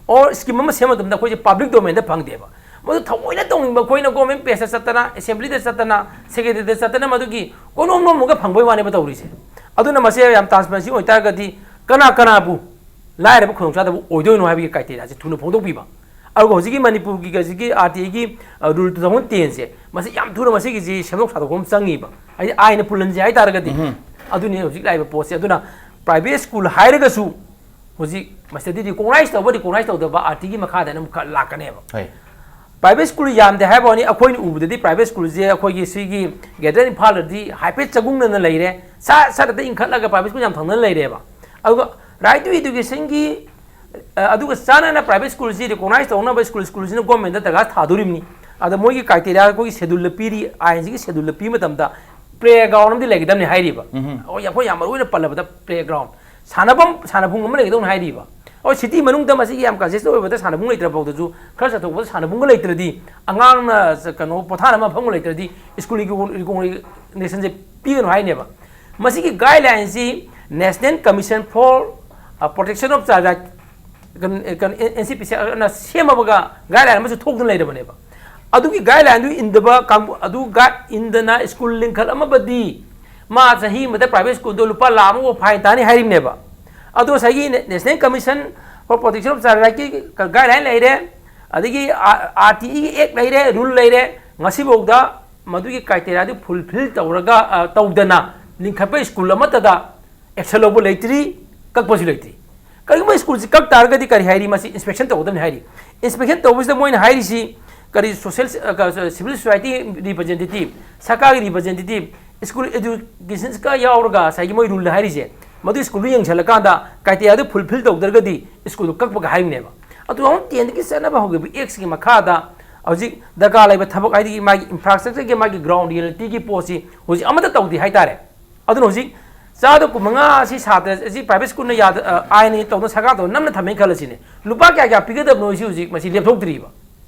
ꯑꯣꯔ ꯁ꯭ꯀꯤꯝ ꯑꯃ ꯁꯦꯝꯕ ꯃꯇꯝꯗ ꯑꯩꯈꯣꯏꯁꯦ ꯄꯕ꯭ꯂꯤꯛ ꯗꯣꯃꯦꯟꯗ ꯐꯪꯗꯦꯕ꯫ ꯃꯗꯨ ꯊꯑꯣꯏꯅ ꯇꯧꯅꯤꯡꯕ ꯑꯩꯈꯣꯏꯅ ꯒꯣꯔꯃꯦꯟ ꯄꯦꯖꯇ ꯆꯠꯇꯅ, ꯑꯦꯁꯦꯝꯕ꯭ꯂꯤꯗ ꯆꯠꯇꯅ, ꯁꯦꯀ꯭ꯔꯦꯇꯔꯤꯗ ꯆꯠꯇꯅ ꯃꯗꯨꯒꯤ ꯀꯣꯏꯅꯣꯝ ꯅꯣꯝꯃꯒ ꯐꯪꯕꯩ ꯋꯥꯅꯦꯕ ꯇꯧꯔꯤꯁꯦ꯫ ꯑꯗꯨꯅ ꯃꯁꯦ ꯌꯥꯝ ꯇ꯭ꯔꯥꯟꯁꯄꯦꯔꯦꯟꯁꯤ ꯑꯣꯏꯇꯥꯔꯒꯗꯤ ꯀꯅꯥ ꯀꯅꯥꯕꯨ ꯂꯥꯏꯔꯕ ꯈꯨꯗꯣꯡꯆꯥꯗꯕ ꯑꯣꯏꯗꯣꯏꯅꯣ ꯍꯥꯏꯕꯒꯤ ꯀ꯭ꯔꯥꯏꯇꯦꯔꯤꯌꯥꯁꯦ ꯊꯨꯅ ꯐꯣꯡꯗꯣꯛꯄꯤꯕ꯫ ꯑꯗꯨꯒ ꯍꯧꯖꯤꯛꯀꯤ ꯃꯅꯤꯄꯨꯔꯒꯤ ꯍꯧꯖꯤꯛꯀꯤ ꯑꯥꯔ ꯇꯤ ꯑꯥꯏꯒꯤ ꯔꯨꯜ ꯇꯨ ꯊꯥꯎꯖꯟ ꯇꯦꯟꯁꯦ, ꯃꯁꯤ ꯌꯥꯝ ꯊꯨꯅ ꯃꯁꯤꯒꯤꯁꯤ ꯁꯦꯝꯗꯣꯛ ꯁꯥꯗꯣꯛꯄ ꯑꯃ ꯆꯪꯉꯤꯕ꯫ ꯍꯥꯏꯗꯤ ꯑꯥꯏꯟꯅ ꯄꯨꯜꯍꯟꯁꯦ ꯍꯥꯏ ꯇꯥꯔꯒꯗꯤ꯫ ꯎꯝ꯫ ꯑꯗꯨꯅꯤ ꯍꯧꯖꯤꯛ ꯂꯥꯛꯏꯕ ꯄꯣꯠꯁꯦ꯫ ꯑꯗꯨꯅ ꯄ꯭ꯔꯥꯏꯚꯦꯠ ꯁ꯭ꯀꯨꯜ ꯍꯥꯏꯔꯒꯁꯨ ꯍꯧꯖꯤꯛ ꯃꯁꯤꯗꯗꯤ ꯔꯤꯀꯣꯛꯅꯥꯏꯁ ꯇꯧꯕ, ꯔꯤꯀꯣꯛꯅꯥꯏꯁ ꯇꯧꯗꯕ ꯑꯥꯔ ꯇꯤꯒꯤ ꯃꯈꯥꯗ ꯑꯃꯨꯛ ꯈꯔ ꯂꯥꯛꯀꯅꯦꯕ꯫ ꯍꯣꯏ꯫ ꯄ꯭ꯔꯥꯏꯚꯦꯠ ꯁ꯭ꯀꯨꯜ ꯌꯥꯝꯗꯦ ꯍꯥꯏꯕ ꯋꯥꯅꯤ, ꯑꯩꯈꯣꯏꯅ ꯎꯕꯗꯗꯤ ꯄ꯭ꯔꯥꯏꯚꯦꯠ ꯁ꯭ꯀꯨꯜꯁꯦ ꯑꯩꯈꯣꯏꯒꯤ ꯁꯤꯒꯤ ꯒ꯭ꯔꯦꯇꯔ ꯏꯝꯐꯥꯜꯗꯗꯤ ꯍꯥꯏꯐꯦꯠ ꯆꯒꯨꯡꯅꯅ ꯂꯩꯔꯦ꯫ ꯁꯠ ꯁꯠ ꯍꯦꯛꯇ ꯏꯟꯈꯠꯂꯒ ꯄ꯭ꯔꯥꯏꯚꯦꯠ ꯁ꯭ꯀꯨꯜ ꯌꯥꯝ ꯊꯝꯗꯅ ꯂꯩꯔꯦꯕ꯫ ꯑꯗꯨꯒ ꯔꯥꯏꯠ ꯇꯨ ꯏꯗꯨꯀꯦꯁꯟꯒꯤ, ꯑ, ꯑꯗꯨꯒ ꯆꯥꯟꯅꯅ ꯄ꯭ꯔꯥꯏꯚꯦꯠ ꯁ꯭ꯀꯨꯜꯁꯤ ꯔꯤꯀꯣꯛꯅꯥꯏꯁ ꯇꯧꯅꯕ ꯁ꯭ꯀꯨꯜ, ꯁ꯭ꯀꯨꯜꯁꯤꯅ ꯒꯣꯔꯃꯦꯟꯗ ꯗꯔꯀꯥꯔ ꯊꯥꯗꯣꯔꯤꯕꯅꯤ꯫ ꯑꯗ ꯃꯣꯏꯒꯤ ꯀ꯭ꯔꯥꯏꯇꯦꯔꯤꯌꯥ ꯑꯩꯈꯣꯏꯒꯤ ꯁꯦꯗꯨꯜꯗ ꯄꯤꯔꯤ, ꯑꯥꯏꯟꯁꯤꯒꯤ ꯁꯦꯗꯨꯜꯗ ꯄꯤꯕ ꯃꯇꯝꯗ ꯄ꯭ꯂꯦꯒ꯭ꯔꯥꯎꯟ ꯑꯃꯗꯤ ꯂꯩꯒꯗꯕꯅꯤ ꯍꯥꯏꯔꯤꯕ꯫ ꯎꯝꯍꯨꯝ꯫ ꯑꯩꯈꯣꯏ, ꯑꯩꯈꯣꯏ ꯌꯥꯝ ꯃꯔꯨ ꯑꯣꯏꯅ ꯄꯜꯂꯕꯗ ꯄ꯭ꯂꯦꯒ꯭ꯔꯥꯎꯟ, ꯁꯥꯟꯅꯐꯝ, ꯁꯥꯟꯅꯄꯨꯡ ꯑꯃ ꯂꯩꯒꯗꯧꯅꯤ ꯍꯥꯏꯔꯤꯕ꯫ ꯍꯣꯏ, ꯁꯤꯇꯤ ꯃꯅꯨꯡꯗ ꯃꯁꯤꯒꯤ ꯌꯥꯝ ꯀꯟꯖꯦꯁꯇꯦꯠ ꯑꯣꯏꯕꯗ ꯁꯥꯟꯅꯄꯨꯡ ꯂꯩꯇ꯭ꯔ ꯐꯥꯎꯗꯁꯨ, ꯈꯔ ꯆꯠꯊꯣꯛꯄꯗ ꯁꯥꯟꯅꯄꯨꯡꯒ ꯂꯩꯇ꯭ꯔꯗꯤ, ꯑꯉꯥꯡꯅ ꯆ-, ꯀꯩꯅꯣ, ꯄꯣꯊꯥꯅꯕ ꯃꯐꯝꯒ ꯂꯩꯇ꯭ꯔꯗꯤ, ꯁ꯭ꯀꯨꯜꯒꯤ ꯔꯤꯀꯣ-, ꯔꯤꯀꯣꯒꯅꯤꯁꯟꯁꯦ ꯄꯤꯒꯅꯨ ꯍꯥꯏꯅꯦꯕ꯫ ꯃꯁꯤꯒꯤ ꯒꯥꯏꯗꯂꯥꯏꯟꯁꯤ National Commission for, ꯑ, Protection of Child Right, ꯀꯩꯅꯣ, ꯀꯩꯅꯣ, ꯑꯦꯟ ꯁꯤ ꯄꯤ ꯁꯤ ꯑꯥꯔꯅ ꯁꯦꯝꯃꯕꯒ ꯒꯥꯏꯗꯂꯥꯏꯟ ꯑꯃꯁꯨ ꯊꯣꯛꯇꯨꯅ ꯂꯩꯔꯕꯅꯦꯕ꯫ ꯑꯗꯨꯒꯤ ꯒꯥꯏꯗꯂꯥꯏꯟꯗꯨ ꯏꯟꯗꯕ ꯀꯥꯡꯕꯨ, ꯑꯗꯨ ꯒꯥꯏꯗ ꯏꯟꯗꯅ ꯁ꯭ꯀꯨꯜ ꯂꯤꯡꯈꯠꯂꯝꯃꯕꯗꯤ ꯃꯥ ꯆꯍꯤ ꯑꯃꯗ ꯄ꯭ꯔꯥꯏꯚꯦꯠ ꯁ꯭ꯀꯨꯜꯗꯣ ꯂꯨꯄꯥ ꯂꯥꯈ ꯑꯃ ꯐꯥꯏꯟ ꯇꯥꯅꯤ ꯍꯥꯏꯔꯤꯕꯅꯦꯕ꯫ ꯑꯗꯣ ꯉꯁꯥꯏꯒꯤ National Commission for Protection of Child Rightꯀꯤ ꯒꯥꯏꯗꯂꯥꯏꯟ ꯂꯩꯔꯦ, ꯑꯗꯒꯤ ꯑꯥꯔ ꯇꯤ ꯏꯒꯤ ꯑꯦꯛ ꯂꯩꯔꯦ, ꯔꯨꯜ ꯂꯩꯔꯦ, ꯉꯁꯤꯐꯥꯎꯗ ꯃꯗꯨꯒꯤ ꯀ꯭ꯔꯥꯏꯇꯦꯔꯤꯌꯥꯗꯨ ꯐꯨꯜꯐꯤꯜ ꯇꯧꯔꯒ, ꯑ, ꯇꯧꯗꯅ ꯂꯤꯡꯈꯠꯄ ꯁ꯭ꯀꯨꯜ ꯑꯃꯠꯇꯗ ꯑꯦꯛꯁꯟ ꯂꯧꯕ ꯂꯩꯇ꯭ꯔꯤ, ꯀꯛꯄꯁꯨ ꯂꯩꯇ꯭ꯔꯤ꯫ ꯀꯔꯤꯒꯨꯝꯕ ꯁ꯭ꯀꯨꯜꯁꯤ ꯀꯛ ꯇꯥꯔꯒꯗꯤ ꯀꯔꯤ ꯍꯥꯏꯔꯤ? ꯃꯁꯤ ꯏꯟꯁꯄꯦꯛꯁꯟ ꯇꯧꯒꯗꯕꯅꯤ ꯍꯥꯏꯔꯤ꯫ ꯏꯟꯁꯄꯦꯛꯁꯟ ꯇꯧꯕꯁꯤꯗ ꯃꯣꯏꯅ ꯍꯥꯏꯔꯤꯁꯤ, ꯀꯔꯤ ꯁꯣꯁꯦꯜ, ꯁꯤꯚꯤꯜ ꯁꯣꯁꯥꯏꯇꯤ ꯔꯤꯄ꯭ꯔꯖꯦꯟꯇꯦꯇꯤꯞ, ꯁꯔꯀꯥꯔꯒꯤ ꯔꯤꯄ꯭ꯔꯖꯦꯟꯇꯦꯇꯤꯞ, ꯁ꯭ꯀꯨꯜ ꯑꯦꯖꯨꯀꯦꯁꯟꯒ ꯌꯥꯎꯔꯒ ꯉꯁꯥꯏꯒꯤ ꯃꯣꯏ ꯔꯨꯜ ꯍꯥꯏꯔꯤꯁꯦ, ꯃꯗꯨ ꯁ꯭ꯀꯨꯜꯗꯨ ꯌꯦꯡꯁꯤꯜꯂꯀꯥꯟꯗ ꯀ꯭ꯔꯥꯏꯇꯦꯔꯤꯌꯥꯗꯨ ꯐꯨꯜꯐꯤꯜ ꯇꯧꯗ꯭ꯔꯒꯗꯤ ꯁ꯭ꯀꯨꯜꯗꯨ ꯀꯛꯄꯒ ꯍꯥꯏꯕꯅꯦꯕ꯫ ꯑꯗꯨ ꯇꯨ ꯊꯥꯎꯖꯟ ꯇꯦꯟꯗꯒꯤ ꯆꯠꯅꯕ ꯍꯧꯈꯤꯕ ꯑꯦꯛꯁꯀꯤ ꯃꯈꯥꯗ ꯍꯧꯖꯤꯛ ꯗꯔꯀꯥꯔ ꯂꯩꯕ ꯊꯕꯛ, ꯍꯥꯏꯗꯤ ꯃꯥꯒꯤ ꯏꯟꯐ꯭ꯔꯥꯁ꯭ꯇ꯭ꯔꯛꯆꯔꯒꯤ, ꯃꯥꯒꯤ ꯒ꯭ꯔꯥꯎꯟ ꯔꯤꯌꯦꯂꯤꯇꯤꯒꯤ ꯄꯣꯠꯁꯤ ꯍꯧꯖꯤꯛ ꯑꯃꯠꯇ ꯇꯧꯗꯦ ꯍꯥꯏꯇꯥꯔꯦ꯫ ꯑꯗꯨꯅ ꯍꯧꯖꯤꯛ ꯆꯥꯗ ꯀꯨꯟꯃꯉꯥ ꯑꯁꯤ ꯁꯥꯇ꯭ꯔ ꯑꯁꯤ ꯄ꯭ꯔꯥꯏꯚꯦꯠ ꯁ꯭ꯀꯨꯜꯅ ꯌꯥꯗ-, ꯑ, ꯑꯥꯏꯟ ꯇꯧꯗꯅ ꯁꯔꯀꯥꯔ ꯇꯧꯗꯅ ꯅꯝꯅ ꯊꯝꯃꯦꯅ ꯈꯜꯂꯁꯤꯅꯦ, ꯂꯨꯄꯥ ꯀꯌꯥ ꯀꯌꯥ ꯄꯤꯒꯗꯕꯅꯣ ꯁꯤ ꯍꯧꯖꯤꯛ ꯃꯁꯤ ꯂꯦꯞꯊꯣꯛꯇ꯭ꯔꯤꯕ꯫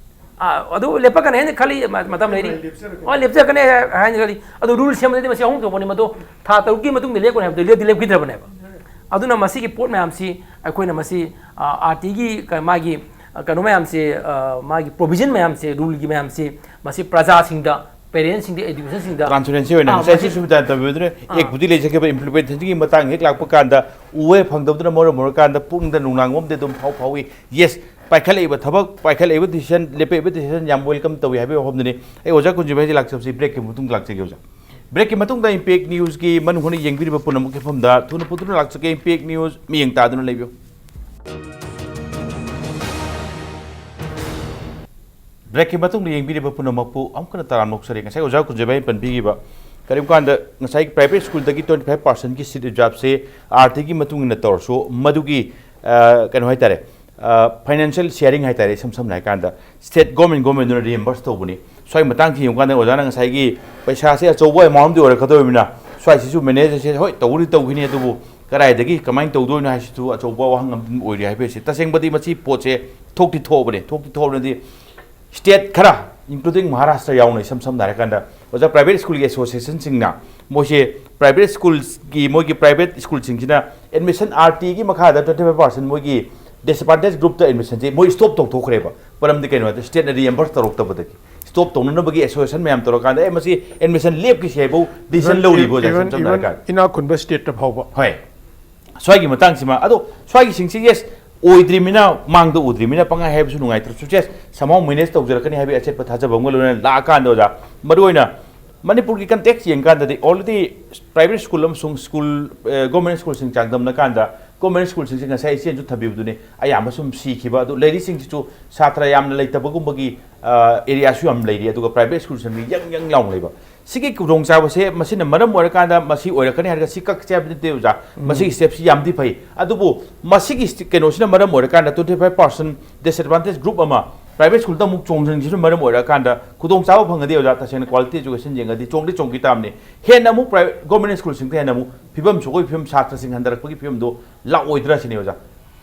ꯑ, ꯑꯗꯨ ꯂꯦꯞꯄꯛꯀꯅꯤ ꯍꯥꯏꯅ ꯈꯜꯂꯤ, ꯃ-, ꯃꯇꯝ ꯂꯩꯔꯤ꯫ ꯍꯣꯏ, ꯂꯦꯞꯆꯔꯛꯀꯅꯤ꯫ ꯍꯣꯏ, ꯂꯦꯞꯆꯔꯛꯀꯅꯤ ꯍꯥꯏꯅ ꯈꯜꯂꯤ꯫ ꯑꯗꯨ ꯔꯨꯜ ꯁꯦꯝꯕꯗꯗꯤ ꯃꯁꯤ ꯑꯍꯨꯝ ꯊꯣꯛꯄꯅꯤ, ꯃꯗꯨ ꯊꯥ ꯇꯔꯨꯛꯀꯤ ꯃꯇꯨꯡꯗ ꯂꯦꯞꯀꯅꯤ ꯍꯥꯏꯕꯗꯨ ꯂꯦꯞꯇꯤ ꯂꯦꯞꯈꯤꯗ꯭ꯔꯕꯅꯦꯕ꯫ ꯑꯗꯨꯅ ꯃꯁꯤꯒꯤ ꯄꯣꯠ ꯃꯌꯥꯝꯁꯤ ꯑꯩꯈꯣꯏꯅ ꯃꯁꯤ, ꯑ, ꯑꯥꯔ ꯇꯤꯒꯤ ꯀ-, ꯃꯥꯒꯤ, ꯑ, ꯀꯩꯅꯣ ꯃꯌꯥꯝꯁꯤ, ꯑ, ꯃꯥꯒꯤ ꯄ꯭ꯔꯣꯚꯤꯖꯟ ꯃꯌꯥꯝꯁꯤ, ꯔꯨꯜꯒꯤ ꯃꯌꯥꯝꯁꯤ, ꯃꯁꯤ ꯄ꯭ꯔꯖꯥꯁꯤꯡꯗ, ꯄꯦꯔꯦꯟꯁꯁꯤꯡꯗ, ꯑꯦꯗꯨꯀꯦꯁꯟꯁꯤꯡꯗ, ꯇ꯭ꯔꯥꯟꯁꯄꯦꯔꯦꯟꯁꯤ ꯑꯣꯏꯅ ꯑꯥ, ꯉꯁꯥꯏ ꯃꯁꯤ ꯁꯨꯃꯤꯇꯥꯅ ꯇꯧꯕꯤꯕꯗꯨꯅ ꯑꯥ꯫ ꯑꯦꯛꯄꯨꯗꯤ ꯂꯩꯖꯈꯤꯕ, ꯏꯝꯄ꯭ꯂꯤꯃꯦꯟꯇꯦꯁꯟꯒꯤ ꯃꯇꯥꯡ ꯍꯦꯛ ꯂꯥꯛꯄ ꯀꯥꯟꯗ ꯎ ꯍꯦꯛ ꯐꯪꯗꯕꯗꯨꯅ ꯃꯔꯝ ꯑꯣꯏꯔꯀꯥꯟꯗ ꯄꯨꯛꯅꯤꯡꯗ ꯅꯨꯡꯅꯥꯡꯕ ꯑꯃꯗꯤ ꯑꯗꯨꯝ ꯐꯥꯎ ꯐꯥꯎꯏ꯫ ꯌꯦꯁ, ꯄꯥꯏꯈꯠꯂꯛꯏꯕ ꯊꯕꯛ, ꯄꯥꯏꯈꯠꯂꯛꯏꯕ ꯗꯤꯁꯤꯖꯟ, ꯂꯦꯞꯄꯛꯏꯕ ꯗꯤꯁꯤꯖꯟ ꯌꯥꯝ ꯋꯦꯜꯀꯝ ꯇꯧꯏ ꯍꯥꯏꯕꯒꯤ ꯋꯥꯐꯝꯗꯨꯅꯤ꯫ ꯑꯩ ꯑꯣꯖꯥ ꯀꯨꯟꯖꯨꯕ ꯍꯥꯏꯁꯦ ꯂꯥꯛꯆꯕꯁꯤ ꯕ꯭ꯔꯦꯛꯀꯤ ꯃꯇꯨꯡꯗ ꯂꯥꯛꯆꯒꯦ ꯑꯣꯖꯥ꯫ ꯕ꯭ꯔꯦꯛꯀꯤ ꯃꯇꯨꯡꯗ ꯏꯝꯄꯦꯛ ꯅ꯭ꯌꯨꯁꯀꯤ ꯃꯅꯨꯡ ꯍꯨꯠꯅ ꯌꯦꯡꯕꯤꯔꯤꯕ ꯄꯨꯝꯅꯃꯛꯀꯤ ꯃꯐꯝꯗ ꯊꯨꯅ ꯄꯨꯊꯨꯅ ꯂꯥꯛꯆꯒꯦ꯫ ꯏꯝꯄꯦꯛ ꯅ꯭ꯌꯨꯁ ꯃꯤꯠꯌꯦꯡ ꯇꯥꯗꯨꯅ ꯂꯩꯕꯤꯌꯨ꯫ ꯕ꯭ꯔꯦꯛꯀꯤ ꯃꯇꯨꯡꯗ ꯌꯦꯡꯕꯤꯔꯤꯕ ꯄꯨꯝꯅꯃꯛꯄꯨ ꯑꯃꯨꯛ ꯍꯟꯅ ꯇꯔꯥꯝꯅ ꯑꯣꯛꯆꯔꯤ꯫ ꯉꯁꯥꯏ ꯑꯣꯖꯥ ꯀꯨꯟꯖꯕꯥꯏꯅ ꯄꯟꯕꯤꯈꯤꯕ, ꯀꯔꯤꯒꯨꯝꯕ ꯀꯥꯟꯗ ꯉꯁꯥꯏ ꯄ꯭ꯔꯥꯏꯚꯦꯠ ꯁ꯭ꯀꯨꯜꯗꯒꯤ ꯇ꯭ꯋꯦꯟꯇꯤ ꯐꯥꯏꯚ ꯄꯥꯔꯁꯦꯟꯒꯤ ꯁꯤꯠ ꯔꯤꯖꯥꯔꯚꯁꯦ ꯑꯥꯔ ꯇꯤꯒꯤ ꯃꯇꯨꯡ ꯏꯟꯅ ꯇꯧꯔꯁꯨ, ꯃꯗꯨꯒꯤ, ꯑ, ꯀꯩꯅꯣ ꯍꯥꯏꯇꯥꯔꯦ, ꯑ, ꯐꯥꯏꯅꯥꯟꯁꯤꯌꯦꯜ ꯁꯤꯌꯥꯔꯤꯡ ꯍꯥꯏꯇꯥꯔꯦ, ꯏꯁꯝ ꯁꯝꯅ ꯍꯥꯏꯔꯀꯥꯟꯗ ꯁ꯭ꯇꯦꯠ ꯒꯣꯔꯃꯦꯟ, ꯒꯣꯔꯃꯦꯟꯗꯨꯅ ꯔꯤꯑꯦꯝꯕꯔꯁ ꯇꯧꯕꯅꯤ꯫ ꯁ꯭ꯋꯥꯏ ꯃꯇꯥꯡꯁꯤ ꯌꯦꯡꯉꯨꯀꯥꯟꯗ ꯑꯣꯖꯥꯅ ꯉꯁꯥꯏꯒꯤ ꯄꯩꯁꯥꯁꯦ ꯑꯆꯧꯕ ꯑꯦꯃꯥꯎꯟꯗꯤ ꯑꯣꯏꯔꯛꯀꯗꯧꯔꯤꯕꯅꯤꯅ, ꯁ꯭ꯋꯥꯏꯁꯤꯁꯨ ꯃꯦꯅꯦꯖ ꯑꯁꯦ ꯍꯣꯏ ꯇꯧꯕꯗꯤ ꯇꯧꯈꯤꯅꯤ, ꯑꯗꯨꯕꯨ ꯀꯗꯥꯏꯗꯒꯤ ꯀꯃꯥꯏꯅ ꯇꯧꯗꯣꯏꯅꯣ ꯍꯥꯏꯁꯤꯁꯨ ꯑꯆꯧꯕ ꯋꯥꯍꯪ ꯑꯃ ꯑꯗꯨꯝ ꯑꯣꯏꯔꯤ ꯍꯥꯏꯕ ꯑꯁꯤ꯫ ꯇꯁꯦꯡꯕꯗꯤ ꯃꯁꯤ ꯄꯣꯠꯁꯦ ꯊꯣꯛꯇꯤ ꯊꯣꯛꯑꯕꯅꯦ, ꯊꯣꯛꯇꯤ ꯊꯣꯛꯑꯕꯅꯗꯤ ꯁ꯭ꯇꯦꯠ ꯈꯔ, ꯏꯟꯀ꯭ꯂꯨꯗꯤꯡ ꯃꯍꯥꯔꯥꯁꯇ꯭ꯔ ꯌꯥꯎꯅ, ꯏꯁꯝ ꯁꯝꯅ ꯍꯥꯏꯔꯀꯥꯟꯗ ꯑꯣꯖꯥ, ꯄ꯭ꯔꯥꯏꯚꯦꯠ ꯁ꯭ꯀꯨꯜꯒꯤ ꯑꯦꯁꯣꯁꯤꯌꯦꯁꯟꯁꯤꯡꯅ ꯃꯣꯏꯁꯦ ꯄ꯭ꯔꯥꯏꯚꯦꯠ ꯁ꯭ꯀꯨꯜꯒꯤ, ꯃꯣꯏꯒꯤ ꯄ꯭ꯔꯥꯏꯚꯦꯠ ꯁ꯭ꯀꯨꯜꯁꯤꯡꯁꯤꯅ ꯑꯦꯗꯃꯤꯁꯟ ꯑꯥꯔ ꯇꯤꯒꯤ ꯃꯈꯥꯗ ꯇ꯭ꯋꯦꯟꯇꯤ ꯐꯥꯏꯚ ꯄꯥꯔꯁꯦꯟ ꯃꯣꯏꯒꯤ ꯗꯤꯁꯑꯦꯗꯚꯥꯟꯇꯦꯖ ꯒ꯭ꯔꯨꯞꯇ ꯑꯦꯗꯃꯤꯁꯟꯁꯦ ꯃꯣꯏ ꯁ꯭ꯇꯣꯞ ꯇꯧꯊꯣꯛꯈ꯭ꯔꯦꯕ꯫ ꯃꯔꯝꯗꯤ ꯀꯩꯅꯣ ꯍꯥꯏꯗ ꯁ꯭ꯇꯦꯠꯅ ꯔꯤꯑꯦꯝꯕꯔꯁ ꯇꯧꯔꯛꯇꯕꯗꯒꯤ꯫ ꯁ꯭ꯇꯣꯞ ꯇꯧꯅꯅꯕꯒꯤ ꯑꯦꯁꯣꯁꯤꯌꯦꯁꯟ ꯃꯌꯥꯝ ꯇꯧꯔꯀꯥꯟꯗ, "ꯑꯦ, ꯃꯁꯤ ꯑꯦꯗꯃꯤꯁꯟ ꯂꯦꯞꯈꯤꯁꯤ" ꯍꯥꯏꯕꯧ ꯗꯤꯁꯤꯖꯟ ꯂꯧꯔꯤꯕ ꯑꯣꯖꯥ, ꯏꯚꯟ, ꯏꯁꯝ ꯁꯝꯅ ꯏꯚꯟ ꯍꯥꯏꯔꯀꯥꯟꯗ꯫ ꯏꯅꯥꯛ ꯈꯨꯟꯕ ꯁ꯭ꯇꯦꯠꯇ ꯐꯥꯎꯕ꯫ ꯍꯣꯏ꯫ ꯁ꯭ꯋꯥꯏꯒꯤ ꯃꯇꯥꯡꯁꯤꯃ, ꯑꯗꯣ ꯁ꯭ꯋꯥꯏꯒꯤꯁꯤꯡꯁꯤ, ꯌꯦꯁ, ꯑꯣꯏꯗ꯭ꯔꯤꯃꯤꯅ, ꯃꯥꯡꯗ ꯎꯗ꯭ꯔꯤꯃꯤꯅ ꯄꯪꯍꯥꯏ ꯍꯥꯏꯕꯁꯨ ꯅꯨꯡꯉꯥꯏꯇ꯭ꯔꯁꯨ, ꯌꯦꯁ, somehow ꯃꯦꯅꯦꯖ ꯇꯧꯖꯔꯛꯀꯅꯤ ꯍꯥꯏꯕꯒꯤ ꯑꯆꯦꯠꯄ ꯊꯥꯖꯕ ꯑꯃꯒ ꯂꯣꯏꯅꯅ ꯂꯥꯛꯑꯀꯥꯟꯗ, ꯑꯣꯖꯥ, ꯃꯔꯨꯑꯣꯏꯅ ꯃꯅꯤꯄꯨꯔꯒꯤ ꯀꯟꯇꯦꯛꯁ ꯌꯦꯡꯀꯥꯟꯗꯗꯤ already ꯄ꯭ꯔꯥꯏꯚꯦꯠ ꯁ꯭ꯀꯨꯜ ꯑꯃꯁꯨꯡ ꯁ꯭ꯀꯨꯜ, ꯑꯦ, ꯒꯣꯔꯃꯦꯟ ꯁ꯭ꯀꯨꯜꯁꯤꯡ ꯆꯥꯡꯗꯝꯅ ꯀꯥꯟꯗ ꯒꯣꯔꯃꯦꯟ ꯁ꯭ꯀꯨꯜꯁꯤꯡꯁꯦ ꯉꯁꯥꯏ ꯏꯆꯦꯅꯁꯨ ꯊꯝꯕꯤꯕꯗꯨꯅꯤ, ꯑꯌꯥꯝꯕ ꯁꯨꯝ ꯁꯤꯈꯤꯕ, ꯑꯗꯨ ꯂꯩꯔꯤꯁꯤꯡꯁꯤꯁꯨ ꯁꯥꯇ꯭ꯔ ꯌꯥꯝꯅ ꯂꯩꯇꯕꯒꯨꯝꯕꯒꯤ ꯑꯦꯔꯤꯌꯥꯁꯨ ꯌꯥꯝ ꯂꯩꯔꯤ, ꯑꯗꯨꯒ ꯄ꯭ꯔꯥꯏꯚꯦꯠ ꯁ꯭ꯀꯨꯜꯁꯤꯡꯗꯤ ꯌꯪ ꯌꯪ ꯂꯥꯎꯅ ꯂꯩꯕ꯫ ꯁꯤꯒꯤ ꯈꯨꯗꯣꯡꯆꯥꯕꯁꯦ ꯃꯁꯤꯅ ꯃꯔꯝ ꯑꯣꯏꯔꯀꯥꯟꯗ ꯃꯁꯤ ꯑꯣꯏꯔꯛꯀꯅꯤ ꯍꯥꯏꯔꯒ ꯁꯤ ꯀꯛꯁꯦ ꯍꯥꯏꯕ ꯅꯠꯇꯦ ꯑꯣꯖꯥ꯫ ꯃꯁꯤꯒꯤ ꯁ꯭ꯇꯦꯞꯁꯤ ꯌꯥꯝꯗꯤ ꯐꯩ, ꯑꯗꯨꯕꯨ ꯃꯁꯤꯒꯤ ꯁ꯭ꯇꯦ-, ꯀꯩꯅꯣꯁꯤꯅ ꯃꯔꯝ ꯑꯣꯏꯔꯀꯥꯟꯗ twenty five percent disadvantage group ꯑꯃ ꯄ꯭ꯔꯥꯏꯚꯦꯠ ꯁ꯭ꯀꯨꯜꯗ ꯑꯃꯨꯛ ꯆꯣꯡꯁꯤꯟꯈꯤꯕꯅ ꯃꯔꯝ ꯑꯣꯏꯔꯀꯥꯟꯗ ꯈꯨꯗꯣꯡꯆꯥꯕ ꯐꯪꯉꯗꯤ ꯑꯣꯖꯥ, ꯇꯁꯦꯡꯅ quality education ꯌꯦꯡꯉꯗꯤ ꯆꯣꯡꯗꯤ ꯆꯣꯡꯈꯤ ꯇꯥꯕꯅꯤ꯫ ꯍꯦꯟꯅ ꯑꯃꯨꯛ ꯄ꯭ꯔꯥꯏ-, ꯒꯣꯔꯃꯦꯟ ꯁ꯭ꯀꯨꯜꯁꯤꯡꯗ ꯍꯦꯟꯅ ꯑꯃꯨꯛ ꯐꯤꯕꯝ ꯁꯣꯛꯄꯒꯤ ꯐꯤꯕꯝ, ꯁꯥꯇ꯭ꯔꯁꯤꯡ ꯍꯟꯊꯔꯛꯄꯒꯤ ꯐꯤꯕꯝꯗꯣ ꯂꯥꯛꯑꯣꯏꯗ꯭ꯔꯥ ꯁꯤꯅꯤ ꯑꯣꯖꯥ꯫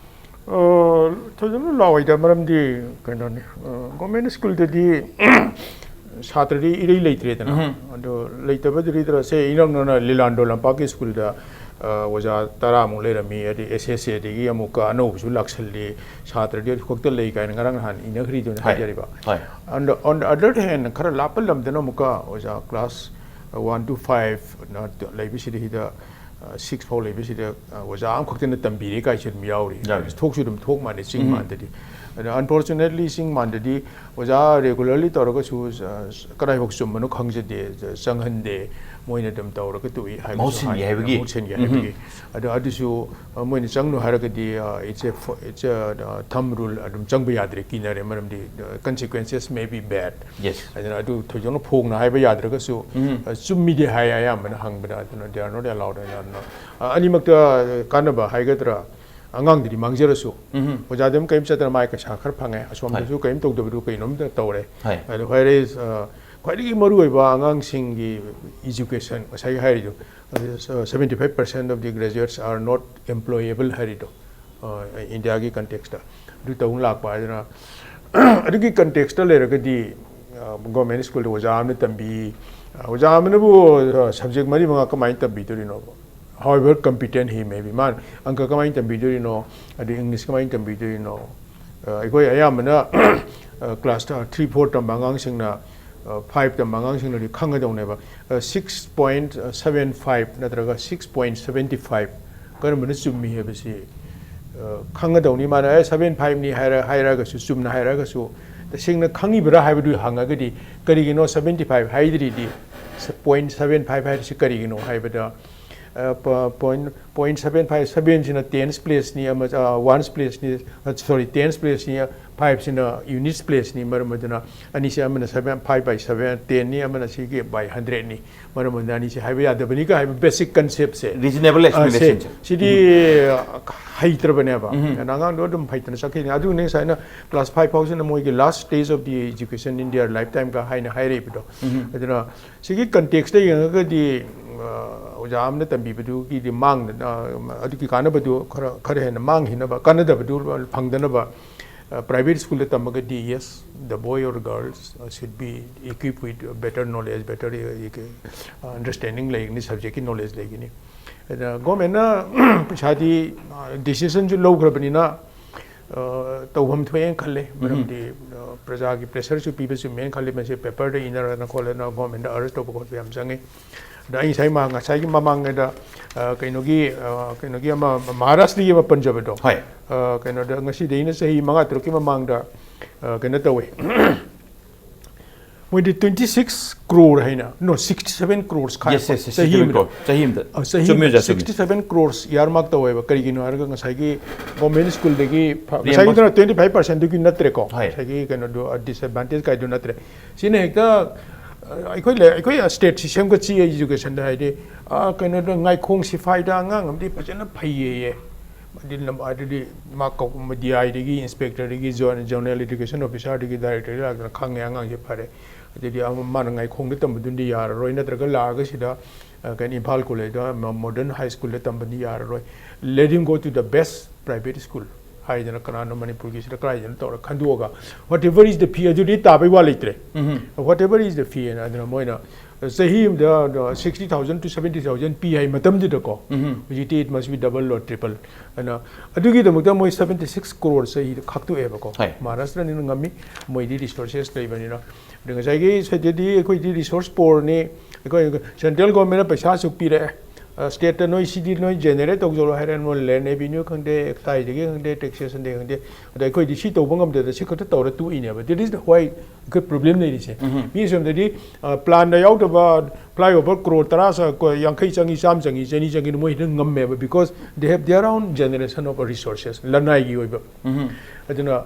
ꯑ, ꯊꯣꯏꯗꯣꯛꯅ ꯂꯥꯛꯑꯣꯏꯗ, ꯃꯔꯝꯗꯤ ꯀꯩꯅꯣꯅꯤ, ꯑ, ꯒꯣꯔꯃꯦꯟ ꯁ꯭ꯀꯨꯜꯗꯗꯤ ꯁꯥꯇ꯭ꯔꯗꯤ ꯏꯔꯩ ꯂꯩꯇ꯭ꯔꯦꯗꯅ꯫ ꯑꯗꯣ ꯂꯩꯇꯕꯗꯨꯗꯤ ꯁꯦ, ꯏꯅꯧ ꯅꯧꯅ ꯂꯤꯂꯥꯟꯗꯣ ꯂꯝꯄꯥꯛꯀꯤ ꯁ꯭ꯀꯨꯜꯗ, ꯑ, ꯑꯣꯖꯥ ꯇꯔꯥꯃꯨꯛ ꯂꯩꯔꯝꯃꯤ, ꯑꯗꯩ ꯑꯦꯁ ꯑꯦꯁ ꯑꯦꯗꯒꯤ ꯑꯃꯨꯛꯀ ꯑꯅꯧꯕꯁꯨ ꯂꯥꯛꯁꯜꯂꯤ, ꯁꯥꯇ꯭ꯔꯗꯤ ꯑꯗꯨ ꯈꯛꯇ ꯂꯩ ꯀꯥꯏꯅ ꯉꯔꯥꯡ ꯅꯍꯥꯟ ꯏꯅꯈ꯭ꯔꯤꯗꯨꯅ ꯍꯣꯏ꯫ ꯍꯥꯏꯖꯔꯤꯕ꯫ ꯍꯣꯏ꯫ On the, on the other hand, ꯈꯔ ꯂꯥꯞꯄ ꯂꯝꯗꯅ ꯑꯃꯨꯛꯀ ꯑꯣꯖꯥ class one to five ꯅ ꯂꯩꯕꯁꯤꯗ ꯁꯤꯗ, ꯑ, six ꯐꯥꯎ ꯂꯩꯕꯁꯤꯗ, ꯑ, ꯑꯣꯖꯥ ꯑꯃꯈꯛꯇꯅ ꯇꯝꯕꯤꯔꯦ ꯀꯥꯏꯁꯦ ꯑꯗꯨꯝ ꯌꯥꯎꯔꯤ꯫ ꯌꯥꯎꯔꯤ꯫ ꯊꯣꯛꯁꯨ ꯑꯗꯨꯝ ꯊꯣꯛ ꯃꯥꯟꯅꯩ ꯆꯤꯡ ꯎꯝ꯫ ꯃꯥꯟꯗꯗꯤ꯫ ꯑꯗꯣ unfortunately ꯆꯤꯡ ꯃꯥꯟꯗꯗꯤ ꯑꯣꯖꯥ regularly ꯇꯧꯔꯒꯁꯨ, ꯑ, ꯀꯗꯥꯏꯐꯥꯎ ꯆꯨꯝꯕꯅꯣ ꯈꯪꯖꯗꯦ, ꯆꯪꯍꯟꯗꯦ, ꯃꯣꯏꯅ ꯑꯗꯨꯝ ꯇꯧꯔꯒ ꯇꯣꯛꯏ ꯍꯥꯏꯕꯁꯨ ꯃꯍꯨꯠ ꯁꯤꯟꯒꯦ ꯍꯥꯏ꯫ ꯍꯥꯏꯕꯒꯤ꯫ ꯃꯍꯨꯠ ꯁꯤꯟꯒꯦ ꯎꯝ꯫ ꯍꯥꯏꯕꯒꯤ꯫ ꯑꯗꯣ ꯑꯗꯨꯁꯨ, ꯑ, ꯃꯣꯏꯅ ꯆꯪꯅꯨ ꯍꯥꯏꯔꯒꯗꯤ, ꯑ, it's a, it's a, ꯑ, thumb rule, ꯑꯗꯨꯝ ꯆꯪꯕ ꯌꯥꯗ꯭ꯔꯦ, ꯀꯤꯅꯔꯦ, ꯃꯔꯝꯗꯤ, ꯑ, consequences may be bad꯫ Yes꯫ ꯑꯗꯨꯅ ꯑꯗꯨ ꯊꯣꯏꯗꯣꯛꯅ ꯐꯣꯡꯅ ꯍꯥꯏꯕ ꯌꯥꯗ꯭ꯔꯒꯁꯨ, ꯎꯝ꯫ ꯑ, ꯆꯨꯝꯃꯤꯗꯤ ꯍꯥꯏ ꯑꯌꯥꯝꯕꯅ ꯍꯪꯕꯗ, ꯑꯗꯨꯅ they are not allowed, ꯑꯗꯨꯅ, ꯑ, ꯑꯅꯤꯃꯛꯇ ꯀꯥꯟꯅꯕ ꯍꯥꯏꯒꯗ꯭ꯔꯥ, ꯑꯉꯥꯡꯗꯨꯗꯤ ꯃꯥꯡꯖꯔꯁꯨ, ꯎꯝ꯫ ꯑꯣꯖꯥꯗꯤ ꯑꯗꯨꯝ ꯀꯔꯤꯝ ꯆꯠꯇꯅ ꯃꯥꯏ ꯄꯩꯁꯥ ꯈꯔ ꯐꯪꯉꯦ, ꯑꯁꯣꯝꯗꯁꯨ ꯍꯣꯏ꯫ ꯀꯔꯤꯝ ꯇꯧꯗꯕꯗꯨ ꯀꯩꯅꯣꯝꯇ ꯇꯧꯔꯦ꯫ ꯍꯣꯏ꯫ ꯑꯗꯨ ꯍꯥꯏꯔꯦ, ꯑ, ꯈ꯭ꯋꯥꯏꯗꯒꯤ ꯃꯔꯨꯑꯣꯏꯕ ꯑꯉꯥꯡꯁꯤꯡꯒꯤ education, ꯉꯁꯥꯏꯒꯤ ꯍꯥꯏꯔꯤꯗꯣ, seventy five percent of the graduates are not employable ꯍꯥꯏꯔꯤꯗꯣ, ꯑ, ꯏꯟꯗꯤꯌꯥꯒꯤ context ꯇ ꯑꯗꯨ ꯇꯧꯅ ꯂꯥꯛꯄ ꯍꯥꯏꯗꯅ, ꯑꯗꯨꯒꯤ context ꯇ ꯂꯩꯔꯒꯗꯤ, ꯑ, ꯒꯣꯔꯃꯦꯟ ꯁ꯭ꯀꯨꯜꯗ ꯑꯣꯖꯥ ꯑꯃꯅ ꯇꯝꯕꯤ, ꯑ, ꯑꯣꯖꯥ ꯑꯃꯅꯕꯨ, ꯑ, subject ꯃꯔꯤ ꯃꯉꯥ ꯀꯃꯥꯏꯅ ꯇꯝꯕꯤꯗꯣꯔꯤꯅꯣꯕ? However competent he may be, ꯃꯥꯅ ꯑꯪꯀ ꯀꯃꯥꯏꯅ ꯇꯝꯕꯤꯗꯣꯔꯤꯅꯣ, ꯑꯗꯩ ꯏꯪꯂꯤꯁ ꯀꯃꯥꯏꯅ ꯇꯝꯕꯤꯗꯣꯔꯤꯅꯣ? ꯑ, ꯑꯩꯈꯣꯏ ꯑꯌꯥꯝꯕꯅ, ꯑ, class three, four ꯇꯝꯕ ꯑꯉꯥꯡꯁꯤꯡꯅ, ꯑ, five ꯇꯝꯕ ꯑꯉꯥꯡꯁꯤꯡꯅꯗꯤ ꯈꯪꯒꯗꯧꯅꯦꯕ꯫ ꯑ, six point seven five ꯅꯠꯇ꯭ꯔꯒ six point seven five ꯀꯔꯝꯕꯅ ꯆꯨꯝꯃꯤ ꯍꯥꯏꯕꯁꯤ, ꯑ, ꯈꯪꯒꯗꯧꯅꯤ꯫ ꯃꯥꯅ, "ꯑꯦ, seven five ꯅꯤ" ꯍꯥꯏꯔ-, ꯍꯥꯏꯔꯒꯁꯨ, ꯆꯨꯝꯅ ꯍꯥꯏꯔꯒꯁꯨ, ꯇꯁꯦꯡꯅ ꯈꯪꯉꯤꯕ꯭ꯔꯥ ꯍꯥꯏꯕꯗꯨ ꯍꯪꯉꯒꯗꯤ, "ꯀꯔꯤꯒꯤꯅꯣ seventy five ꯍꯥꯏꯗ꯭ꯔꯤꯗꯤ? Point seven five ꯍꯥꯏꯔꯤꯁꯤ ꯀꯔꯤꯒꯤꯅꯣ?" ꯍꯥꯏꯕꯗ, point point seven five, seven ꯁꯤꯅ tens place ꯅꯤ, ꯑꯃ ones place ꯅꯤ, sorry, tens place ꯅꯤ, five ꯁꯤꯅ units place ꯅꯤ꯫ ꯃꯔꯝ ꯑꯗꯨꯅ ꯑꯅꯤꯁꯦ, ꯑꯃꯅ seven, five by seven, ten ꯅꯤ, ꯑꯃꯅ ꯁꯤꯒꯤ by hundred ꯅꯤ꯫ ꯃꯔꯝ ꯑꯗꯨꯅ ꯑꯅꯤꯁꯦ ꯍꯥꯏꯕ ꯌꯥꯗꯕꯅꯤ ꯀ ꯍꯥꯏꯕ basic concept ꯁꯦ, residual explanation ꯁꯦ ꯁꯤꯗꯤ ꯍꯩꯇ꯭ꯔꯕꯅꯦꯕ꯫ ꯑꯗꯨꯅ ꯑꯉꯥꯡꯗꯣ ꯑꯗꯨꯝ ꯍꯩꯇꯅ ꯆꯠꯈꯤꯅꯤ꯫ ꯑꯗꯨꯅꯦ ꯉꯁꯥꯏꯅ class five ꯐꯥꯎꯁꯤꯅ ꯃꯣꯏꯒꯤ last stage of the education in their lifetime ꯀ ꯍꯥꯏꯅ ꯍꯥꯏꯔꯛꯏꯕꯗꯣ꯫ ꯑꯗꯨꯅ ꯁꯤꯒꯤ context ꯇ ꯌꯦꯡꯉꯒꯗꯤ, ꯑ, ꯑꯣꯖꯥ ꯑꯃꯅ ꯇꯝꯕꯤꯕꯗꯨꯒꯤꯗꯤ ꯃꯥꯡꯗ-, ꯑ, ꯑꯗꯨꯒꯤ ꯀꯥꯟꯅꯕꯗꯨ ꯈꯔ, ꯈꯔ ꯍꯦꯟꯅ ꯃꯥꯡꯈꯤꯅꯕ, ꯀꯥꯟꯅꯗꯕꯗꯨ ꯐꯪꯗꯅꯕ, ꯑ, private school the ꯇꯝꯃꯒꯗꯤ, yes, the boy or girls, uh, should be equipped with better knowledge, better, uh, understanding ꯂꯩꯒꯅꯤ, subject ꯀꯤ knowledge ꯂꯩꯒꯅꯤ꯫ ꯑꯗ government ꯅ ꯄꯩꯁꯥꯗꯤ, ꯑ, decision ꯁꯨ ꯂꯧꯈ꯭ꯔꯕꯅꯤꯅ, ꯑ, ꯇꯧꯐꯝ ꯊꯣꯛꯑꯦꯅ ꯈꯜꯂꯦ꯫ ꯃꯔꯝꯗꯤ, ꯑ, ꯄ꯭ꯔꯖꯥꯒꯤ pressure ꯁꯨ ꯄꯤꯕ ꯆꯨꯝꯃꯦꯅ ꯈꯜꯂꯦ꯫ ꯃꯁꯤ paper ꯗ ꯏꯅꯔꯅ ꯈꯣꯠꯂꯅ government ꯗ urge ꯇꯧꯕ ꯈꯣꯠꯄ ꯌꯥꯝ ꯆꯪꯉꯤ꯫ ꯑꯗ ꯑꯩ ꯉꯁꯥꯏ ꯃꯥ-, ꯉꯁꯥꯏꯒꯤ ꯃꯃꯥꯡꯉꯩꯗ, ꯑ, ꯀꯩꯅꯣꯒꯤ, ꯑ, ꯀꯩꯅꯣꯒꯤ ꯑꯃ ꯃꯍꯥꯔꯥꯁꯇ꯭ꯔꯒꯤ ꯑꯃ ꯄꯟꯖꯕꯗꯣ, ꯍꯣꯏ꯫ ꯑ, ꯀꯩꯅꯣꯗ ꯉꯁꯤꯗꯩꯅ ꯆꯍꯤ ꯃꯉꯥ ꯇꯔꯨꯛꯀꯤ ꯃꯃꯥꯡꯗ, ꯑ, ꯀꯩꯅꯣ ꯇꯧꯋꯦ꯫ ꯃꯣꯏꯗꯤ twenty six crore ꯍꯥꯏꯅ, no, sixty seven crores ꯈꯥꯏ꯫ Yes, yes, yes, ꯆꯍꯤ sixty seven ꯑꯃꯗ꯫ Crore, ꯆꯍꯤ ꯑꯃꯗ꯫ ꯑ, ꯆꯍꯤ ꯆꯨꯝꯃꯦ, ꯑꯃꯗ ꯑꯣꯖꯥ, ꯆꯨꯝꯃꯦ꯫ Sixty seven crores earmark ꯇꯧꯋꯦꯕ꯫ ꯀꯔꯤꯒꯤꯅꯣ ꯍꯥꯏꯔꯒ ꯉꯁꯥꯏꯒꯤ government school ꯗꯒꯤ ꯐ-, reimburse ꯉꯁꯥꯏꯒꯤꯗꯨꯅ twenty five percent ꯗꯨꯒꯤ ꯅꯠꯇ꯭ꯔꯦꯀꯣ꯫ ꯍꯣꯏ꯫ ꯉꯁꯥꯏꯒꯤ ꯀꯩꯅꯣꯗꯣ, ꯑ, disadvantage ꯀꯥꯏꯗꯨ ꯅꯠꯇ꯭ꯔꯦ꯫ ꯁꯤꯅ ꯍꯦꯛꯇ, ꯑ, ꯑꯩꯈꯣꯏ ꯂꯩ-, ꯑꯩꯈꯣꯏ state ꯁꯤ ꯁꯦꯝꯒꯠꯁꯤ education ꯗ ꯍꯥꯏꯗꯤ, ꯑ, ꯀꯩꯅꯣꯗ ꯉꯥꯏꯈꯣꯡ ꯁꯤꯐꯥꯏꯗ ꯑꯉꯥꯡ ꯑꯃꯗꯤ ꯐꯖꯅ ꯐꯩꯌꯦꯌꯦ꯫ ꯑꯗꯨꯗꯤ ꯂꯝ-, ꯑꯗꯨꯗꯤ ꯃꯥ ꯀꯧ-, D I ꯗꯒꯤ inspector ꯗꯒꯤ ꯖꯣ-, zonal education officer ꯗꯒꯤ director ꯗꯒꯤ ꯂꯥꯛꯇꯅ ꯈꯪꯉꯦ ꯑꯉꯥꯡꯁꯦ ꯐꯔꯦ꯫ ꯑꯗꯨꯗꯤ ꯑꯃ ꯃꯥꯅ ꯉꯥꯏꯈꯣꯡꯗ ꯇꯝꯕꯗꯨꯅꯗꯤ ꯌꯥꯔꯔꯣꯏ, ꯅꯠꯇ꯭ꯔꯒ ꯂꯥꯛꯑꯒ ꯁꯤꯗ, ꯑ, ꯀꯩꯅꯣ, ꯏꯝꯐꯥꯜ college ꯗ ꯃ-, modern high school ꯗ ꯇꯝꯕꯗꯤ ꯌꯥꯔꯔꯣꯏ꯫ Let him go to the best private school ꯍꯥꯏꯗꯅ ꯀꯅꯥꯅꯣ ꯃꯅꯤꯄꯨꯔꯒꯤꯁꯤꯗ ꯀꯗꯥꯏꯗꯅꯣ ꯇꯧꯔ ꯈꯟꯗꯣꯛꯑꯒ, whatever is the fee, ꯑꯗꯨꯗꯤ ꯇꯥꯕꯩ ꯋꯥ ꯂꯩꯇ꯭ꯔꯦ꯫ Whatever is the fee ꯍꯥꯏꯅ ꯑꯗꯨꯅ ꯃꯣꯏꯅ ꯆꯍꯤ ꯑꯃꯗ sixty thousand to seventy thousand ꯄꯤ ꯍꯥꯏ ꯃꯇꯝꯗꯨꯗꯀꯣ꯫ ꯍꯧꯖꯤꯛꯇꯤ it must be double or triple꯫ ꯑꯗꯨꯅ ꯑꯗꯨꯒꯤꯗꯃꯛꯇ ꯃꯣꯏ seventy six crore ꯆꯍꯤꯗ ꯈꯥꯛꯇꯣꯛꯑꯦꯕꯀꯣ꯫ ꯍꯣꯏ꯫ ꯃꯍꯥꯔꯥꯁꯇ꯭ꯔꯅꯤꯅ ꯉꯝꯃꯤ, ꯃꯣꯏꯗꯤ resources ꯂꯩꯕꯅꯤꯅ꯫ ꯑꯗ ꯉꯁꯥꯏꯒꯤ ꯁꯤꯗꯗꯤ ꯑꯩꯈꯣꯏꯗꯤ resource poor ꯅꯤ, ꯑꯩꯈꯣꯏ central government ꯅ ꯄꯩꯁꯥ ꯑꯁꯨꯛ ꯄꯤꯔꯛꯑꯦ, ꯁ꯭ꯇꯦꯠꯇ ꯅꯣꯏ ꯁꯤꯗꯤ ꯅꯣꯏ ꯖꯦꯅꯦꯔꯦꯠ ꯇꯧꯖꯔꯣ ꯍꯥꯏꯔꯦ, ꯅꯣꯏ ꯂꯦꯟ ꯔꯦꯚꯤꯅ꯭ꯌꯨ ꯈꯪꯗꯦ, ꯑꯦꯛꯁꯥꯏꯖꯇꯒꯤ ꯈꯪꯗꯦ, ꯇꯦꯛꯁꯦꯁꯟꯗꯒꯤ ꯈꯪꯗꯦ, ꯑꯗꯣ ꯑꯩꯈꯣꯏꯗꯤ ꯁꯤ ꯇꯧꯕ ꯉꯝꯗꯗꯅ ꯁꯤ ꯈꯛꯇ ꯇꯧꯔ ꯇꯣꯛꯏꯅꯦꯕ꯫ That is the why ꯑꯩꯈꯣꯏ ꯄ꯭ꯔꯣꯕ꯭ꯂꯦꯝ ꯂꯩꯔꯤꯁꯦ꯫ ꯃꯤ ꯑꯁꯣꯝꯗꯗꯤ ꯄ꯭ꯂꯥꯟꯗ ꯌꯥꯎꯗꯕ ꯐ꯭ꯂꯥꯏ ꯑꯣꯚꯔ ꯀ꯭ꯔꯣꯔ ꯇꯔꯥ ꯆ-, ꯀꯣ-, ꯌꯥꯡꯈꯩ ꯆꯪꯉꯤ, ꯆꯥꯝꯃ ꯆꯪꯉꯤ, ꯆꯅꯤ ꯆꯪꯉꯤ, ꯃꯣꯏ ꯍꯦꯛꯇ ꯉꯝꯃꯦꯕ, because they have their own generation of resources, ꯂꯅꯥꯏꯒꯤ ꯑꯣꯏꯕ꯫ ꯑꯗꯨꯅ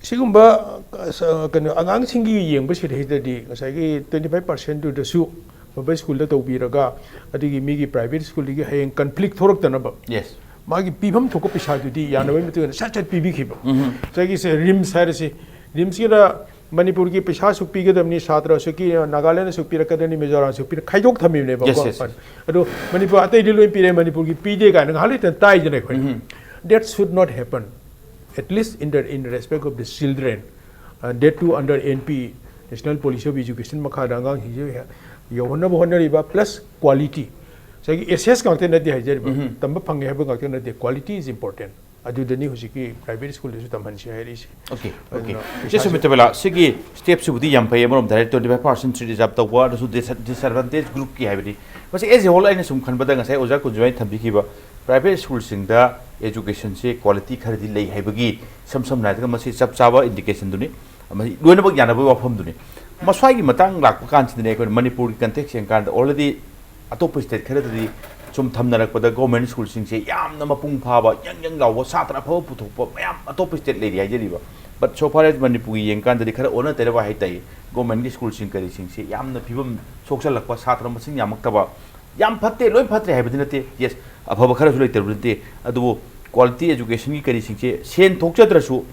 ꯁꯤꯒꯨꯝꯕ, ꯑ, ꯀꯩꯅꯣ, ꯑꯉꯥꯡꯁꯤꯡꯒꯤ ꯌꯦꯡꯕ ꯁꯤꯗꯩꯗꯗꯤ ꯉꯁꯥꯏꯒꯤ ꯇ꯭ꯋꯦꯟꯇꯤ ꯐꯥꯏꯚ ꯄꯥꯔꯁꯦꯟꯗꯨꯗꯁꯨ ꯃꯣꯕꯥꯏꯜ ꯁ꯭ꯀꯨꯜꯗ ꯇꯧꯕꯤꯔꯒ, ꯑꯗꯒꯤ ꯃꯤꯒꯤ ꯄ꯭ꯔꯥꯏꯚꯦꯠ ꯁ꯭ꯀꯨꯜꯗꯒꯤ ꯍꯌꯦꯡ ꯀꯟꯐ꯭ꯂꯤꯛ ꯊꯣꯛꯂꯛꯇꯅꯕ, ꯌꯦꯁ꯫ ꯃꯥꯒꯤ ꯄꯤꯐꯝ ꯊꯣꯛꯄ ꯄꯩꯁꯥꯗꯨꯗꯤ ꯌꯥꯅꯕꯒꯤ ꯃꯇꯨꯡ ꯏꯟꯅ ꯁꯠ ꯁꯠ ꯄꯤꯕꯤꯈꯤꯕ꯫ ꯉꯁꯥꯏꯒꯤ ꯁꯦ, ꯔꯤꯝꯁ ꯍꯥꯏꯔꯁꯤ, ꯔꯤꯝꯁꯀꯤꯅ ꯃꯅꯤꯄꯨꯔꯒꯤ ꯄꯩꯁꯥ ꯑꯁꯨꯛ ꯄꯤꯒꯗꯕꯅꯤ, ꯁꯥꯇ꯭ꯔ ꯑꯁꯨꯛꯀꯤ, ꯅꯥꯒꯥꯂꯦꯟ ꯑꯁꯨꯛ ꯄꯤꯔꯛꯀꯗꯕꯅꯤ, ꯃꯤꯖꯣꯔꯥꯝ ꯑꯁꯨꯛ ꯄꯤꯔꯛ-, ꯈꯥꯏꯗꯣꯛ ꯊꯝꯃꯤꯕꯅꯦꯕꯀꯣ꯫ Yes, yes, yes. ꯑꯗꯣ ꯃꯅꯤꯄꯨꯔ ꯑꯇꯩꯗꯤ ꯂꯣꯏ ꯄꯤꯔꯦ, ꯃꯅꯤꯄꯨꯔꯒꯤ ꯄꯤꯗꯦ ꯀꯥꯏꯅ ꯉꯥꯏꯍꯥꯛ ꯂꯩꯇꯅ ꯇꯥꯏꯗꯅ ꯑꯩꯈꯣꯏ꯫ That should not happen, at least in the, in respect of the children, uh, that too under N P, National Policy of Education ꯃꯈꯥꯗ ꯑꯉꯥꯡꯁꯤꯡꯁꯦ ꯌꯧꯍꯟꯅꯕ ꯍꯣꯠꯅꯔꯤꯕ, plus quality, ꯉꯁꯥꯏꯒꯤ ꯑꯦꯁꯦꯁ ꯉꯥꯛꯇ ꯅꯠꯇꯦ ꯍꯥꯏꯖꯔꯤꯕ, ꯇꯝꯕ ꯐꯪꯉꯦ ꯍꯥꯏꯕ ꯉꯥꯛꯇ ꯅꯠꯇꯦ, quality is important꯫ ꯑꯗꯨꯗꯅꯤ ꯍꯧꯖꯤꯛꯀꯤ ꯄ꯭ꯔꯥꯏꯚꯦꯠ ꯁ꯭ꯀꯨꯜꯗꯁꯨ ꯇꯝꯍꯟꯁꯤ ꯍꯥꯏꯔꯛꯏꯁꯦ꯫ Okay, okay. ꯑꯗꯨꯅ ꯆꯦ ꯄꯩꯁꯥꯁꯨ ꯁꯨꯃꯤꯇꯕꯂꯥ, ꯁꯤꯒꯤ ꯁ꯭ꯇꯦꯞꯁꯤꯕꯨꯗꯤ ꯌꯥꯝ ꯐꯩ, ꯑꯃꯔꯣꯝꯗ ꯍꯥꯏꯔꯗꯤ ꯇ꯭ꯋꯦꯟꯇꯤ ꯐꯥꯏꯚ ꯄꯥꯔꯁꯦꯟ ꯔꯤꯖꯥꯕ ꯇꯧꯕ, ꯑꯗꯨꯁꯨ ꯗꯤꯁꯑꯦꯗꯚꯥꯟꯇꯦꯖ ꯒ꯭ꯔꯨꯞꯀꯤ ꯍꯥꯏꯕꯗꯤ꯫ ꯃꯁꯤ ꯑꯦꯖ ꯑꯦ ꯍꯣꯜ ꯑꯩꯅ ꯁꯨꯝ ꯈꯟꯕꯗ ꯉꯁꯥꯏ ꯑꯣꯖꯥ ꯀꯨꯟꯖꯃꯩꯅ ꯊꯝꯕꯤꯈꯤꯕ ꯄ꯭ꯔꯥꯏꯚꯦꯠ ꯁ꯭ꯀꯨꯜꯁꯤꯡꯗ ꯑꯦꯖꯨꯀꯦꯁꯟꯁꯦ ꯀ꯭ꯋꯥꯂꯤꯇꯤ ꯈꯔꯗꯤ ꯂꯩ ꯍꯥꯏꯕꯒꯤ ꯏꯁꯝ ꯁꯝꯅ ꯍꯥꯏꯔꯒ ꯃꯁꯤ ꯆꯞ ꯆꯥꯕ ꯏꯟꯗꯤꯀꯦꯁꯟꯗꯨꯅꯤ, ꯃꯁꯤ ꯂꯣꯏꯅꯃꯛ ꯌꯥꯅꯕꯒꯤ ꯋꯥꯐꯝꯗꯨꯅꯤ꯫ ꯃꯁ꯭ꯋꯥꯏꯒꯤ ꯃꯇꯥꯡ ꯂꯥꯛꯄ ꯀꯥꯟꯁꯤꯗꯅꯦ ꯑꯩꯈꯣꯏꯅ ꯃꯅꯤꯄꯨꯔꯒꯤ ꯀꯟꯇꯦꯛꯁ ꯌꯦꯡꯀꯥꯟꯗ ꯑꯣꯜꯔꯦꯗꯤ ꯑꯇꯣꯞꯄ ꯁ꯭ꯇꯦꯠ ꯈꯔꯗꯗꯤ ꯁꯨꯝ ꯊꯝꯅꯔꯛꯄꯗ ꯒꯣꯔꯃꯦꯟ ꯁ꯭ꯀꯨꯜꯁꯤꯡꯁꯦ ꯌꯥꯝꯅ ꯃꯄꯨꯡ ꯐꯥꯕ, ꯌꯪ ꯌꯪ ꯂꯥꯎꯕ, ꯁꯥꯇ꯭ꯔ ꯑꯐꯕ ꯄꯨꯊꯣꯛꯄ ꯃꯌꯥꯝ ꯑꯇꯣꯞꯄ ꯁ꯭ꯇꯦꯠ ꯂꯩꯔꯤ ꯍꯥꯏꯖꯔꯤꯕ꯫ But so far as ꯃꯅꯤꯄꯨꯔꯒꯤ ꯌꯦꯡꯀꯥꯟꯗꯗꯤ ꯈꯔ ꯑꯣꯟꯅ ꯇꯩꯅꯕ ꯍꯥꯏꯇꯥꯏ꯫ ꯒꯣꯔꯃꯦꯟꯒꯤ ꯁ꯭ꯀꯨꯜꯁꯤꯡ ꯀꯔꯤꯁꯤꯡꯁꯦ ꯌꯥꯝꯅ ꯐꯤꯕꯝ ꯁꯣꯛꯆꯜꯂꯛꯄ, ꯁꯥꯇ꯭ꯔ ꯃꯁꯤꯡ ꯌꯥꯝꯃꯛꯇꯕ, ꯌꯥꯝ ꯐꯠꯇꯦ, ꯂꯣꯏ ꯐꯠꯇ꯭ꯔꯦ ꯍꯥꯏꯕꯗꯤ ꯅꯠꯇꯦ꯫ ꯌꯦꯁ, ꯑꯐꯕ ꯈꯔꯁꯨ ꯂꯩꯇꯕ ꯅꯠꯇꯦ꯫ ꯑꯗꯨꯕꯨ ꯀ꯭ꯋꯥꯂꯤꯇꯤ ꯑꯦꯖꯨꯀꯦꯁꯟꯒꯤ ꯀꯔꯤꯁꯤꯡꯁꯦ ꯁꯦꯟ ꯊꯣꯛꯆꯗ꯭ꯔꯁꯨ,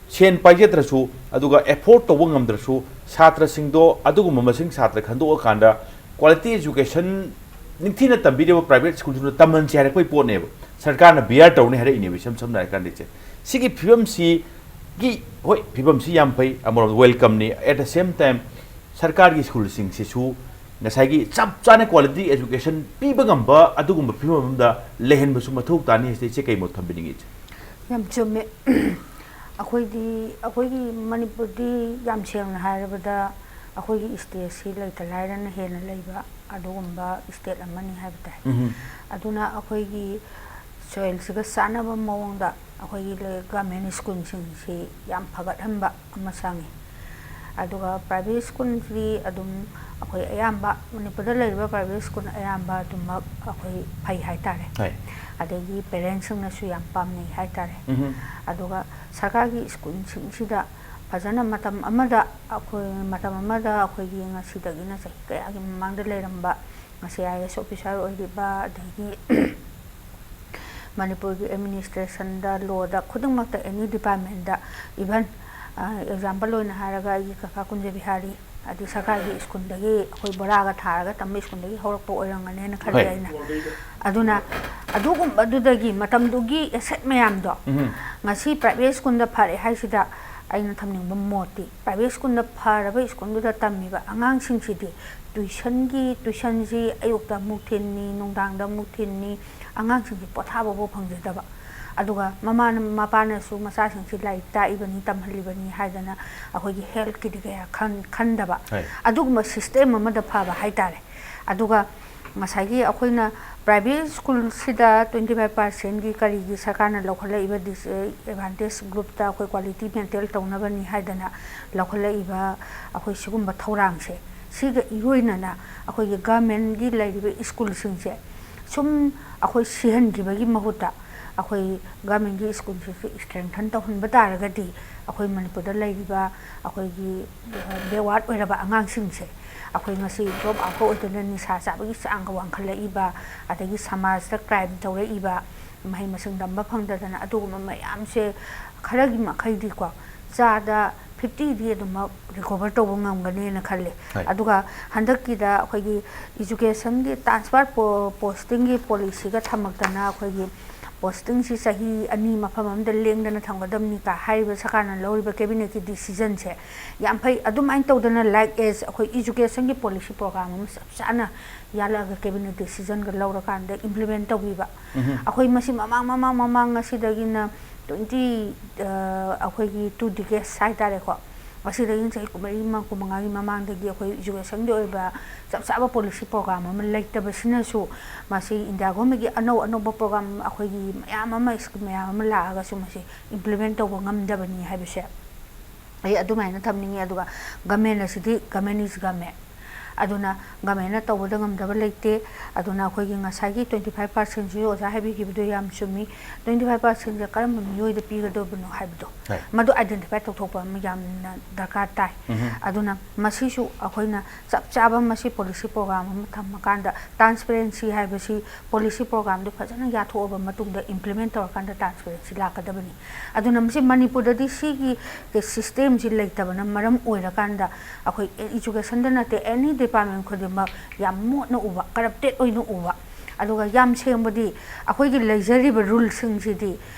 ꯁꯦꯟ ꯄꯥꯏꯖꯗ꯭ꯔꯁꯨ, ꯑꯗꯨꯒ ꯑꯦꯐꯣꯔꯗ ꯇꯧꯕ ꯉꯝꯗ꯭ꯔꯁꯨ, ꯁꯥꯇ꯭ꯔꯁꯤꯡꯗꯣ ꯑꯗꯨꯒꯨꯝꯕ ꯃꯁꯤꯡ ꯁꯥꯇ꯭ꯔ ꯈꯟꯗꯣꯛꯑꯀꯥꯟꯗ ꯀ꯭ꯋꯥꯂꯤꯇꯤ ꯑꯦꯖꯨꯀꯦꯁꯟ ꯅꯤꯡꯊꯤꯅ ꯇꯝꯕꯤꯔꯤꯕ ꯄ꯭ꯔꯥꯏꯚꯦꯠ ꯁ꯭ꯀꯨꯜꯗꯨꯅ ꯇꯝꯍꯟꯁꯦ ꯍꯥꯏꯔꯛꯄꯒꯤ ꯄꯣꯠꯅꯦꯕ꯫ ꯁꯔꯀꯥꯔꯅ ꯕꯤꯌꯥꯔ ꯇꯧꯅꯤ ꯍꯥꯏꯔꯛꯏꯅꯦꯕ, ꯏꯁꯝ ꯁꯝꯅ ꯍꯥꯏꯔ ꯀꯥꯟꯗ ꯏꯆꯦ꯫ ꯁꯤꯒꯤ ꯐꯤꯕꯝꯁꯤꯒꯤ, ꯍꯣꯏ, ꯐꯤꯕꯝꯁꯤ ꯌꯥꯝ ꯐꯩ, ꯑꯃꯔꯣꯝꯗ ꯋꯦꯜꯀꯝꯅꯤ꯫ At the same time, ꯁꯔꯀꯥꯔꯒꯤ ꯁ꯭ꯀꯨꯜꯁꯤꯡꯁꯤꯁꯨ ꯉꯁꯥꯏꯒꯤ ꯆꯞ ꯆꯥꯅ ꯀ꯭ꯋꯥꯂꯤꯇꯤ ꯑꯦꯖꯨꯀꯦꯁꯟ ꯄꯤꯕ ꯉꯝꯕ ꯑꯗꯨꯒꯨꯝꯕ ꯐꯤꯕꯝ ꯑꯃꯗ ꯂꯩꯍꯟꯕꯁꯨ ꯃꯊꯧ ꯇꯥꯅꯤ ꯍꯥꯏꯁꯦ ꯏꯆꯦ ꯀꯩ ꯃꯣꯠ ꯊꯝꯕꯤꯅꯤꯡꯉꯤ ꯏꯆꯦ? ꯌꯥꯝ ꯆꯨꯝꯃꯦ꯫ ꯑꯩꯈꯣꯏꯗꯤ, ꯑꯩꯈꯣꯏꯒꯤ ꯃꯅꯤꯄꯨꯔꯗꯤ ꯌꯥꯝ ꯁꯦꯡꯅ ꯍꯥꯏꯔꯕꯗ ꯑꯩꯈꯣꯏꯒꯤ ꯁ꯭ꯇꯦꯠꯁꯤ ꯂꯩꯇ ꯂꯥꯏꯔꯅ ꯍꯦꯟꯅ ꯂꯩꯕ ꯑꯗꯨꯒꯨꯝꯕ state ꯑꯃꯅꯤ ꯍꯥꯏꯕ ꯇꯥꯏ꯫ ꯎꯝ꯫ ꯑꯗꯨꯅ ꯑꯩꯈꯣꯏꯒꯤ soilꯁꯤꯒ ꯆꯥꯟꯅꯕ ꯃꯑꯣꯡꯗ ꯑꯩꯈꯣꯏꯒꯤ ꯂꯩ-, government schoolꯁꯤꯡꯁꯤ ꯌꯥꯝ ꯐꯒꯠꯍꯟꯕ ꯑꯃ ꯆꯪꯉꯤ꯫ ꯑꯗꯨꯒ private schoolꯁꯤꯗꯤ ꯑꯗꯨꯝ ꯑꯩꯈꯣꯏ ꯑꯌꯥꯝꯕ ꯃꯅꯤꯄꯨꯔꯗ ꯂꯩꯔꯤꯕ private school ꯑꯌꯥꯝꯕ ꯑꯗꯨꯃꯛ ꯑꯩꯈꯣꯏ ꯐꯩ ꯍꯥꯏꯇꯥꯔꯦ꯫ ꯍꯣꯏ꯫ ꯑꯗꯒꯤ parentsꯁꯤꯡꯅꯁꯨ ꯌꯥꯝ ꯄꯥꯝꯅꯩ ꯍꯥꯏꯇꯥꯔꯦ꯫ ꯎꯝ꯫ ꯑꯗꯨꯒ ꯁꯔꯀꯥꯔꯒꯤ schoolꯁꯤꯡꯁꯤꯗ ꯐꯖꯅ ꯃꯇꯝ ꯑꯃꯗ ꯑꯩꯈꯣꯏ, ꯃꯇꯝ ꯑꯃꯗ ꯑꯩꯈꯣꯏꯒꯤ ꯉꯁꯤꯗꯒꯤꯅ ꯆꯍꯤ ꯀꯌꯥꯒꯤ ꯃꯃꯥꯡꯗ ꯂꯩꯔꯝꯕ ꯉꯁꯤ IAS officer ꯑꯣꯏꯔꯤꯕ, ꯑꯗꯒꯤ ꯃꯅꯤꯄꯨꯔꯒꯤ administrationꯗ, lawꯗ, ꯈꯨꯗꯤꯡꯃꯛꯇ, any departmentꯇ, even, ꯑ, example ꯑꯣꯏꯅ ꯍꯥꯏꯔꯒ ꯑꯩꯒꯤ ꯀꯀꯥ ꯀꯨꯟꯖ ꯕꯤꯍꯥꯔꯤ, ꯑꯗꯩ ꯁꯔꯀꯥꯔꯒꯤ schoolꯗꯒꯤ ꯑꯩꯈꯣꯏ ꯕꯣꯔꯥꯒ ꯊꯥꯔꯒ ꯇꯝꯕ schoolꯗꯒꯤ ꯍꯧꯔꯛꯄ ꯑꯣꯏꯔꯝꯒꯅꯦꯅ ꯈꯜꯂꯤ꯫ ꯍꯣꯏ꯫ ꯑꯩꯅ꯫ ꯑꯗꯨꯅ ꯑꯗꯨꯒꯨꯝꯕꯗꯨꯗꯒꯤ, ꯃꯇꯝꯗꯨꯒꯤ asset ꯃꯌꯥꯝꯗꯣ, ꯎꯝ꯫ ꯉꯁꯤ private schoolꯗ ꯐꯔꯦ ꯍꯥꯏꯁꯤꯗ ꯑꯩꯅ ꯊꯝꯅꯤꯡꯕ ꯃꯣꯠꯇꯤ, private schoolꯗ ꯐꯔꯕ schoolꯗꯨꯗ ꯇꯝꯃꯤꯕ ꯑꯉꯥꯡꯁꯤꯡꯁꯤꯗꯤ tuitionꯒꯤ, tuitionꯁꯤ ꯑꯌꯨꯛꯇ ꯑꯃꯨꯛ ꯊꯤꯟꯅꯤ, ꯅꯨꯡꯗꯥꯡꯗ ꯑꯃꯨꯛ ꯊꯤꯟꯅꯤ, ꯑꯉꯥꯡꯁꯤꯡꯁꯤ ꯄꯣꯊꯥꯕꯐꯥꯎ ꯐꯪꯖꯗꯕ꯫ ꯑꯗꯨꯒ ꯃꯃꯥꯅ, ꯃꯄꯥꯅꯁꯨ ꯃꯆꯥꯁꯤꯡꯁꯤ ꯂꯥꯏꯔꯤꯛ ꯇꯥꯛꯏꯕꯅꯤ, ꯇꯝꯍꯜꯂꯤꯕꯅꯤ ꯍꯥꯏꯗꯅ ꯑꯩꯈꯣꯏꯒꯤ healthꯀꯤꯗꯤ ꯀꯌꯥ ꯈꯟ-, ꯈꯟꯗꯕ꯫ ꯍꯣꯏ꯫ ꯑꯗꯨꯒꯨꯝꯕ system ꯑꯃꯗ ꯐꯕ ꯍꯥꯏꯇꯥꯔꯦ꯫ ꯑꯗꯨꯒ ꯉꯁꯥꯏꯒꯤ ꯑꯩꯈꯣꯏꯅ private schoolꯁꯤꯗ twenty five percentꯀꯤ ꯀꯔꯤꯒꯤ ꯁꯔꯀꯥꯔꯅ ꯂꯧꯈꯠꯂꯛꯏꯕ dis-, advantage groupꯇ ꯑꯩꯈꯣꯏ quality maintain ꯇꯧꯅꯕꯅꯤ ꯍꯥꯏꯗꯅ ꯂꯧꯈꯠꯂꯛꯏꯕ ꯑꯩꯈꯣꯏ ꯁꯤꯒꯨꯝꯕ ꯊꯧꯔꯥꯡꯁꯦ, ꯁꯤꯒ ꯏꯔꯣꯏꯅꯅ ꯑꯩꯈꯣꯏꯒꯤ governmentꯀꯤ ꯂꯩꯔꯤꯕ schoolꯁꯤꯡꯁꯦ ꯁꯨꯝ ꯑꯩꯈꯣꯏ ꯁꯤꯍꯟꯈꯤꯕꯒꯤ ꯃꯍꯨꯠꯇ ꯑꯩꯈꯣꯏ governmentꯀꯤ schoolꯁꯤꯁꯨ strengthen ꯇꯧꯍꯟꯕ ꯇꯥꯔꯒꯗꯤ ꯑꯩꯈꯣꯏ ꯃꯅꯤꯄꯨꯔꯗ ꯂꯩꯔꯤꯕ ꯑꯩꯈꯣꯏꯒꯤ, ꯑ, backward ꯑꯣꯏꯔꯕ ꯑꯉꯥꯡꯁꯤꯡꯁꯦ ꯑꯩꯈꯣꯏ ꯉꯁꯤ drop outꯀ ꯑꯣꯏꯗꯨꯅ ꯅꯤꯁꯥ ꯆꯥꯕꯒꯤ ꯆꯥꯡꯒ ꯋꯥꯡꯈꯠꯂꯛꯏꯕ, ꯑꯗꯒꯤ ꯁꯃꯥꯖꯇ crime ꯇꯧꯔꯛꯏꯕ, ꯃꯍꯩ ꯃꯁꯤꯡ ꯇꯝꯕ ꯐꯪꯗꯗꯅ ꯑꯗꯨꯒꯨꯝꯕ ꯃꯌꯥꯝꯁꯦ ꯈꯔꯒꯤ ꯃꯈꯩꯗꯤꯀꯣ, ꯆꯥꯗ fiftyꯗꯤ ꯑꯗꯨꯃꯛ recover ꯇꯧꯕ ꯉꯝꯒꯅꯦꯅ ꯈꯜꯂꯦ꯫ ꯍꯣꯏ꯫ ꯑꯗꯨꯒ ꯍꯟꯗꯛꯀꯤꯗ ꯑꯩꯈꯣꯏꯒꯤ educationꯒꯤ transfer po-, postingꯒꯤ policyꯒ ꯊꯝꯃꯛꯇꯅ ꯑꯩꯈꯣꯏꯒꯤ postingꯁꯤ ꯆꯍꯤ ꯑꯅꯤ ꯃꯐꯝ ꯑꯃꯗ ꯂꯦꯡꯗꯅ ꯊꯝꯒꯗꯕꯅꯤ ꯀ ꯍꯥꯏꯔꯤꯕ ꯁꯔꯀꯥꯔꯅ ꯂꯧꯔꯤꯕ cabinetꯀꯤ decisionꯁꯦ ꯌꯥꯝ ꯐꯩ꯫ ꯑꯗꯨꯃꯥꯏꯅ ꯇꯧꯗꯅ like as ꯑꯩꯈꯣꯏ educationꯒꯤ policy program ꯑꯃ ꯆꯞ ꯆꯥꯅ ꯌꯥꯜꯂꯛꯑꯒ cabinet decisionꯒ ꯂꯧꯔꯀꯥꯟꯗ implement ꯇꯧꯕꯤꯕ꯫ ꯎꯝ꯫ ꯑꯩꯈꯣꯏ ꯃꯁꯤ ꯃꯃꯥꯡ, ꯃꯃꯥꯡ, ꯃꯃꯥꯡ ꯑꯁꯤꯗꯒꯤꯅ twenty, ꯑ, ꯑꯩꯈꯣꯏꯒꯤ two decades ꯍꯥꯏꯇꯥꯔꯦꯀꯣ, ꯑꯁꯤꯗꯒꯤ ꯆꯍꯤ ꯀꯨꯟꯃꯔꯤ ꯃ-, ꯀꯨꯟꯃꯉꯥꯒꯤ ꯃꯃꯥꯡꯗꯒꯤ ꯑꯩꯈꯣꯏ educationꯒꯤ ꯑꯣꯏꯕ ꯆꯞ ꯆꯥꯕ policy program ꯑꯃ ꯂꯩꯇꯕꯁꯤꯅꯁꯨ ꯃꯁꯤ India governmentꯒꯤ ꯑꯅꯧ ꯑꯅꯧꯕ program ꯑꯩꯈꯣꯏꯒꯤ ꯃꯌꯥꯝ ꯑꯃ, scheme ꯃꯌꯥꯝ ꯑꯃ ꯂꯥꯛꯑꯒꯁꯨ ꯃꯁꯤ implement ꯇꯧꯕ ꯉꯝꯗꯕꯅꯤ ꯍꯥꯏꯕꯁꯦ ꯑꯩ ꯑꯗꯨꯃꯥꯏꯅ ꯊꯝꯅꯤꯡꯉꯤ꯫ ꯑꯗꯨꯒ government ꯑꯁꯤꯗꯤ government is government꯫ ꯑꯗꯨꯅ governmentꯅ ꯇꯧꯕꯗ ꯉꯝꯗꯕ ꯂꯩꯇꯦ꯫ ꯑꯗꯨꯅ ꯑꯩꯈꯣꯏꯒꯤ ꯉꯁꯥꯏꯒꯤ twenty five percentꯁꯤ ꯑꯣꯖꯥ ꯍꯥꯏꯕꯤꯈꯤꯕꯗꯣ ꯌꯥꯝ ꯆꯨꯝꯃꯤ꯫ Twenty five percentꯁꯦ ꯀꯔꯝꯕ ꯃꯤꯑꯣꯏꯗ ꯄꯤꯒꯗꯕꯅꯣ ꯍꯥꯏꯕꯗꯣ, ꯍꯣꯏ꯫ ꯃꯗꯨ identify ꯇꯧꯊꯣꯛꯄ ꯑꯃ ꯌꯥꯝꯅ ꯗꯔꯀꯥꯔ ꯇꯥꯏ꯫ ꯎꯝꯍꯨꯝ꯫ ꯑꯗꯨꯅ ꯃꯁꯤꯁꯨ ꯑꯩꯈꯣꯏꯅ ꯆꯞ ꯆꯥꯕ ꯃꯁꯤ policy program ꯑꯃ ꯊꯝꯃꯀꯥꯟꯗ transparency ꯍꯥꯏꯕꯁꯤ policy programꯗꯨ ꯐꯖꯅ ꯌꯥꯊꯣꯛꯑꯕ ꯃꯇꯨꯡꯗ implement ꯇꯧꯔꯀꯥꯟꯗ transparency ꯂꯥꯛꯀꯗꯕꯅꯤ꯫ ꯑꯗꯨꯅ ꯃꯁꯤ ꯃꯅꯤꯄꯨꯔꯗꯗꯤ ꯁꯤꯒꯤ systemꯁꯤ ꯂꯩꯇꯕꯅ ꯃꯔꯝ ꯑꯣꯏꯔꯀꯥꯟꯗ ꯑꯩꯈꯣꯏ educationꯗ ꯅꯠꯇꯦ, any department ꯈꯨꯗꯤꯡꯃꯛ ꯌꯥꯝ ꯃꯣꯠꯅ ꯎꯕ, corrupted ꯑꯣꯏꯅ ꯎꯕ꯫ ꯑꯗꯨꯒ ꯌꯥꯝ ꯁꯦꯡꯕꯗꯤ ꯑꯩꯈꯣꯏꯒꯤ ꯂꯩꯖꯔꯤꯕ ruleꯁꯤꯡꯁꯤꯗꯤ,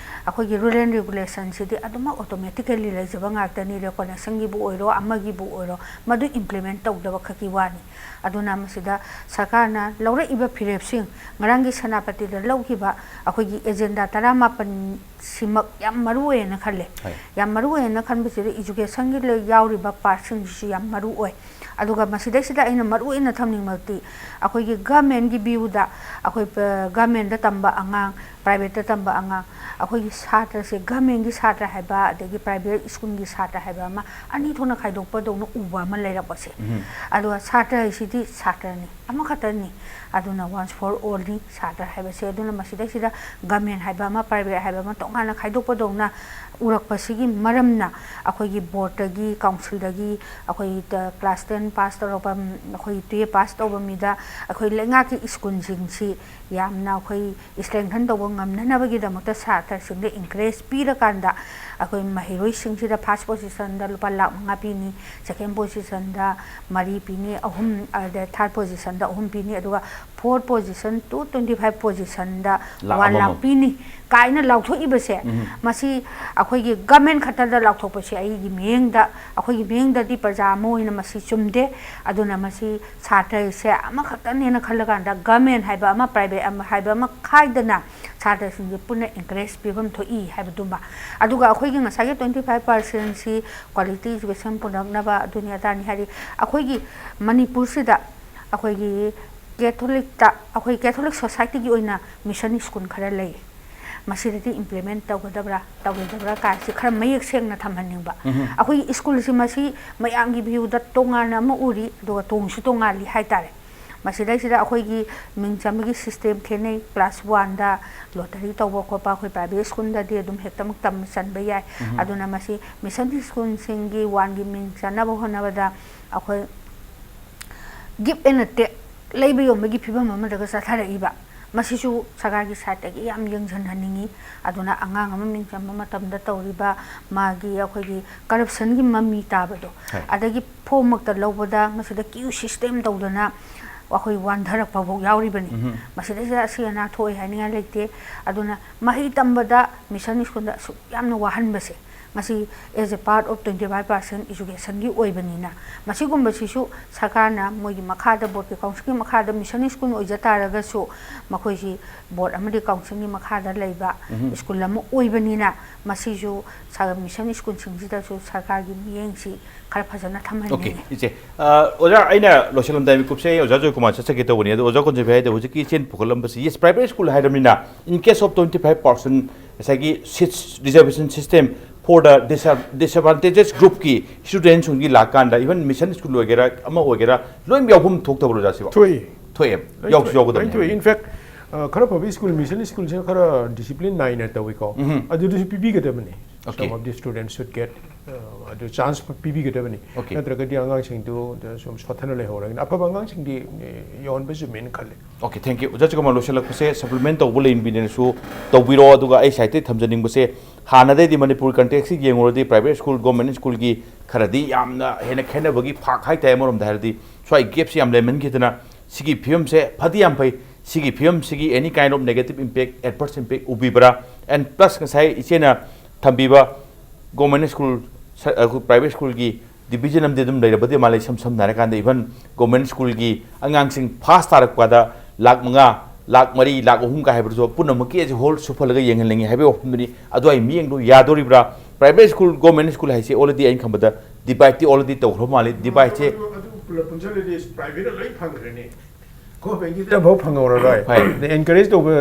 ꯑꯩꯈꯣꯏꯒꯤ rule and regulationꯁꯤꯗꯤ ꯑꯗꯨꯃꯛ automatically ꯂꯩꯖꯕ ꯉꯥꯛꯇꯅꯤ꯫ Reconnaissance ꯒꯤꯕꯨ ꯑꯣꯏꯔꯣ, ꯑꯃꯒꯤꯕꯨ ꯑꯣꯏꯔꯣ, ꯃꯗꯨ implement ꯇꯧꯗꯕ ꯈꯛꯀꯤ ꯋꯥꯅꯤ꯫ ꯑꯗꯨꯅ ꯃꯁꯤꯗ ꯁꯔꯀꯥꯔꯅ ꯂꯧꯔꯛꯏꯕ ꯐꯤꯔꯦꯞꯁꯤꯡ, ꯉꯔꯥꯡꯒꯤ ꯁꯦꯅꯥꯄꯇꯤꯗ ꯂꯧꯈꯤꯕ ꯑꯩꯈꯣꯏꯒꯤ agenda ꯇꯔꯥꯃꯥꯄꯟ ꯁꯤꯃꯛ ꯌꯥꯝ ꯃꯔꯨ ꯑꯣꯏꯌꯦꯅ ꯈꯜꯂꯦ꯫ ꯍꯣꯏ꯫ ꯌꯥꯝ ꯃꯔꯨ ꯑꯣꯏꯌꯦꯅ ꯈꯟꯕꯁꯤꯗ educationꯒꯤ ꯂꯩ-, ꯌꯥꯎꯔꯤꯕ partꯁꯤꯡꯁꯤꯁꯨ ꯌꯥꯝ ꯃꯔꯨ ꯑꯣꯏ꯫ ꯑꯗꯨꯒ ꯃꯁꯤꯗꯩꯁꯤꯗ ꯑꯩꯅ ꯃꯔꯨ ꯑꯣꯏꯅ ꯊꯝꯅꯤꯡꯕꯗꯤ ꯑꯩꯈꯣꯏꯒꯤ governmentꯀꯤ viewꯗ ꯑꯩꯈꯣꯏ ꯄ-, governmentꯇ ꯇꯝꯕ ꯑꯉꯥꯡ, privateꯇ ꯇꯝꯕ ꯑꯉꯥꯡ, ꯑꯩꯈꯣꯏꯒꯤ ꯁꯥꯇ꯭ꯔꯁꯦ governmentꯀꯤ ꯁꯥꯇ꯭ꯔ ꯍꯥꯏꯕ ꯑꯗꯒꯤ private schoolꯒꯤ ꯁꯥꯇ꯭ꯔ ꯍꯥꯏꯕ ꯑꯃ ꯑꯅꯤ ꯊꯣꯛꯅ ꯈꯥꯏꯗꯣꯛꯄꯗꯧꯅ ꯎꯕ ꯑꯃ ꯂꯩꯔꯛꯄꯁꯦ꯫ ꯎꯝ꯫ ꯑꯗꯨꯒ ꯁꯥꯇ꯭ꯔ ꯍꯥꯏꯁꯤꯗꯤ ꯁꯥꯇ꯭ꯔꯅꯤ, ꯑꯃꯈꯛꯇꯅꯤ꯫ ꯑꯗꯨꯅ once for allꯅꯤ ꯁꯥꯇ꯭ꯔ ꯍꯥꯏꯕꯁꯦ꯫ ꯑꯗꯨꯅ ꯃꯁꯤꯗꯩꯁꯤꯗ government ꯍꯥꯏꯕ ꯑꯃ, private ꯍꯥꯏꯕ ꯑꯃ ꯇꯣꯉꯥꯟꯅ ꯈꯥꯏꯗꯣꯛꯄꯗꯧꯅ ꯎꯔꯛꯄꯁꯤꯒꯤ ꯃꯔꯝꯅ ꯑꯩꯈꯣꯏꯒꯤ boardꯇꯒꯤ, councilꯗꯒꯤ ꯑꯩꯈꯣꯏ ꯇ-, class ten pass ꯇꯧꯔꯛꯄ, ꯑꯩꯈꯣꯏ twelve pass ꯇꯧꯕ ꯃꯤꯗ ꯑꯩꯈꯣꯏ ꯂꯩꯉꯥꯛꯀꯤ schoolꯁꯤꯡꯁꯤ ꯌꯥꯝꯅ ꯑꯩꯈꯣꯏ strengthen ꯇꯧꯕ ꯉꯝꯅꯅꯕꯒꯤꯗꯃꯛꯇ ꯁꯥꯇ꯭ꯔꯁꯤꯡꯗ encourage ꯄꯤꯔꯀꯥꯟꯗ ꯑꯩꯈꯣꯏ ꯃꯍꯩꯔꯣꯏꯁꯤꯡꯁꯤꯗ first positionꯗ ꯂꯨꯄꯥ ꯂꯥꯈ ꯃꯉꯥ ꯄꯤꯅꯤ, second positionꯗ ꯃꯔꯤ ꯄꯤꯅꯤ, ꯑꯍꯨꯝ, ꯑꯗ third positionꯗ ꯑꯍꯨꯝ ꯄꯤꯅꯤ, ꯑꯗꯨꯒ fourth position to twenty five positionꯗ lakh one ꯑꯃꯃꯝ꯫ ꯂꯥꯈ ꯄꯤꯅꯤ ꯀꯥꯏꯅ ꯂꯥꯎꯊꯣꯛꯏꯕꯁꯦ, ꯎꯝ꯫ ꯃꯁꯤ ꯑꯩꯈꯣꯏꯒꯤ government ꯈꯛꯇꯗ ꯂꯥꯎꯊꯣꯛꯄꯁꯦ ꯑꯩꯒꯤ ꯃꯤꯠꯌꯦꯡꯗ, ꯑꯩꯈꯣꯏꯒꯤ ꯃꯤꯠꯌꯦꯡꯗꯗꯤ ꯄ꯭ꯔꯖꯥ ꯑꯃ ꯑꯣꯏꯅ ꯃꯁꯤ ꯆꯨꯝꯗꯦ꯫ ꯑꯗꯨꯅ ꯃꯁꯤ ꯁꯥꯇ꯭ꯔꯁꯦ ꯑꯃꯈꯛꯇꯅꯦꯅ ꯈꯜꯂꯀꯥꯟꯗ government ꯍꯥꯏꯕ ꯑꯃ, private ꯑꯃ ꯍꯥꯏꯕ ꯑꯃ ꯈꯥꯏꯗꯅ ꯁꯥꯇ꯭ꯔꯁꯤꯡꯁꯦ ꯄꯨꯟꯅ encourage ꯄꯤꯐꯝ ꯊꯣꯛꯏ ꯍꯥꯏꯕꯗꯨꯃ꯫ ꯑꯗꯨꯒ ꯑꯩꯈꯣꯏꯒꯤ ꯉꯁꯥꯏꯒꯤ twenty five percentꯁꯤ quality education ꯄꯨꯔꯛꯅꯕ ꯑꯗꯨꯅꯤ ꯑꯗꯥꯅꯤ ꯍꯥꯏꯔꯤ꯫ ꯑꯩꯈꯣꯏꯒꯤ ꯃꯅꯤꯄꯨꯔꯁꯤꯗ ꯑꯩꯈꯣꯏꯒꯤ ꯀꯦꯊꯣꯂꯤꯛꯇ, ꯑꯩꯈꯣꯏ ꯀꯦꯊꯣꯂꯤꯛ ꯁꯣꯁꯥꯏꯇꯤꯒꯤ ꯑꯣꯏꯅ ꯃꯤꯁꯟ ꯁ꯭ꯀꯨꯜ ꯈꯔ ꯂꯩ꯫ ꯃꯁꯤꯗꯗꯤ implement ꯇꯧꯒꯗꯕ꯭ꯔꯥ ꯇꯧꯔꯣꯏꯗꯕ꯭ꯔꯥ ꯀꯥꯏꯁꯤ ꯈꯔ ꯃꯌꯦꯛ ꯁꯦꯡꯅ ꯊꯝꯍꯟꯅꯤꯡꯕ꯫ ꯑꯩꯈꯣꯏꯒꯤ ꯁ꯭ꯀꯨꯜꯁꯤ ꯃꯁꯤ ꯃꯌꯥꯝꯒꯤ viewꯗ ꯇꯣꯉꯥꯟꯅ ꯑꯃ ꯎꯔꯤ, ꯑꯗꯨꯒ ꯇꯣꯡꯁꯨ ꯇꯣꯉꯥꯜꯂꯤ ꯍꯥꯏꯇꯥꯔꯦ꯫ ꯃꯁꯤꯗꯩꯁꯤꯗ ꯑꯩꯈꯣꯏꯒꯤ ꯃꯤꯡ ꯆꯟꯕꯒꯤ system ꯈꯦꯠꯅꯩ꯫ Class oneꯗ lottery ꯇꯧꯕ ꯈꯣꯠꯄ ꯑꯩꯈꯣꯏ private ꯁ꯭ꯀꯨꯜꯗꯗꯤ ꯑꯗꯨꯝ ꯍꯦꯛꯇꯃꯛ ꯇꯝꯕ ꯆꯟꯕ ꯌꯥꯏ꯫ ꯑꯗꯨꯅ ꯃꯁꯤ ꯃꯤꯁꯟ ꯁ꯭ꯀꯨꯜꯁꯤꯡꯒꯤ oneꯒꯤ ꯃꯤꯡ ꯆꯟꯅꯕ ꯍꯣꯠꯅꯕꯗ ꯑꯩꯈꯣꯏ give and take, ꯂꯩꯕ ꯌꯣꯟꯕꯒꯤ ꯐꯤꯕꯝ ꯑꯃꯗꯒ ꯆꯠꯊꯔꯛꯏꯕ꯫ ꯃꯁꯤꯁꯨ ꯁꯔꯀꯥꯔꯒꯤ sideꯇꯒꯤ ꯌꯥꯝ ꯌꯦꯡꯁꯤꯟꯍꯟꯅꯤꯡꯉꯤ꯫ ꯑꯗꯨꯅ ꯑꯉꯥꯡ ꯑꯃ ꯃꯤꯡ ꯆꯟꯕ ꯃꯇꯝꯗ ꯇꯧꯔꯤꯕ ꯃꯥꯒꯤ ꯑꯩꯈꯣꯏꯒꯤ corruptionꯒꯤ ꯃꯃꯤ ꯇꯥꯕꯗꯣ, ꯍꯣꯏ꯫ ꯑꯗꯒꯤ form ꯃꯛꯇ ꯂꯧꯕꯗ ꯃꯁꯤꯗ queue system ꯇꯧꯗꯅ ꯑꯩꯈꯣꯏ ꯋꯥꯟꯊꯔꯛꯄ ꯐꯥꯎ ꯌꯥꯎꯔꯤꯕꯅꯤ꯫ ꯃꯁꯤꯗꯩꯁꯤꯗ ꯑꯁꯤ ꯑꯅꯥ ꯊꯣꯛꯑꯦ ꯍꯥꯏꯅꯤꯡꯉꯥꯏ ꯂꯩꯇꯦ꯫ ꯑꯗꯨꯅ ꯃꯍꯩ ꯇꯝꯕꯗ ꯃꯤꯁꯟ ꯁ꯭ꯀꯨꯜꯗ ꯑꯁꯨꯛ ꯌꯥꯝꯅ ꯋꯥꯍꯟꯕꯁꯦ, ꯃꯁꯤ as a part of twenty five percent educationꯒꯤ ꯑꯣꯏꯕꯅꯤꯅ, ꯃꯁꯤꯒꯨꯝꯕꯁꯤꯁꯨ ꯁꯔꯀꯥꯔꯅ ꯃꯣꯏꯒꯤ ꯃꯈꯥꯗ, boardꯀꯤ councilꯒꯤ ꯃꯈꯥꯗ ꯃꯤꯁꯟ ꯁ꯭ꯀꯨꯜ ꯑꯣꯏꯖ ꯇꯥꯔꯒꯁꯨ, ꯃꯈꯣꯏꯁꯤ board ꯑꯃꯗꯤ councilꯒꯤ ꯃꯈꯥꯗ ꯂꯩꯕ ꯁ꯭ꯀꯨꯜ ꯑꯃ ꯑꯣꯏꯕꯅꯤꯅ, ꯃꯁꯤꯁꯨ ꯁ-, ꯃꯤꯁꯟ ꯁ꯭ꯀꯨꯜꯁꯤꯡꯁꯤꯗꯁꯨ ꯁꯔꯀꯥꯔꯒꯤ ꯃꯤꯠꯌꯦꯡꯁꯤ ꯈꯔ ꯐꯖꯅ ꯊꯝꯍꯟꯅꯤꯡꯉꯤ꯫ Okay, ꯏꯆꯦ꯫ ꯑ, ꯑꯣꯖꯥ, ꯑꯩꯅ ꯂꯣꯏꯁꯤꯜꯂꯝꯗꯥꯏ ꯃꯤꯀꯨꯞꯁꯦ ꯑꯩ ꯑꯣꯖꯥ ꯖꯣꯏꯀꯨꯃꯥꯔ ꯆꯠꯆꯒꯦ ꯇꯧꯕꯅꯤ꯫ ꯑꯗꯣ ꯑꯣꯖꯥ ꯀꯨꯟꯖꯕꯤ ꯍꯥꯏꯗꯣ ꯍꯧꯖꯤꯛꯀꯤ ꯏꯆꯦꯅ ꯄꯨꯈꯠꯂꯝꯕꯁꯤ, yes, private school ꯍꯥꯏꯔꯕꯅꯤꯅ, in case of twenty five percent ꯉꯁꯥꯏꯒꯤ seats reservation system for the disa-, disadvantaged groupꯀꯤ studentꯁꯤꯡꯒꯤ ꯂꯥꯛꯀꯥꯟꯗ, even mission school ꯑꯣꯏꯒꯦꯔꯥ ꯑꯃ ꯑꯣꯏꯒꯦꯔꯥ, ꯂꯣꯏ ꯌꯥꯎꯐꯝ ꯊꯣꯛꯇꯕ꯭ꯔꯣ, ꯑꯣꯖꯥ, ꯁꯤꯕꯣ? ꯊꯣꯛꯏ꯫ ꯊꯣꯛꯑꯦ꯫ ꯂꯣꯏ ꯌꯥꯎꯁꯨ ꯊꯣꯛꯏ꯫ ꯌꯥꯎꯒꯗꯕꯅꯤ꯫ ꯂꯣꯏ ꯊꯣꯛꯏ꯫ In fact, ꯑ, ꯈꯔ ꯐꯕ ꯁ꯭ꯀꯨꯜ, ꯃꯤꯁꯟ ꯁ꯭ꯀꯨꯜꯁꯤꯅ ꯈꯔ discipline ꯅꯥꯏꯅ ꯇꯧꯏꯀꯣ꯫ ꯑꯗꯨꯗꯁꯨ ꯄꯤꯕꯤꯒꯗꯕꯅꯤ꯫ Okay. Some of the students should get, ꯑ, ꯑꯗꯨ chance ꯄꯤꯕꯤꯒꯗꯕꯅꯤ꯫ Okay. ꯅꯠꯇ꯭ꯔꯒꯗꯤ ꯑꯉꯥꯡꯁꯤꯡꯗꯨ ꯁꯨꯝ ꯁꯣꯠꯊꯅ ꯂꯩꯍꯧꯔꯒꯅꯤ꯫ ꯑꯐꯕ ꯑꯉꯥꯡꯁꯤꯡꯗꯤ, ꯑꯦ, ꯌꯧꯍꯟꯕꯁꯨ ꯆꯨꯝꯃꯦꯅ ꯈꯜꯂꯦ꯫ Okay, thank you. ꯑꯣꯖꯥ ꯖꯣꯏꯀꯨꯃꯥꯔ, ꯂꯣꯏꯁꯤꯜꯂꯛꯄꯁꯦ supplement ꯇꯧꯕ ꯂꯩꯕꯤꯅꯦꯅꯁꯨ ꯇꯧꯕꯤꯔꯣ꯫ ꯑꯗꯨꯒ ꯑꯩ sideꯇꯒꯤ ꯊꯝꯖꯅꯤꯡꯕꯁꯦ, ꯍꯥꯟꯅꯗꯩꯗꯤ ꯃꯅꯤꯄꯨꯔ contextꯁꯤ ꯌꯦꯡꯉꯨꯔꯗꯤ private school, government schoolꯒꯤ ꯈꯔꯗꯤ ꯌꯥꯝꯅ ꯍꯦꯟꯅ ꯈꯦꯠꯅꯕꯒꯤ ꯐꯥꯛ ꯍꯥꯏꯇꯥꯔꯦ꯫ ꯑꯃꯔꯣꯝꯗ ꯍꯥꯏꯔꯗꯤ ꯁ꯭ꯋꯥꯏ gapꯁꯤ ꯌꯥꯝ ꯂꯩꯃꯟꯈꯤꯗꯅ, ꯁꯤꯒꯤ ꯐꯤꯕꯝꯁꯦ ꯐꯗꯤ ꯌꯥꯝ ꯐꯩ꯫ ꯁꯤꯒꯤ ꯐꯤꯕꯝꯁꯤꯒꯤ any kind of negative impact, adverse impact ꯎꯕꯤꯕ꯭ꯔꯥ? And plus ꯉꯁꯥꯏ ꯏꯆꯦꯅ ꯊꯝꯕꯤꯕ government school, ꯁ-, ꯑ, private schoolꯒꯤ division ꯑꯃꯗꯤ ꯑꯗꯨꯝ ꯂꯩꯔꯕꯗꯤ ꯃꯥꯜꯂꯦ꯫ ꯏꯁꯝ ꯁꯝꯅ ꯍꯥꯏꯔꯀꯥꯟꯗ, even government schoolꯒꯤ ꯑꯉꯥꯡꯁꯤꯡ pass ꯇꯥꯔꯛꯄꯗ ꯂꯥꯈ ꯃꯉꯥ, ꯂꯥꯛ ꯃꯔꯤ, ꯂꯥꯛ ꯑꯍꯨꯝꯒ ꯍꯥꯏꯕꯗꯨꯁꯨ ꯄꯨꯝꯅꯃꯛꯀꯤ ꯑꯩꯁꯦ ꯍꯣꯜ ꯁꯨꯞꯍꯜꯂꯒ ꯌꯦꯡꯍꯟꯅꯤꯡꯉꯤ ꯍꯥꯏꯕꯒꯤ ꯋꯥꯐꯝꯗꯨꯅꯤ꯫ ꯑꯗꯨ ꯑꯩ ꯃꯤꯠꯌꯦꯡꯗꯣ ꯌꯥꯗꯣꯔꯤꯕ꯭ꯔꯥ? ꯄ꯭ꯔꯥꯏꯚꯦꯠ ꯁ꯭ꯀꯨꯜ, ꯒꯣꯔꯃꯦꯟ ꯁ꯭ꯀꯨꯜ ꯍꯥꯏꯁꯦ already ꯑꯩꯅ ꯈꯟꯕꯗ ꯗꯤꯚꯥꯏꯠꯇꯤ already ꯇꯧꯈ꯭ꯔꯕ ꯃꯥꯜꯂꯤ꯫ ꯗꯤꯚꯥꯏꯠꯁꯦ ꯑꯗꯨ, ꯑꯗꯨ ꯄꯨꯂꯞ ꯄꯨꯟꯁꯤꯜꯂꯗꯤ ꯄ꯭ꯔꯥꯏꯚꯦꯠꯅ ꯂꯣꯏ ꯐꯪꯈ꯭ꯔꯅꯤ꯫ ꯒꯣꯔꯃꯦꯟꯒꯤꯗꯨꯅ ꯑꯃꯐꯥꯎ ꯐꯪꯍꯧꯔꯔꯣꯏ꯫ ꯍꯣꯏ꯫ ꯑꯗ encourage ꯇꯧꯕ,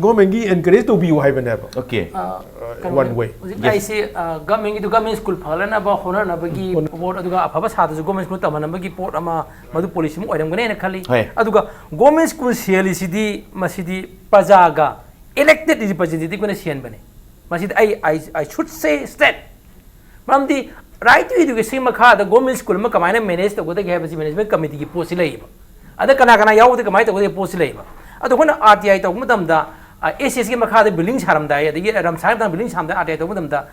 ꯒꯣꯔꯃꯦꯟꯒꯤ encourage ꯇꯧꯕꯤꯌꯨ ꯍꯥꯏꯕꯅꯦꯕ꯫ Okay꯫ ꯑ, ꯀꯩꯅꯣ, one way꯫ ꯍꯧꯖꯤꯛ Yes꯫ ꯑꯩꯁꯦ, ꯑ, ꯒꯣꯔꯃꯦꯟꯒꯤꯗꯨ ꯒꯣꯔꯃꯦꯟ ꯁ꯭ꯀꯨꯜ ꯐꯒꯠꯂꯛꯅꯕ ꯍꯣꯠꯅꯅꯕꯒꯤ ꯍꯣꯠꯅ- ꯄꯣꯠ, ꯑꯗꯨꯒ ꯑꯐꯕ ꯁꯥꯇ꯭ꯔꯁꯨ ꯒꯣꯔꯃꯦꯟ ꯁ꯭ꯀꯨꯜ ꯇꯝꯍꯟꯅꯕꯒꯤ ꯄꯣꯠ ꯑꯃ, ꯃꯗꯨ ꯄꯣꯂꯤꯁꯤ ꯑꯃ ꯑꯣꯏꯔꯝꯒꯅꯤ ꯍꯥꯏꯅ ꯈꯜꯂꯤ꯫ ꯍꯣꯏ꯫ ꯑꯗꯨꯒ ꯒꯣꯔꯃꯦꯟ ꯁ꯭ꯀꯨꯜ ꯁꯦꯜꯂꯤꯁꯤꯗꯤ, ꯃꯁꯤꯗꯤ ꯄ꯭ꯔꯖꯥꯒ elected representative ꯀꯅ ꯁꯦꯟꯕꯅꯤ꯫ ꯃꯁꯤꯗꯤ ꯑꯩ, I, I should say straight꯫ ꯃꯔꯝꯗꯤ right to education ꯃꯈꯥꯗ ꯒꯣꯔꯃꯦꯟ ꯁ꯭ꯀꯨꯜ ꯑꯃ ꯀꯃꯥꯏꯅ ꯃꯦꯅꯦꯖ ꯇꯧꯒꯗꯒꯦ ꯍꯥꯏꯕꯁꯤ ꯃꯦꯅꯦꯖꯃꯦꯟ ꯀꯃꯤꯇꯤꯒꯤ ꯄꯣꯠꯁꯤ ꯂꯩꯌꯦꯕ꯫ ꯑꯗ ꯀꯅꯥ ꯀꯅꯥ ꯌꯥꯎꯒꯗꯒꯦ, ꯀꯃꯥꯏꯅ ꯇꯧꯒꯗꯒꯦ ꯄꯣꯠꯁꯤ ꯂꯩꯌꯦꯕ꯫ ꯑꯗꯣ ꯑꯩꯈꯣꯏꯅ ꯑꯥꯔ ꯇꯤ ꯑꯥꯏ ꯇꯧꯕ ꯃꯇꯝꯗ, ꯑ, ꯑꯦꯁ ꯑꯦꯁ ꯀꯤ ꯃꯈꯥꯗ ꯕꯤꯜꯗꯤꯡ ꯁꯥꯔꯝꯗꯥꯏ, ꯑꯗꯒꯤ ꯔꯝꯁꯥꯒꯤ ꯃꯇꯥꯡꯗ ꯕꯤꯜꯗꯤꯡ ꯁꯥꯔꯝꯗꯥꯏ, ꯑꯥꯔ ꯇꯤ ꯑꯥꯏ ꯇꯧꯕ ꯃꯇꯝꯗ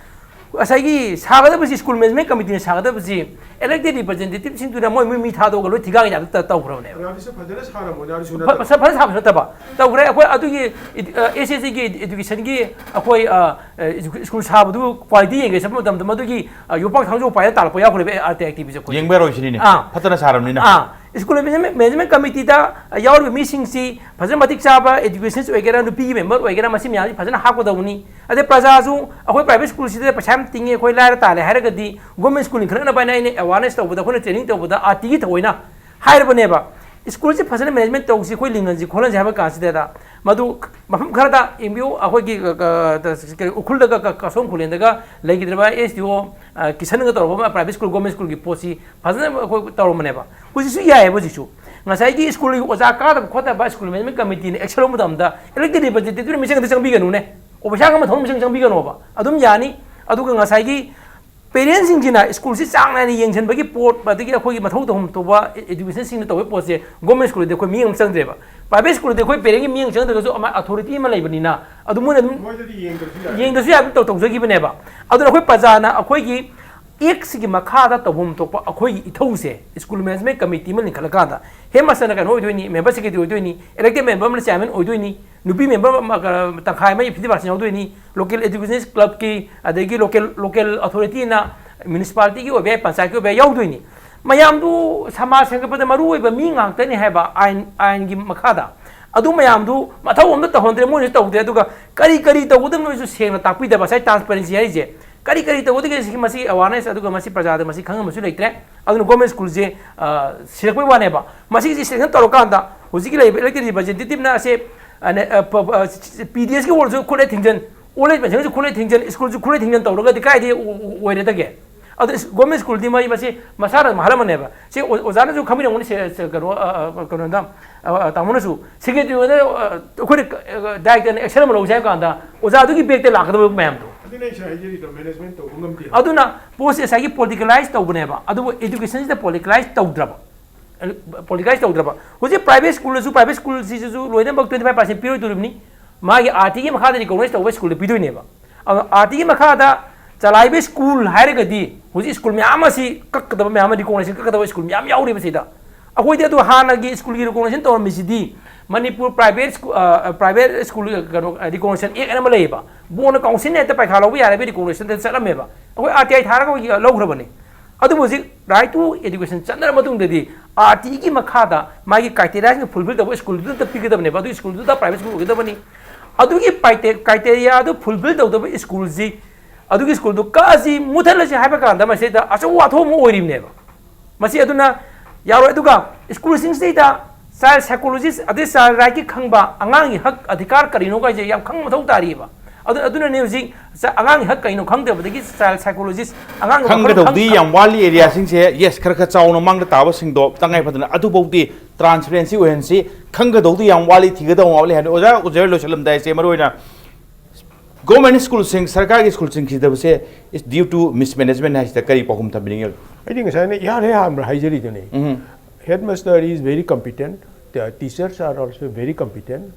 ꯉꯁꯥꯏꯒꯤ ꯁꯥꯒꯗꯕꯁꯤ, ꯁ꯭ꯀꯨꯜ ꯃꯦꯅꯦꯖꯃꯦꯟ ꯀꯃꯤꯇꯤꯅ ꯁꯥꯒꯗꯕꯁꯤ elected representative ꯁꯤꯡꯗꯨꯅ ꯃꯣꯏ, ꯃꯣꯏ ꯃꯤ ꯊꯥꯗꯣꯛꯑꯒ ꯂꯣꯏ ꯊꯤꯒꯥꯡꯒꯤ ꯇꯥꯏꯞꯇ ꯇꯧꯈ꯭ꯔꯕꯅꯦꯕ꯫ ꯑꯣꯖꯥꯗꯤꯁꯨ ꯐꯖꯅ ꯁꯥꯔꯝꯃꯣꯏꯅꯦ, ꯑꯗꯨꯁꯨ ꯐ-, ꯅꯠꯇꯕ꯫ ꯐꯖ-, ꯐꯖꯅ ꯁꯥꯕꯁꯨ ꯅꯠꯇꯕ ꯇꯧꯈ꯭ꯔꯦ꯫ ꯑꯩꯈꯣꯏ ꯑꯗꯨꯒꯤ ꯏꯗ-, ꯑ, ꯑꯦꯁ ꯑꯦꯁ ꯁꯤꯒꯤ ꯏꯗ-, education ꯒꯤ ꯑꯩꯈꯣꯏ, ꯑ, ꯑ, ꯁ꯭ꯀꯨꯜ ꯁꯥꯕꯗꯨ quality ꯌꯦꯡꯒꯦ ꯆꯠꯄ ꯃꯇꯝꯗ ꯃꯗꯨꯒꯤ, ꯑ, ꯌꯣꯄꯥꯛ ꯊꯥꯡꯖꯧ ꯄꯥꯏꯔ ꯇꯥꯔꯛꯄ ꯌꯥꯎꯈ꯭ꯔꯦꯕ, ꯑꯥꯔ ꯇꯤ ꯑꯥꯏ ꯇꯤ ꯚꯤ ꯁꯦ ꯑꯩꯈꯣꯏ꯫ ꯌꯦꯡꯕ ꯌꯥꯔꯣꯏ ꯁꯤꯅꯤꯅꯦ꯫ ꯑꯥ꯫ ꯐꯠꯇꯅ ꯁꯥꯔꯕꯅꯤꯅ꯫ ꯑꯥ꯫ ꯁ꯭ꯀꯨꯜ ꯃꯦꯅꯦꯖꯃꯦꯟ, ꯃꯦꯅꯦꯖꯃꯦꯟ ꯀꯃꯤꯇꯤꯗ, ꯑ, ꯌꯥꯎꯔꯤꯕ ꯃꯤꯁꯤꯡꯁꯤ ꯐꯖꯅ ꯃꯇꯤꯛ ꯆꯥꯕ education ꯑꯣꯏꯒꯦꯔꯥ, ꯅꯨꯄꯤꯒꯤ ꯃꯦꯝꯕꯔ ꯑꯣꯏꯒꯦꯔꯥ, ꯃꯁꯤ ꯃꯌꯥꯝꯁꯤ ꯐꯖꯅ ꯍꯥꯞꯀꯗꯧꯕꯅꯤ꯫ ꯑꯗꯩ ꯄ꯭ꯔꯖꯥꯁꯨ ꯑꯩꯈꯣꯏ ꯄ꯭ꯔꯥꯏꯚꯦꯠ ꯁ꯭ꯀꯨꯜꯁꯤꯗ ꯄꯩꯁꯥ ꯌꯥꯝ ꯇꯤꯡꯉꯤ, ꯑꯩꯈꯣꯏ ꯂꯥꯏꯔ ꯇꯥꯜꯂꯦ ꯍꯥꯏꯔꯒꯗꯤ ꯒꯣꯔꯃꯦꯟ ꯁ꯭ꯀꯨꯜ ꯂꯤꯡꯈꯠꯅꯕ ꯍꯥꯏꯅ ꯑꯩꯅ awareness ꯇꯧꯕꯗ, ꯑꯩꯈꯣꯏꯅ training ꯇꯧꯕꯗ ꯑꯥꯔ ꯇꯤꯒꯤ ꯊꯑꯣꯏꯅ ꯍꯥꯏꯔꯕꯅꯦꯕ꯫ ꯁ꯭ꯀꯨꯜꯁꯤ ꯐꯖꯅ ꯃꯦꯅꯦꯖꯃꯦꯟ ꯇꯧꯁꯤ, ꯑꯩꯈꯣꯏ ꯂꯤꯡꯍꯟꯁꯤ ꯈꯣꯠꯍꯟꯁꯤ ꯍꯥꯏꯕ ꯀꯥꯟꯁꯤꯗ ꯃꯗꯨ ꯃꯐꯝ ꯈꯔꯗ ꯑꯦꯝ ꯕꯤ ꯑꯣ ꯑꯩꯈꯣꯏꯒꯤ, ꯑ, ꯑ, ꯀꯔꯤ, ꯎꯈ꯭ꯔꯨꯜꯗꯒ, ꯀ-, ꯀꯁꯣꯝ ꯈꯨꯂꯦꯟꯗꯒ ꯂꯩꯈꯤꯗ꯭ꯔꯕ ꯑꯦꯁ ꯗꯤ ꯑꯣ, ꯑ, ꯀꯤꯁꯟꯒ ꯇꯧꯔꯕ ꯄ꯭ꯔꯥꯏꯚꯦꯠ ꯁ꯭ꯀꯨꯜ, ꯒꯣꯔꯃꯦꯟ ꯁ꯭ꯀꯨꯜꯒꯤ ꯄꯣꯠꯁꯤ ꯐꯖꯅ ꯑꯩꯈꯣꯏ ꯇꯧꯔꯝꯕꯅꯦꯕ꯫ ꯍꯧꯖꯤꯛꯁꯨ ꯌꯥꯏꯑꯕ꯫ ꯍꯧꯖꯤꯛꯁꯨ ꯉꯁꯥꯏꯒꯤ ꯁ꯭ꯀꯨꯜꯒꯤ ꯑꯣꯖꯥ ꯀꯥꯗꯕ ꯈꯣꯠꯇꯕ ꯁ꯭ꯀꯨꯜ ꯃꯦꯅꯦꯖꯃꯦꯟ ꯀꯃꯤꯇꯤꯅ action ꯂꯧꯕ ꯃꯇꯝꯗ elected representative ꯗꯨꯅ ꯃꯤꯆꯪ ꯑꯝꯇ ꯆꯪꯕꯤꯒꯅꯨꯅꯦ, ꯑꯣꯐꯤꯁꯥꯔ ꯑꯃ ꯊꯝꯃ ꯃꯤꯆꯪ ꯆꯪꯕꯤꯒꯅꯣꯕ꯫ ꯑꯗꯨꯝ ꯌꯥꯅꯤ꯫ ꯑꯗꯨꯒ ꯉꯁꯥꯏꯒꯤ ꯄꯦꯔꯦꯟꯁꯁꯤꯡꯁꯤꯅ ꯁ꯭ꯀꯨꯜꯁꯤ ꯆꯥꯡ ꯅꯥꯏꯅ ꯌꯦꯡꯁꯤꯟꯕꯒꯤ ꯄꯣꯠ, ꯑꯗꯒꯤ ꯑꯩꯈꯣꯏꯒꯤ ꯃꯊꯧ ꯇꯧꯐꯝ ꯊꯣꯛꯄ ꯑꯦ-, ꯑꯦꯖꯨꯀꯦꯁꯟꯁꯤꯡꯅ ꯇꯧꯕꯒꯤ ꯄꯣꯠꯁꯦ ꯒꯣꯔꯃꯦꯟ ꯁ꯭ꯀꯨꯜꯗꯗꯤ ꯑꯩꯈꯣꯏ ꯃꯤꯠꯌꯦꯡ ꯑꯃ ꯆꯪꯗ꯭ꯔꯦꯕ꯫ ꯄ꯭ꯔꯥꯏꯚꯦꯠ ꯁ꯭ꯀꯨꯜꯗꯗꯤ ꯑꯩꯈꯣꯏ ꯄꯦꯔꯦꯟꯒꯤ ꯃꯤꯠꯌꯦꯡ ꯆꯪꯗ꯭ꯔꯒꯁꯨ ꯑꯃ ꯑꯣꯊꯣꯔꯤꯇꯤ ꯑꯃ ꯂꯩꯕꯅꯤꯅ ꯑꯗꯨ ꯃꯣꯏꯅ ꯑꯗꯨꯝ ꯃꯣꯏꯗꯗꯤ ꯌꯦꯡꯗ꯭ꯔꯁꯨ ꯌꯥꯔꯦ꯫ ꯌꯦꯡꯗ꯭ꯔꯁꯨ ꯌꯥꯕ ꯇꯧ-, ꯇꯧꯖꯈꯤꯕꯅꯦꯕ꯫ ꯑꯗꯨꯅ ꯑꯩꯈꯣꯏ ꯄ꯭ꯔꯖꯥꯅ ꯑꯩꯈꯣꯏꯒꯤ ꯑꯦꯛꯁꯤꯒꯤ ꯃꯈꯥꯗ ꯇꯧꯐꯝ ꯊꯣꯛꯄ ꯑꯩꯈꯣꯏꯒꯤ ꯏꯊꯧꯁꯦ ꯁ꯭ꯀꯨꯜ ꯃꯦꯅꯦꯖꯃꯦꯟ ꯀꯃꯤꯇꯤ ꯑꯃ ꯂꯤꯡꯈꯠꯂꯀꯥꯟꯗ ꯍꯦꯗ ꯃꯥꯁꯇꯔꯅ ꯀꯩꯅꯣ ꯑꯣꯏꯗꯣꯏꯅꯤ, ꯃꯦꯝꯕꯔ ꯁꯦꯀ꯭ꯔꯦꯇꯔꯤ ꯑꯣꯏꯗꯣꯏꯅꯤ, ꯏꯂꯦꯛꯇꯦꯗ ꯃꯦꯝꯕꯔ ꯑꯃꯅ ꯆꯤꯌꯥꯔꯃꯦꯟ ꯑꯣꯏꯗꯣꯏꯅꯤ, ꯅꯨꯄꯤ ꯃꯦꯝꯕꯔ ꯑꯃ, ꯑ, ꯇꯪꯈꯥꯏ ꯑꯃ ꯐꯤꯐꯇꯤ ꯄꯥꯔꯁꯦꯟ ꯌꯥꯎꯗꯣꯏꯅꯤ, ꯂꯣꯀꯦꯜ ꯑꯦꯖꯨꯀꯦꯁꯟ ꯀ꯭ꯂꯕꯀꯤ, ꯑꯗꯒꯤ ꯂꯣꯀꯦꯜ, ꯂꯣꯀꯦꯜ ꯑꯣꯊꯣꯔꯤꯇꯤꯅ ꯃ꯭ꯌꯨꯅꯤꯁꯤꯄꯥꯂꯤꯇꯤꯒꯤ ꯑꯣꯏꯕ ꯌꯥꯏ, ꯄꯟꯆꯥꯌꯠꯀꯤ ꯑꯣꯏꯕ ꯌꯥꯏ, ꯌꯥꯎꯗꯣꯏꯅꯤ꯫ ꯃꯌꯥꯝꯗꯨ ꯁꯃꯥꯖ ꯁꯦꯝꯒꯠꯄꯗ ꯃꯔꯨ ꯑꯣꯏꯕ ꯃꯤ ꯉꯥꯛꯇꯅꯤ ꯍꯥꯏꯕ ꯑꯥꯏꯟ, ꯑꯥꯏꯟꯒꯤ ꯃꯈꯥꯗ꯫ ꯑꯗꯨ ꯃꯌꯥꯝꯗꯨ ꯃꯊꯧ ꯑꯝꯇ ꯇꯧꯍꯟꯗ꯭ꯔꯦ, ꯃꯣꯏꯅꯁꯨ ꯇꯧꯗꯦ꯫ ꯑꯗꯨꯒ ꯀꯔꯤ ꯀꯔꯤ ꯇꯧꯒꯗꯕꯅꯣꯁꯨ ꯁꯦꯡꯅ ꯇꯥꯛꯄꯤꯗꯕ, ꯉꯁꯥꯏ transparency ꯍꯥꯏꯔꯤꯁꯦ꯫ ꯀꯔꯤ ꯀꯔꯤ ꯇꯧꯒꯗꯒꯦ ꯁꯤꯒꯤ, ꯃꯁꯤ awareness, ꯑꯗꯨꯒ ꯃꯁꯤ ꯄ꯭ꯔꯖꯥꯗ ꯃꯁꯤ ꯈꯪꯍꯟꯕꯁꯨ ꯂꯩꯇ꯭ꯔꯦ꯫ ꯑꯗꯨꯅ government schoolꯁꯦ, ꯑ, ꯁꯤꯔꯛꯄꯩ ꯋꯥꯅꯦꯕ꯫ ꯃꯁꯤꯒꯤꯁꯤ selection ꯇꯧꯔꯀꯥꯟꯗ ꯍꯧꯖꯤꯛꯀꯤ ꯂꯩꯔꯤꯕ elected representativeꯅ ꯑꯁꯦ, ꯑ, ꯅꯦ-, ꯑ, ꯄ-, ꯑ, PDSꯀꯤ ꯑꯣꯏꯔꯁꯨ ꯈꯨꯠꯂꯥꯏ ꯊꯤꯡꯖꯟ, old age pensionꯒꯤꯁꯨ ꯈꯨꯠꯂꯥꯏ ꯊꯤꯡꯖꯟ, schoolꯁꯨ ꯈꯨꯠꯂꯥꯏ ꯊꯤꯡꯖꯟ ꯇꯧꯔꯒꯗꯤ ꯀꯥꯏꯗꯩ ꯑꯣ-, ꯑꯣ-, ꯑꯣꯏꯔꯗꯒꯦ? ꯑꯗꯨ ꯏꯁ-, government schoolꯗꯤ ꯃꯩ ꯃꯁꯤ ꯃꯁꯥꯅ ꯃꯍꯜ ꯑꯃꯅꯦꯕ꯫ ꯁꯤ ꯑꯣ-, ꯑꯣꯖꯥꯅꯁꯨ ꯈꯪꯕꯤꯔꯝꯒꯅꯤ, ꯁꯦ-, ꯁꯦ-, ꯀꯩꯅꯣ, ꯑ, ꯑ, ꯀꯩꯅꯣꯗ, ꯑ, ꯑ, ꯇꯥꯃꯣꯅꯁꯨ꯫ Secretaryꯅ, ꯑ, ꯑꯩꯈꯣꯏꯅ, ꯑ, directorꯅ action ꯑꯃ ꯂꯧꯁꯦ ꯍꯥꯏꯕ ꯀꯥꯟꯗ ꯑꯣꯖꯥꯗꯨꯒꯤ backꯇ ꯂꯥꯛꯀꯗꯕ ꯃꯌꯥꯝꯗꯣ꯫ ꯑꯗꯨꯅ ꯑꯩ ꯁꯤꯗ ꯍꯥꯏꯖꯔꯤꯗꯣ, management ꯇꯧꯕ ꯉꯝꯗꯦ꯫ ꯑꯗꯨꯅ ꯄꯣꯠꯁꯦ ꯉꯁꯥꯏꯒꯤ politicalize ꯇꯧꯕꯅꯦꯕ, ꯑꯗꯨꯕꯨ educationꯁꯤꯗ politicalize ꯇꯧꯗ꯭ꯔꯕ꯫ Politicalize ꯇꯧꯗ꯭ꯔꯕ꯫ ꯍꯧꯖꯤꯛ private schoolꯗꯁꯨ, private schoolꯁꯤꯁꯨ ꯂꯣꯏꯅꯃꯛ twenty five percent ꯄꯤꯔꯣꯏꯗꯧꯔꯤꯕꯅꯤ꯫ ꯃꯥꯒꯤ RTꯒꯤ ꯃꯈꯥꯗ recognize ꯇꯧꯕ schoolꯗ ꯄꯤꯗꯣꯏꯅꯦꯕ꯫ ꯑꯗꯣ RTꯒꯤ ꯃꯈꯥꯗ ꯆꯂꯥꯏꯕ school ꯍꯥꯏꯔꯒꯗꯤ ꯍꯧꯖꯤꯛ school ꯃꯌꯥꯝ ꯑꯁꯤ ꯀꯛꯀꯗꯕ ꯃꯌꯥꯝ ꯑꯃ, recognition ꯀꯛꯀꯗꯕ school ꯃꯌꯥꯝ ꯌꯥꯎꯔꯤꯕ ꯁꯤꯗ꯫ ꯑꯩꯈꯣꯏꯗꯤ ꯑꯗꯨ ꯍꯥꯟꯅꯒꯤ schoolꯒꯤ recognition ꯇꯧꯔꯝꯃꯤꯁꯤꯗꯤ ꯃꯅꯤꯄꯨꯔ private school, ꯑ, private school, ꯀꯩꯅꯣ, recognition act ꯑꯃ ꯂꯩꯌꯦꯕ꯫ Boardꯅ councilꯅ ꯍꯦꯛꯇ ꯄꯩꯈꯥ ꯂꯧꯕ ꯌꯥꯔꯦ ꯍꯥꯏꯕꯒꯤ recognitionꯗ ꯆꯠꯂꯝꯃꯦꯕ꯫ ꯑꯩꯈꯣꯏ RTI ꯊꯥꯔꯒ ꯑꯩꯈꯣꯏꯒꯤ ꯂꯧꯈ꯭ꯔꯕꯅꯤ꯫ ꯑꯗꯨꯕꯨ ꯍꯧꯖꯤꯛ right to education ꯆꯠꯅꯔ ꯃꯇꯨꯡꯗꯗꯤ RTꯒꯤ ꯃꯈꯥꯗ ꯃꯥꯒꯤ criteriaꯁꯤꯡ fulfill ꯇꯧꯕ schoolꯗꯨꯗ ꯄꯤꯒꯗꯕꯅꯦꯕ, ꯑꯗꯨ schoolꯗꯨꯗ private school ꯑꯣꯏꯒꯗꯕꯅꯤ꯫ ꯑꯗꯨꯒꯤ crite-, criteriaꯗꯨ fulfill ꯇꯧꯗꯕ schoolꯁꯤ, ꯑꯗꯨꯒꯤ schoolꯗꯨ ꯀꯛꯑꯁꯤ, ꯃꯨꯊꯠꯂꯁꯤ ꯍꯥꯏꯕ ꯀꯥꯟꯗ ꯃꯁꯤꯗ ꯑꯆꯧꯕ ꯋꯥꯊꯣꯛ ꯑꯃ ꯑꯣꯏꯔꯤꯕꯅꯦꯕ꯫ ꯃꯁꯤ ꯑꯗꯨꯅ ꯌꯥꯔꯣꯏ꯫ ꯑꯗꯨꯒ schoolꯁꯤꯡꯁꯤꯗꯩꯗ child psychologist ꯑꯗꯩ child rightꯀꯤ ꯈꯪꯕ, ꯑꯉꯥꯡꯒꯤ ꯍꯛ ꯑꯙꯤꯀꯥꯔ ꯀꯔꯤꯅꯣ ꯍꯥꯏꯁꯦ ꯌꯥꯝ ꯈꯪꯕ ꯃꯊꯧ ꯇꯥꯔꯤꯕ꯫ ꯑꯗꯨ, ꯑꯗꯨꯅꯅꯦ ꯍꯧꯖꯤꯛ ꯆ-, ꯑꯉꯥꯡꯒꯤ ꯍꯛ ꯀꯩꯅꯣ ꯈꯪꯗꯕꯗꯒꯤ child psychologist, ꯑꯉꯥꯡꯒꯤ ꯋꯥꯈꯜꯂꯣꯟ ꯈꯪꯒꯗꯧꯗꯤ ꯈꯪ-, ꯌꯥꯝ ꯋꯥꯠꯂꯤ ꯑꯦꯔꯤꯌꯥꯁꯤꯡꯁꯦ꯫ Yes, ꯈꯔ ꯈꯔ ꯆꯥꯎꯅ ꯃꯥꯡꯗ ꯇꯥꯕꯁꯤꯡꯗꯣ ꯇꯉꯥꯏ ꯐꯗꯅ ꯑꯗꯨꯐꯥꯎꯗꯤ transparency ꯑꯣꯏꯍꯟꯁꯤ꯫ ꯈꯪꯒꯗꯧꯗꯤ ꯌꯥꯝ ꯋꯥꯠꯂꯤ, ꯊꯤꯒꯗꯧꯕ ꯋꯥꯠꯂꯤ ꯍꯥꯏꯅ ꯑꯣꯖꯥ, ꯑꯣꯖꯥ ꯂꯣꯏꯁꯤꯜꯂꯝꯗꯥꯏꯁꯦ ꯃꯔꯨꯑꯣꯏꯅ government schoolꯁꯤꯡ, ꯁꯔꯀꯥꯔꯒꯤ schoolꯁꯤꯡ ꯁꯤꯗꯕꯁꯦ is due to mismanagement ꯍꯥꯏꯁꯤꯗ ꯀꯔꯤ ꯄꯥꯎꯈꯨꯝ ꯊꯝꯕꯤꯅꯤꯡꯉꯤ? ꯑꯩꯗꯤ ꯉꯁꯥꯏꯅ ꯏꯍꯥꯟ ꯍꯦꯛ ꯑꯍꯥꯟꯕꯗ ꯍꯥꯏꯖꯔꯤꯗꯨꯅꯤ꯫ ꯎꯝ꯫ Headmaster is very competent, the teachers are also very competent,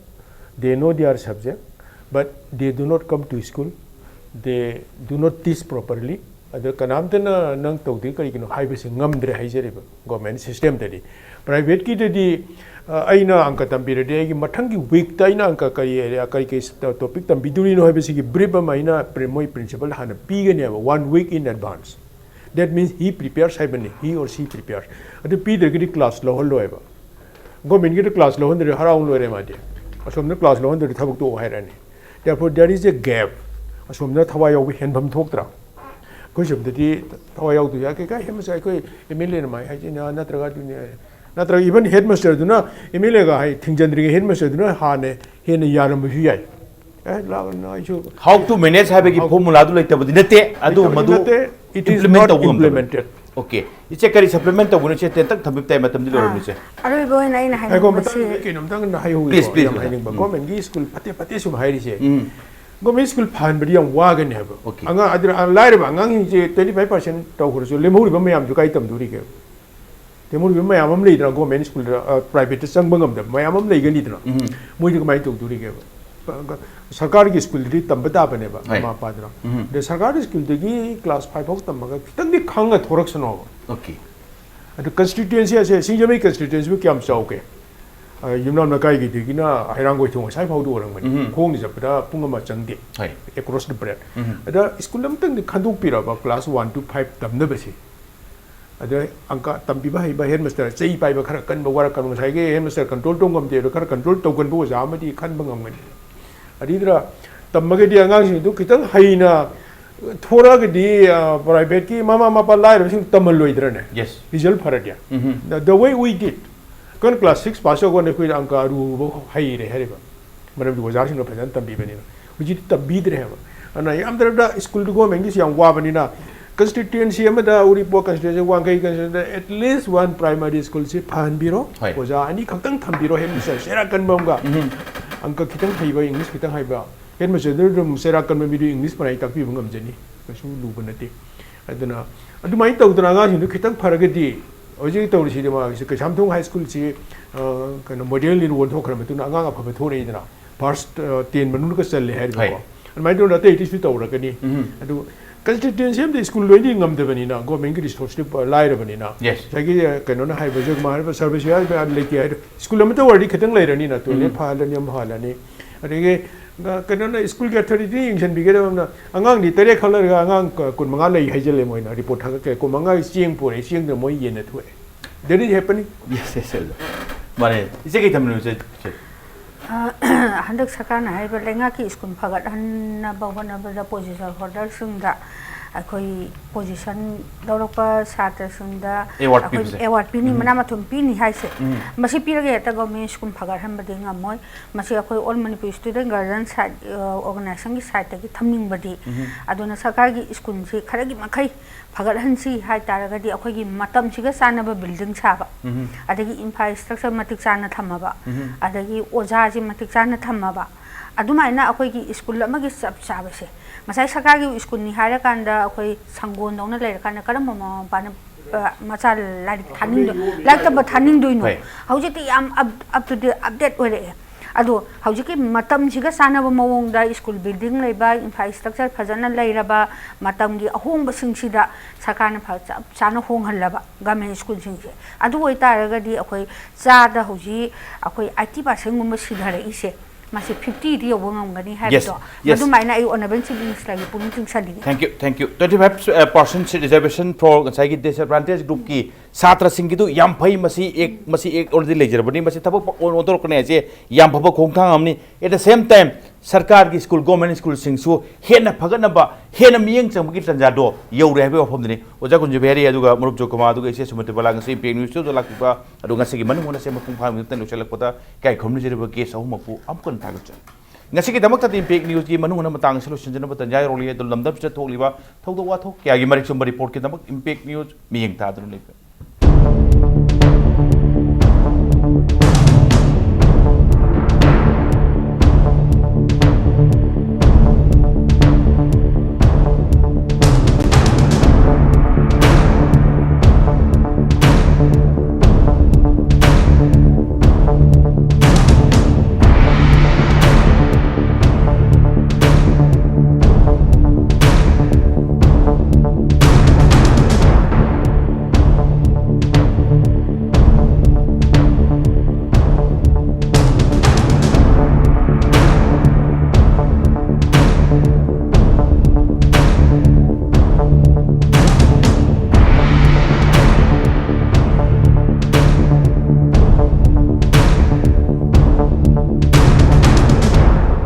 they know their subject, but they do not come to school, they do not teach properly. ꯑꯗ ꯀꯅꯥꯝꯇꯅ ꯅꯪ ꯇꯧꯗꯦ ꯀꯔꯤꯒꯤꯅꯣ ꯍꯥꯏꯕꯁꯤ ꯉꯝꯗ꯭ꯔꯦ ꯍꯥꯏꯖꯔꯤꯕ government systemꯗꯗꯤ꯫ Privateꯀꯤꯗꯗꯤ, ꯑ, ꯑꯩꯅ ꯑꯪꯀ ꯇꯝꯕꯤꯔꯗꯤ ꯑꯩꯒꯤ ꯃꯊꯪꯒꯤ weekꯇ ꯑꯩꯅ ꯑꯪꯀ ꯀꯔꯤ, ꯀꯔꯤ ꯀꯔꯤ topic ꯇꯝꯕꯤꯗꯣꯔꯤꯅꯣ ꯍꯥꯏꯕꯁꯤꯒꯤ brief ꯑꯃ ꯑꯩꯅ pri-, ꯃꯣꯏ principal ꯍꯥꯟꯅ ꯄꯤꯒꯅꯦꯕ, one week in advance. That means he prepares ꯍꯥꯏꯕꯅꯤ, he or she prepares. ꯑꯗꯨ ꯄꯤꯗ꯭ꯔꯒꯗꯤ class ꯂꯧꯍꯜꯂꯣꯏꯕ꯫ ꯒꯣꯔꯃꯦꯟꯒꯤꯗ ꯀ꯭ꯂꯥꯁ ꯂꯧꯍꯟꯗ꯭ꯔꯗꯤ ꯍꯔꯥꯎ ꯂꯣꯏꯔꯦ ꯃꯥꯗꯤ꯫ ꯑꯁꯣꯝꯗ ꯀ꯭ꯂꯥꯁ ꯂꯧꯍꯟꯗ꯭ꯔꯗꯤ ꯊꯕꯛ ꯇꯣꯛꯑꯣ ꯍꯥꯏꯔꯛꯑꯅꯤ꯫ Therefore there is a gap. ꯑꯁꯣꯝꯗ ꯊꯋꯥꯏ ꯌꯥꯎꯕ ꯍꯦꯟꯐꯝ ꯊꯣꯛꯇ꯭ꯔꯥ? ꯑꯩꯈꯣꯏ ꯁꯣꯝꯗꯗꯤ ꯊꯋꯥꯏ ꯌꯥꯎꯗꯣꯏ ꯌꯥ ꯀꯩꯀꯥ ꯍꯦꯟ ꯃꯆꯥ ꯑꯩꯈꯣꯏ ꯑꯦꯝ ꯑꯦꯜ ꯑꯦꯅ ꯃꯥꯏ ꯍꯥꯏꯁꯤꯅ ꯅꯠꯇ꯭ꯔꯒ ꯑꯗꯨꯅꯤ ꯍꯥꯏ꯫ ꯅꯠꯇ꯭ꯔꯒ even head master ꯗꯨꯅ, ꯑꯦꯝ ꯑꯦꯜ ꯑꯦꯒ ꯍꯥꯏ ꯊꯤꯡꯖꯤꯟꯗ꯭ꯔꯤꯉꯩ head master ꯗꯨꯅ ꯍꯥꯟꯅ ꯍꯦꯟꯅ ꯌꯥꯔꯝꯕꯁꯨ ꯌꯥꯏ꯫ ꯑꯦ ꯂꯥꯛꯑꯣ ꯑꯩꯁꯨ How to manage ꯍꯥꯏꯕꯒꯤ formula ꯗꯨ ꯂꯩꯇꯕꯗꯤ ꯅꯠꯇꯦ, ꯑꯗꯨ ꯃꯗꯨ ꯅꯠꯇꯦ, it is implement not ꯇꯧꯕ ꯉꯝꯗꯕ꯫ implemented. Okay, ꯏꯆꯦ ꯀꯔꯤ supplement ꯇꯧꯕꯅꯣ? ꯏꯆꯦ ꯇꯦꯟꯇꯛ ꯊꯝꯕꯤꯕ ꯇꯥꯏ, ꯃꯇꯝꯗꯤ ꯂꯣꯏꯔꯕꯅꯤ ꯏꯆꯦ꯫ ꯑꯔꯣꯏꯕ ꯑꯣꯏꯅ ꯑꯩꯅ ꯉꯥꯏꯈꯣ, ꯍꯥꯏꯅꯤꯡꯕꯁꯤ ꯃꯇꯥꯡꯗ ꯀꯩꯅꯣꯝꯇꯪ ꯍꯥꯏꯍꯧꯒꯦꯀꯣ, Please, please, ꯌꯥꯝ madam. ꯍꯥꯏꯅꯤꯡꯕ꯫ ꯎꯝ. ꯒꯣꯔꯃꯦꯟꯒꯤ ꯁ꯭ꯀꯨꯜ ꯐꯠꯇꯦ ꯐꯠꯇꯦ ꯁꯨꯝ ꯍꯥꯏꯔꯤꯁꯦ, ꯎꯝ. ꯒꯣꯔꯃꯦꯟ ꯁ꯭ꯀꯨꯜ ꯐꯍꯟꯕꯗꯤ ꯌꯥꯝ ꯋꯥꯒꯅꯤ ꯍꯥꯏꯕ꯫ Okay. ꯑꯉꯥꯡ ꯑꯗꯨꯅ ꯂꯥꯏꯔꯕ ꯑꯉꯥꯡꯁꯤꯡꯁꯦ twenty five percent ꯇꯧꯈ꯭ꯔꯁꯨ ꯂꯦꯝꯍꯧꯔꯤꯕ ꯃꯌꯥꯝꯗꯨ ꯀꯥꯏ ꯇꯝꯗꯣꯔꯤꯒꯦ? ꯂꯦꯝꯍꯧꯔꯤꯕ ꯃꯌꯥꯝ ꯑꯃ ꯂꯩꯗꯅ, ꯒꯣꯔꯃꯦꯟ ꯁ꯭ꯀꯨꯜꯗ, ꯑ, private ꯇ ꯆꯪꯕ ꯉꯝꯗꯕ ꯃꯌꯥꯝ ꯑꯃ ꯂꯩꯒꯅꯤꯗꯅ꯫ ꯎꯝ. ꯃꯣꯏꯗꯤ ꯀꯃꯥꯏꯅ ꯇꯧꯗꯣꯔꯤꯒꯦꯕ? ꯁꯔꯀꯥꯔꯒꯤ ꯁ꯭ꯀꯨꯜꯗꯗꯤ ꯇꯝꯕ ꯇꯥꯕꯅꯦꯕ, ꯍꯣꯏ. ꯃꯃꯥ ꯃꯄꯥꯗꯨꯅ꯫ ꯎꯝ. ꯑꯗ ꯁꯔꯀꯥꯔꯒꯤ ꯁ꯭ꯀꯨꯜꯗꯒꯤ class five ꯐꯥꯎ ꯇꯝꯃꯒ ꯈꯤꯇꯪꯗꯤ ꯈꯪꯉ ꯊꯣꯔꯛꯁꯅꯣꯕ꯫ Okay. ꯑꯗꯨ constituency ꯑꯁꯦ, ꯁꯤꯡꯖꯃꯩ constituency ꯕꯨ ꯀꯌꯥꯝ ꯆꯥꯎꯒꯦ? ꯑ, ꯌꯨꯝꯅꯥꯝ ꯂꯩꯀꯥꯏꯒꯤꯗꯒꯤꯅ ꯍꯩꯔꯥꯡꯒꯣꯏꯊꯣꯡ ꯉꯁꯥꯏ ꯐꯥꯎꯗ ꯑꯣꯏꯔꯝꯒꯅꯤ꯫ ꯎꯝ. ꯈꯣꯡꯅ ꯆꯠꯄꯗ ꯄꯨꯡ ꯑꯃ ꯆꯪꯗꯦ꯫ ꯍꯣꯏ. Across the bread. ꯎꯝ. ꯑꯗ ꯁ꯭ꯀꯨꯜ ꯑꯃꯇꯪꯗꯤ ꯈꯟꯗꯣꯛꯄꯤꯔꯕ class one to five ꯇꯝꯅꯕꯁꯦ꯫ ꯑꯗ ꯑꯪꯀ ꯇꯝꯕꯤꯕ ꯍꯩꯕ head master, ꯆꯩ ꯄꯥꯏꯕ ꯈꯔ ꯀꯟꯕ, ꯋꯥꯔꯛꯀꯟꯕ, ꯉꯁꯥꯏꯒꯤ head master control ꯇꯧ ꯉꯝꯗꯦ, ꯑꯗꯣ ꯈꯔ control ꯇꯧꯒꯟꯕ ꯑꯣꯖꯥ ꯑꯃꯗꯤ ꯈꯟꯕ ꯉꯝꯒꯅꯤ꯫ ꯑꯗꯨꯗꯨꯅ ꯇꯝꯃꯒꯗꯤ ꯑꯉꯥꯡꯁꯤꯡꯗꯨ ꯈꯤꯇꯪ ꯍꯩꯅ ꯊꯣꯔꯛꯑꯒꯗꯤ, ꯑ, private ꯀꯤ ꯃꯃꯥ ꯃꯄꯥ ꯂꯥꯏꯔꯕꯁꯤꯡ ꯇꯝꯍꯜꯂꯣꯏꯗ꯭ꯔꯅꯦ? Yes. Result ꯐꯔꯗꯤ꯫ ꯎꯝ. The, the way we did. ꯀꯔꯝ class six pass ꯇꯧꯀꯥꯟꯗ ꯑꯩꯈꯣꯏꯗ ꯑꯪꯀ ꯑꯔꯨꯕ ꯍꯩꯔꯦ ꯍꯥꯏꯔꯤꯕ? ꯃꯔꯝꯗꯤ ꯑꯣꯖꯥꯁꯤꯡꯅ ꯐꯖꯅ ꯇꯝꯕꯤꯕꯅꯤꯅ꯫ ꯍꯧꯖꯤꯛꯇꯤ ꯇꯝꯕꯤꯗ꯭ꯔꯦ ꯍꯥꯏꯕ꯫ ꯑꯗꯨꯅ ꯌꯥꯝꯗ꯭ꯔꯕꯗ ꯁ꯭ꯀꯨꯜꯗꯨ ꯒꯣꯔꯃꯦꯟꯒꯤꯁꯤ ꯌꯥꯝ ꯋꯥꯕꯅꯤꯅ, constituency ꯑꯃꯗ, ꯎꯔꯤꯄꯣꯛ constituency, ꯋꯥꯡꯈꯩ constituency, at least one primary school ꯁꯤ ꯐꯍꯟꯕꯤꯔꯣ꯫ ꯍꯣꯏ. ꯑꯣꯖꯥ ꯑꯅꯤꯈꯛꯇꯪ ꯊꯝꯕꯤꯔꯣ, head master ꯆꯩꯔꯥꯛ ꯀꯟꯕ ꯑꯃꯒ꯫ ꯎꯝ. ꯑꯪꯀ ꯈꯤꯇꯪ ꯍꯩꯕ, English ꯈꯤꯇꯪ ꯍꯩꯕ꯫ Head master ꯗꯨ ꯑꯗꯨꯝ ꯆꯩꯔꯥꯛ ꯀꯟꯕ ꯃꯤꯗꯨ English ꯐꯅ ꯇꯥꯛꯄꯤꯕ ꯉꯝꯖꯅꯤ꯫ ꯀꯩꯁꯨ ꯂꯨꯕ ꯅꯠꯇꯦ꯫ ꯑꯗꯨꯅ ꯑꯗꯨꯃꯥꯏꯅ ꯇꯧꯗꯅ ꯑꯉꯥꯡꯁꯤꯡꯗꯨ ꯈꯤꯇꯪ ꯐꯔꯒꯗꯤ, ꯍꯧꯖꯤꯛ ꯇꯧꯔꯤꯁꯤꯗꯤ ꯃꯥꯒꯤꯁꯤ ꯀꯩꯁꯥꯝꯊꯣꯡ ꯍꯥꯏ ꯁ꯭ꯀꯨꯜꯁꯤ, ꯑ, ꯀꯩꯅꯣ, model ꯅꯤꯅ ꯑꯣꯟꯊꯣꯛꯈ꯭ꯔ ꯃꯇꯨꯡꯗ ꯑꯉꯥꯡ ꯑꯐꯕ ꯊꯣꯔꯛꯏꯗꯅ, first, ꯑ, ten ꯃꯅꯨꯡꯗ ꯆꯜꯂꯦ ꯍꯥꯏꯔꯤꯕꯀꯣ꯫ ꯍꯣꯏ. ꯑꯗꯨꯃꯥꯏꯅ ꯇꯧꯗꯅ ꯑꯇꯩ ꯑꯇꯩꯁꯨ ꯇꯧꯔꯛꯀꯅꯤ꯫ ꯎꯝ. ꯑꯗꯨ constituency ꯑꯃꯗ ꯁ꯭ꯀꯨꯜ ꯂꯣꯏꯅꯗꯤ ꯉꯝꯗꯕꯅꯤꯅ, ꯒꯣꯔꯃꯦꯟꯒꯤ ꯔꯤꯁꯣꯔꯁꯇꯤ ꯂꯥꯏꯔꯕꯅꯤꯅ, Yes. ꯉꯁꯥꯏꯒꯤ ꯀꯩꯅꯣꯅ ꯍꯥꯏꯕ, ꯖꯣꯏꯀꯨꯃꯥꯔ ꯍꯥꯏꯕ, ꯁꯔꯕꯤꯁ ꯍꯥꯏꯕ ꯂꯩꯇꯦ ꯍꯥꯏꯗꯣ, ꯁ꯭ꯀꯨꯜ ꯑꯃꯇ ꯑꯣꯏꯔꯗꯤ ꯈꯤꯇꯪ ꯂꯩꯔꯅꯤꯅ, ꯇꯣꯏꯂꯦꯠ ꯎꯝ. ꯐꯍꯜꯂꯅꯤ, ꯑꯃ ꯐꯍꯜꯂꯅꯤ, ꯑꯗꯒꯤ ꯀꯩꯅꯣꯅ, ꯁ꯭ꯀꯨꯜꯒꯤ ꯑꯊꯣꯔꯤꯇꯤꯅ ꯌꯦꯡꯁꯤꯟꯕꯤꯒꯗꯕ ꯑꯃꯅ, ꯑꯉꯥꯡꯗꯤ ꯇꯔꯦꯠ ꯈꯛ ꯂꯩꯔꯒ ꯑꯉꯥꯡ ꯀꯨꯟ ꯃꯉꯥ ꯂꯩ ꯍꯥꯏꯖꯜꯂꯦ ꯃꯣꯏꯅ, ꯔꯤꯄꯣꯔꯠ ꯊꯥꯒꯠꯀꯦ, ꯀꯨꯟ ꯃꯉꯥꯒꯤ ꯆꯦꯡ ꯄꯨꯔꯛꯑꯦ, ꯆꯦꯡꯗꯨꯅ ꯃꯣꯏ ꯌꯦꯟꯅ ꯊꯣꯛꯑꯦ꯫ That is happening. Yes, yes, sir. ꯃꯥꯅꯦ꯫ ꯏꯆꯦ ꯀꯩ ꯊꯝꯕꯤꯅꯣ ꯏꯆꯦ? ꯏꯆꯦ꯫ ꯑ, ꯍꯟꯗꯛ ꯁꯔꯀꯥꯔꯅ ꯍꯥꯏꯔꯤꯕ ꯂꯩꯉꯥꯛꯀꯤ ꯁ꯭ꯀꯨꯜ ꯐꯒꯠꯍꯟꯅꯕ ꯍꯣꯠꯅꯕꯗ ꯄꯣꯖꯤꯁꯟ ꯍꯣꯜꯗꯔꯁꯤꯡꯗ ꯑꯩꯈꯣꯏ ꯄꯣꯖꯤꯁꯟ ꯂꯧꯔꯛꯄ ꯁꯥꯇ꯭ꯔꯁꯤꯡꯗ Award ꯑꯩꯈꯣꯏ ꯄꯤꯕꯁꯦ꯫ ꯑꯦꯋꯥꯔꯗ ꯄꯤꯅꯤ, ꯎꯝ꯫ ꯃꯅꯥ ꯃꯊꯨꯝ ꯄꯤꯅꯤ ꯍꯥꯏꯁꯦ꯫ ꯎꯝ꯫ ꯃꯁꯤ ꯄꯤꯔꯒ ꯍꯦꯛꯇ ꯒꯚꯔꯟꯃꯦꯟ ꯁ꯭ꯀꯨꯜ ꯐꯒꯠꯍꯟꯕꯗꯤ ꯉꯝꯃꯣꯏ꯫ ꯃꯁꯤ ꯑꯩꯈꯣꯏ ꯑꯣꯜ ꯃꯅꯤꯄꯨꯔ ꯁ꯭ꯇꯨꯗꯦꯟ ꯒꯥꯔꯖꯤꯌꯟ ꯁꯥꯏꯠ ꯑꯣꯔꯒꯅꯥꯏꯖꯦꯁꯟꯒꯤ ꯁꯥꯏꯠꯇꯒꯤ ꯊꯝꯅꯤꯡꯕꯗꯤ꯫ ꯎꯝ꯫ ꯑꯗꯨꯅ ꯁꯔꯀꯥꯔꯒꯤ ꯁ꯭ꯀꯨꯜꯁꯤ ꯈꯔꯒꯤ ꯃꯈꯩ ꯐꯒꯠꯍꯟꯁꯤ ꯍꯥꯏ ꯇꯥꯔꯒꯗꯤ ꯑꯩꯈꯣꯏꯒꯤ ꯃꯇꯝꯁꯤꯒ ꯆꯥꯟꯅꯕ ꯕꯤꯜꯗꯤꯡ ꯁꯥꯕ, ꯎꯝ꯫ ꯑꯗꯒꯤ ꯏꯟꯐ꯭ꯔꯥꯁ꯭ꯇ꯭ꯔꯛꯆꯔ ꯃꯇꯤꯛ ꯆꯥꯅ ꯊꯝꯃꯕ, ꯎꯝ꯫ ꯑꯗꯒꯤ ꯑꯣꯖꯥꯁꯤ ꯃꯇꯤꯛ ꯆꯥꯅ ꯊꯝꯃꯕ, ꯑꯗꯨꯃꯥꯏꯅ ꯑꯩꯈꯣꯏꯒꯤ ꯁ꯭ꯀꯨꯜ ꯑꯃꯒꯤ ꯆꯞ ꯆꯥꯕꯁꯦ, ꯉꯁꯥꯏ ꯁꯔꯀꯥꯔꯒꯤ ꯁ꯭ꯀꯨꯜꯅꯤ ꯍꯥꯏꯔꯀꯥꯟꯗ ꯑꯩꯈꯣꯏ ꯁꯪꯒꯣꯟꯗꯧꯅ ꯂꯩꯔꯀꯥꯟꯗ ꯀꯔꯝꯕ ꯃꯃꯥ ꯃꯄꯥꯅ, ꯑ, ꯃꯆꯥ ꯂꯥꯏꯔꯤꯛ ꯊꯥꯅꯤꯡꯗꯣꯏ, ꯂꯥꯏꯔꯤꯛ ꯇꯝꯕ ꯊꯥꯅꯤꯡꯗꯣꯏꯅꯣ? ꯍꯣꯏ꯫ ꯍꯧꯖꯤꯛꯇꯤ ꯌꯥꯝ up-, up to date, update ꯑꯣꯏꯔꯛꯑꯦ꯫ ꯑꯗꯣ ꯍꯧꯖꯤꯛꯀꯤ ꯃꯇꯝꯁꯤꯒ ꯆꯥꯟꯅꯕ ꯃꯑꯣꯡꯗ ꯁ꯭ꯀꯨꯜ ꯕꯤꯜꯗꯤꯡ ꯂꯩꯕ, ꯏꯟꯐ꯭ꯔꯥꯁ꯭ꯇ꯭ꯔꯛꯆꯔ ꯐꯖꯅ ꯂꯩꯔꯕ, ꯃꯇꯝꯒꯤ ꯑꯍꯣꯡꯕꯁꯤꯡꯁꯤꯗ ꯁꯔꯀꯥꯔꯅ ꯐ-, ꯆꯞ ꯆꯥꯅ ꯍꯣꯡꯍꯜꯂꯕ ꯒꯚꯔꯟꯃꯦꯟ ꯁ꯭ꯀꯨꯜꯁꯤꯡꯁꯦ꯫ ꯑꯗꯨ ꯑꯣꯏꯇꯥꯔꯒꯗꯤ ꯑꯩꯈꯣꯏ ꯆꯥꯗ ꯍꯧꯖꯤꯛ ꯑꯩꯈꯣꯏ ꯑꯥꯏꯠꯇꯤ ꯄꯥꯔꯁꯦꯟꯒꯨꯝꯕ ꯁꯤꯊꯔꯛꯏꯁꯦ, ꯃꯁꯤ ꯐꯤꯐꯇꯤꯗꯤ ꯌꯧꯕ ꯉꯝꯒꯅꯤ ꯍꯥꯏꯕꯗꯣ, Yes. ꯃꯗꯨꯃꯥꯏꯅ ꯑꯩ ꯑꯣꯅꯔꯦꯕꯜ ꯆꯤꯐ ꯃꯤꯅꯤꯁꯇꯔꯒꯤ ꯄꯨꯛꯅꯤꯡ ꯆꯤꯡꯁꯤꯟꯅꯤꯡꯉꯤ꯫ Thank you, thank you. Twenty five percent seat reservation for ꯉꯁꯥꯏꯒꯤ disadvantage groupꯀꯤ ꯁꯥꯇ꯭ꯔꯁꯤꯡꯒꯤꯗꯨ ꯌꯥꯝ ꯐꯩ꯫ ꯃꯁꯤ ꯑꯦꯛ, ꯃꯁꯤ ꯑꯦꯛ already ꯂꯩꯖꯔꯕꯅꯤ꯫ ꯃꯁꯤ ꯊꯕꯛ ꯑꯣꯟ-, ꯑꯣꯟꯊꯣꯔꯛꯀꯅꯤ ꯍꯥꯏꯁꯦ ꯌꯥꯝ ꯐꯕ ꯈꯣꯡꯊꯥꯡ ꯑꯃꯅꯤ꯫ At the same time, ꯁꯔꯀꯥꯔꯒꯤ ꯁ꯭ꯀꯨꯜ, ꯒꯣꯔꯃꯦꯟ ꯁ꯭ꯀꯨꯜꯁꯤꯡꯁꯨ ꯍꯦꯟꯅ ꯐꯒꯠꯅꯕ, ꯍꯦꯟꯅ ꯃꯤꯠꯌꯦꯡ ꯆꯪꯕꯒꯤ ꯇꯥꯟꯖꯥꯗꯣ ꯌꯧꯔꯦ ꯍꯥꯏꯕꯒꯤ ꯋꯥꯐꯝꯗꯨꯅꯤ꯫ ꯑꯣꯖꯥ ꯀꯨꯟꯖꯕꯤꯍꯥꯔꯤ, ꯑꯗꯨꯒ ꯃꯔꯨꯞ ꯖꯣꯏꯀꯨꯃꯥꯔ, ꯑꯗꯨꯒ ꯏꯆꯦ ꯁꯨꯃꯇꯤꯕꯂꯥ, ꯉꯁꯤ ꯏꯝꯄꯦꯛ ꯅ꯭ꯌꯨꯁꯇꯨꯗ ꯂꯥꯛꯄꯤꯕ, ꯑꯗꯨꯒ ꯉꯁꯤꯒꯤ ꯃꯅꯨꯡ ꯍꯨꯠꯅꯁꯦ ꯃꯄꯨꯡ ꯐꯥꯅ ꯂꯣꯏꯁꯤꯜꯂꯛꯄꯗ ꯏꯀꯥꯏ ꯈꯨꯝꯅꯖꯔꯤꯕ ꯒꯦꯁ ꯑꯍꯨꯝꯃꯛꯄꯨ ꯑꯃꯨꯛꯀ ꯍꯟꯅ ꯊꯥꯒꯠꯆꯔꯤ꯫ ꯉꯁꯤꯒꯤꯗꯃꯛꯇꯗꯤ ꯏꯝꯄꯦꯛ ꯅ꯭ꯌꯨꯁꯀꯤ ꯃꯅꯨꯡ ꯍꯨꯠꯅ ꯃꯇꯥꯡ ꯑꯁꯤ ꯂꯣꯏꯁꯤꯟꯖꯅꯕ ꯇꯥꯟꯖꯥ ꯌꯧꯔꯛꯂꯤ꯫ ꯑꯗꯨ ꯂꯝꯗꯝꯁꯤꯗ ꯊꯣꯛꯂꯤꯕ ꯊꯧꯗꯣꯛ ꯋꯥꯊꯣꯛ ꯀꯌꯥꯒꯤ ꯃꯔꯤꯛ ꯆꯨꯝꯕ ꯔꯤꯄꯣꯔꯠꯀꯤꯗꯃꯛ ꯏꯝꯄꯦꯛ ꯅ꯭ꯌꯨꯁ ꯃꯤꯠꯌꯦꯡ ꯇꯥꯗꯨꯅ ꯂꯩꯕꯤꯌꯨ꯫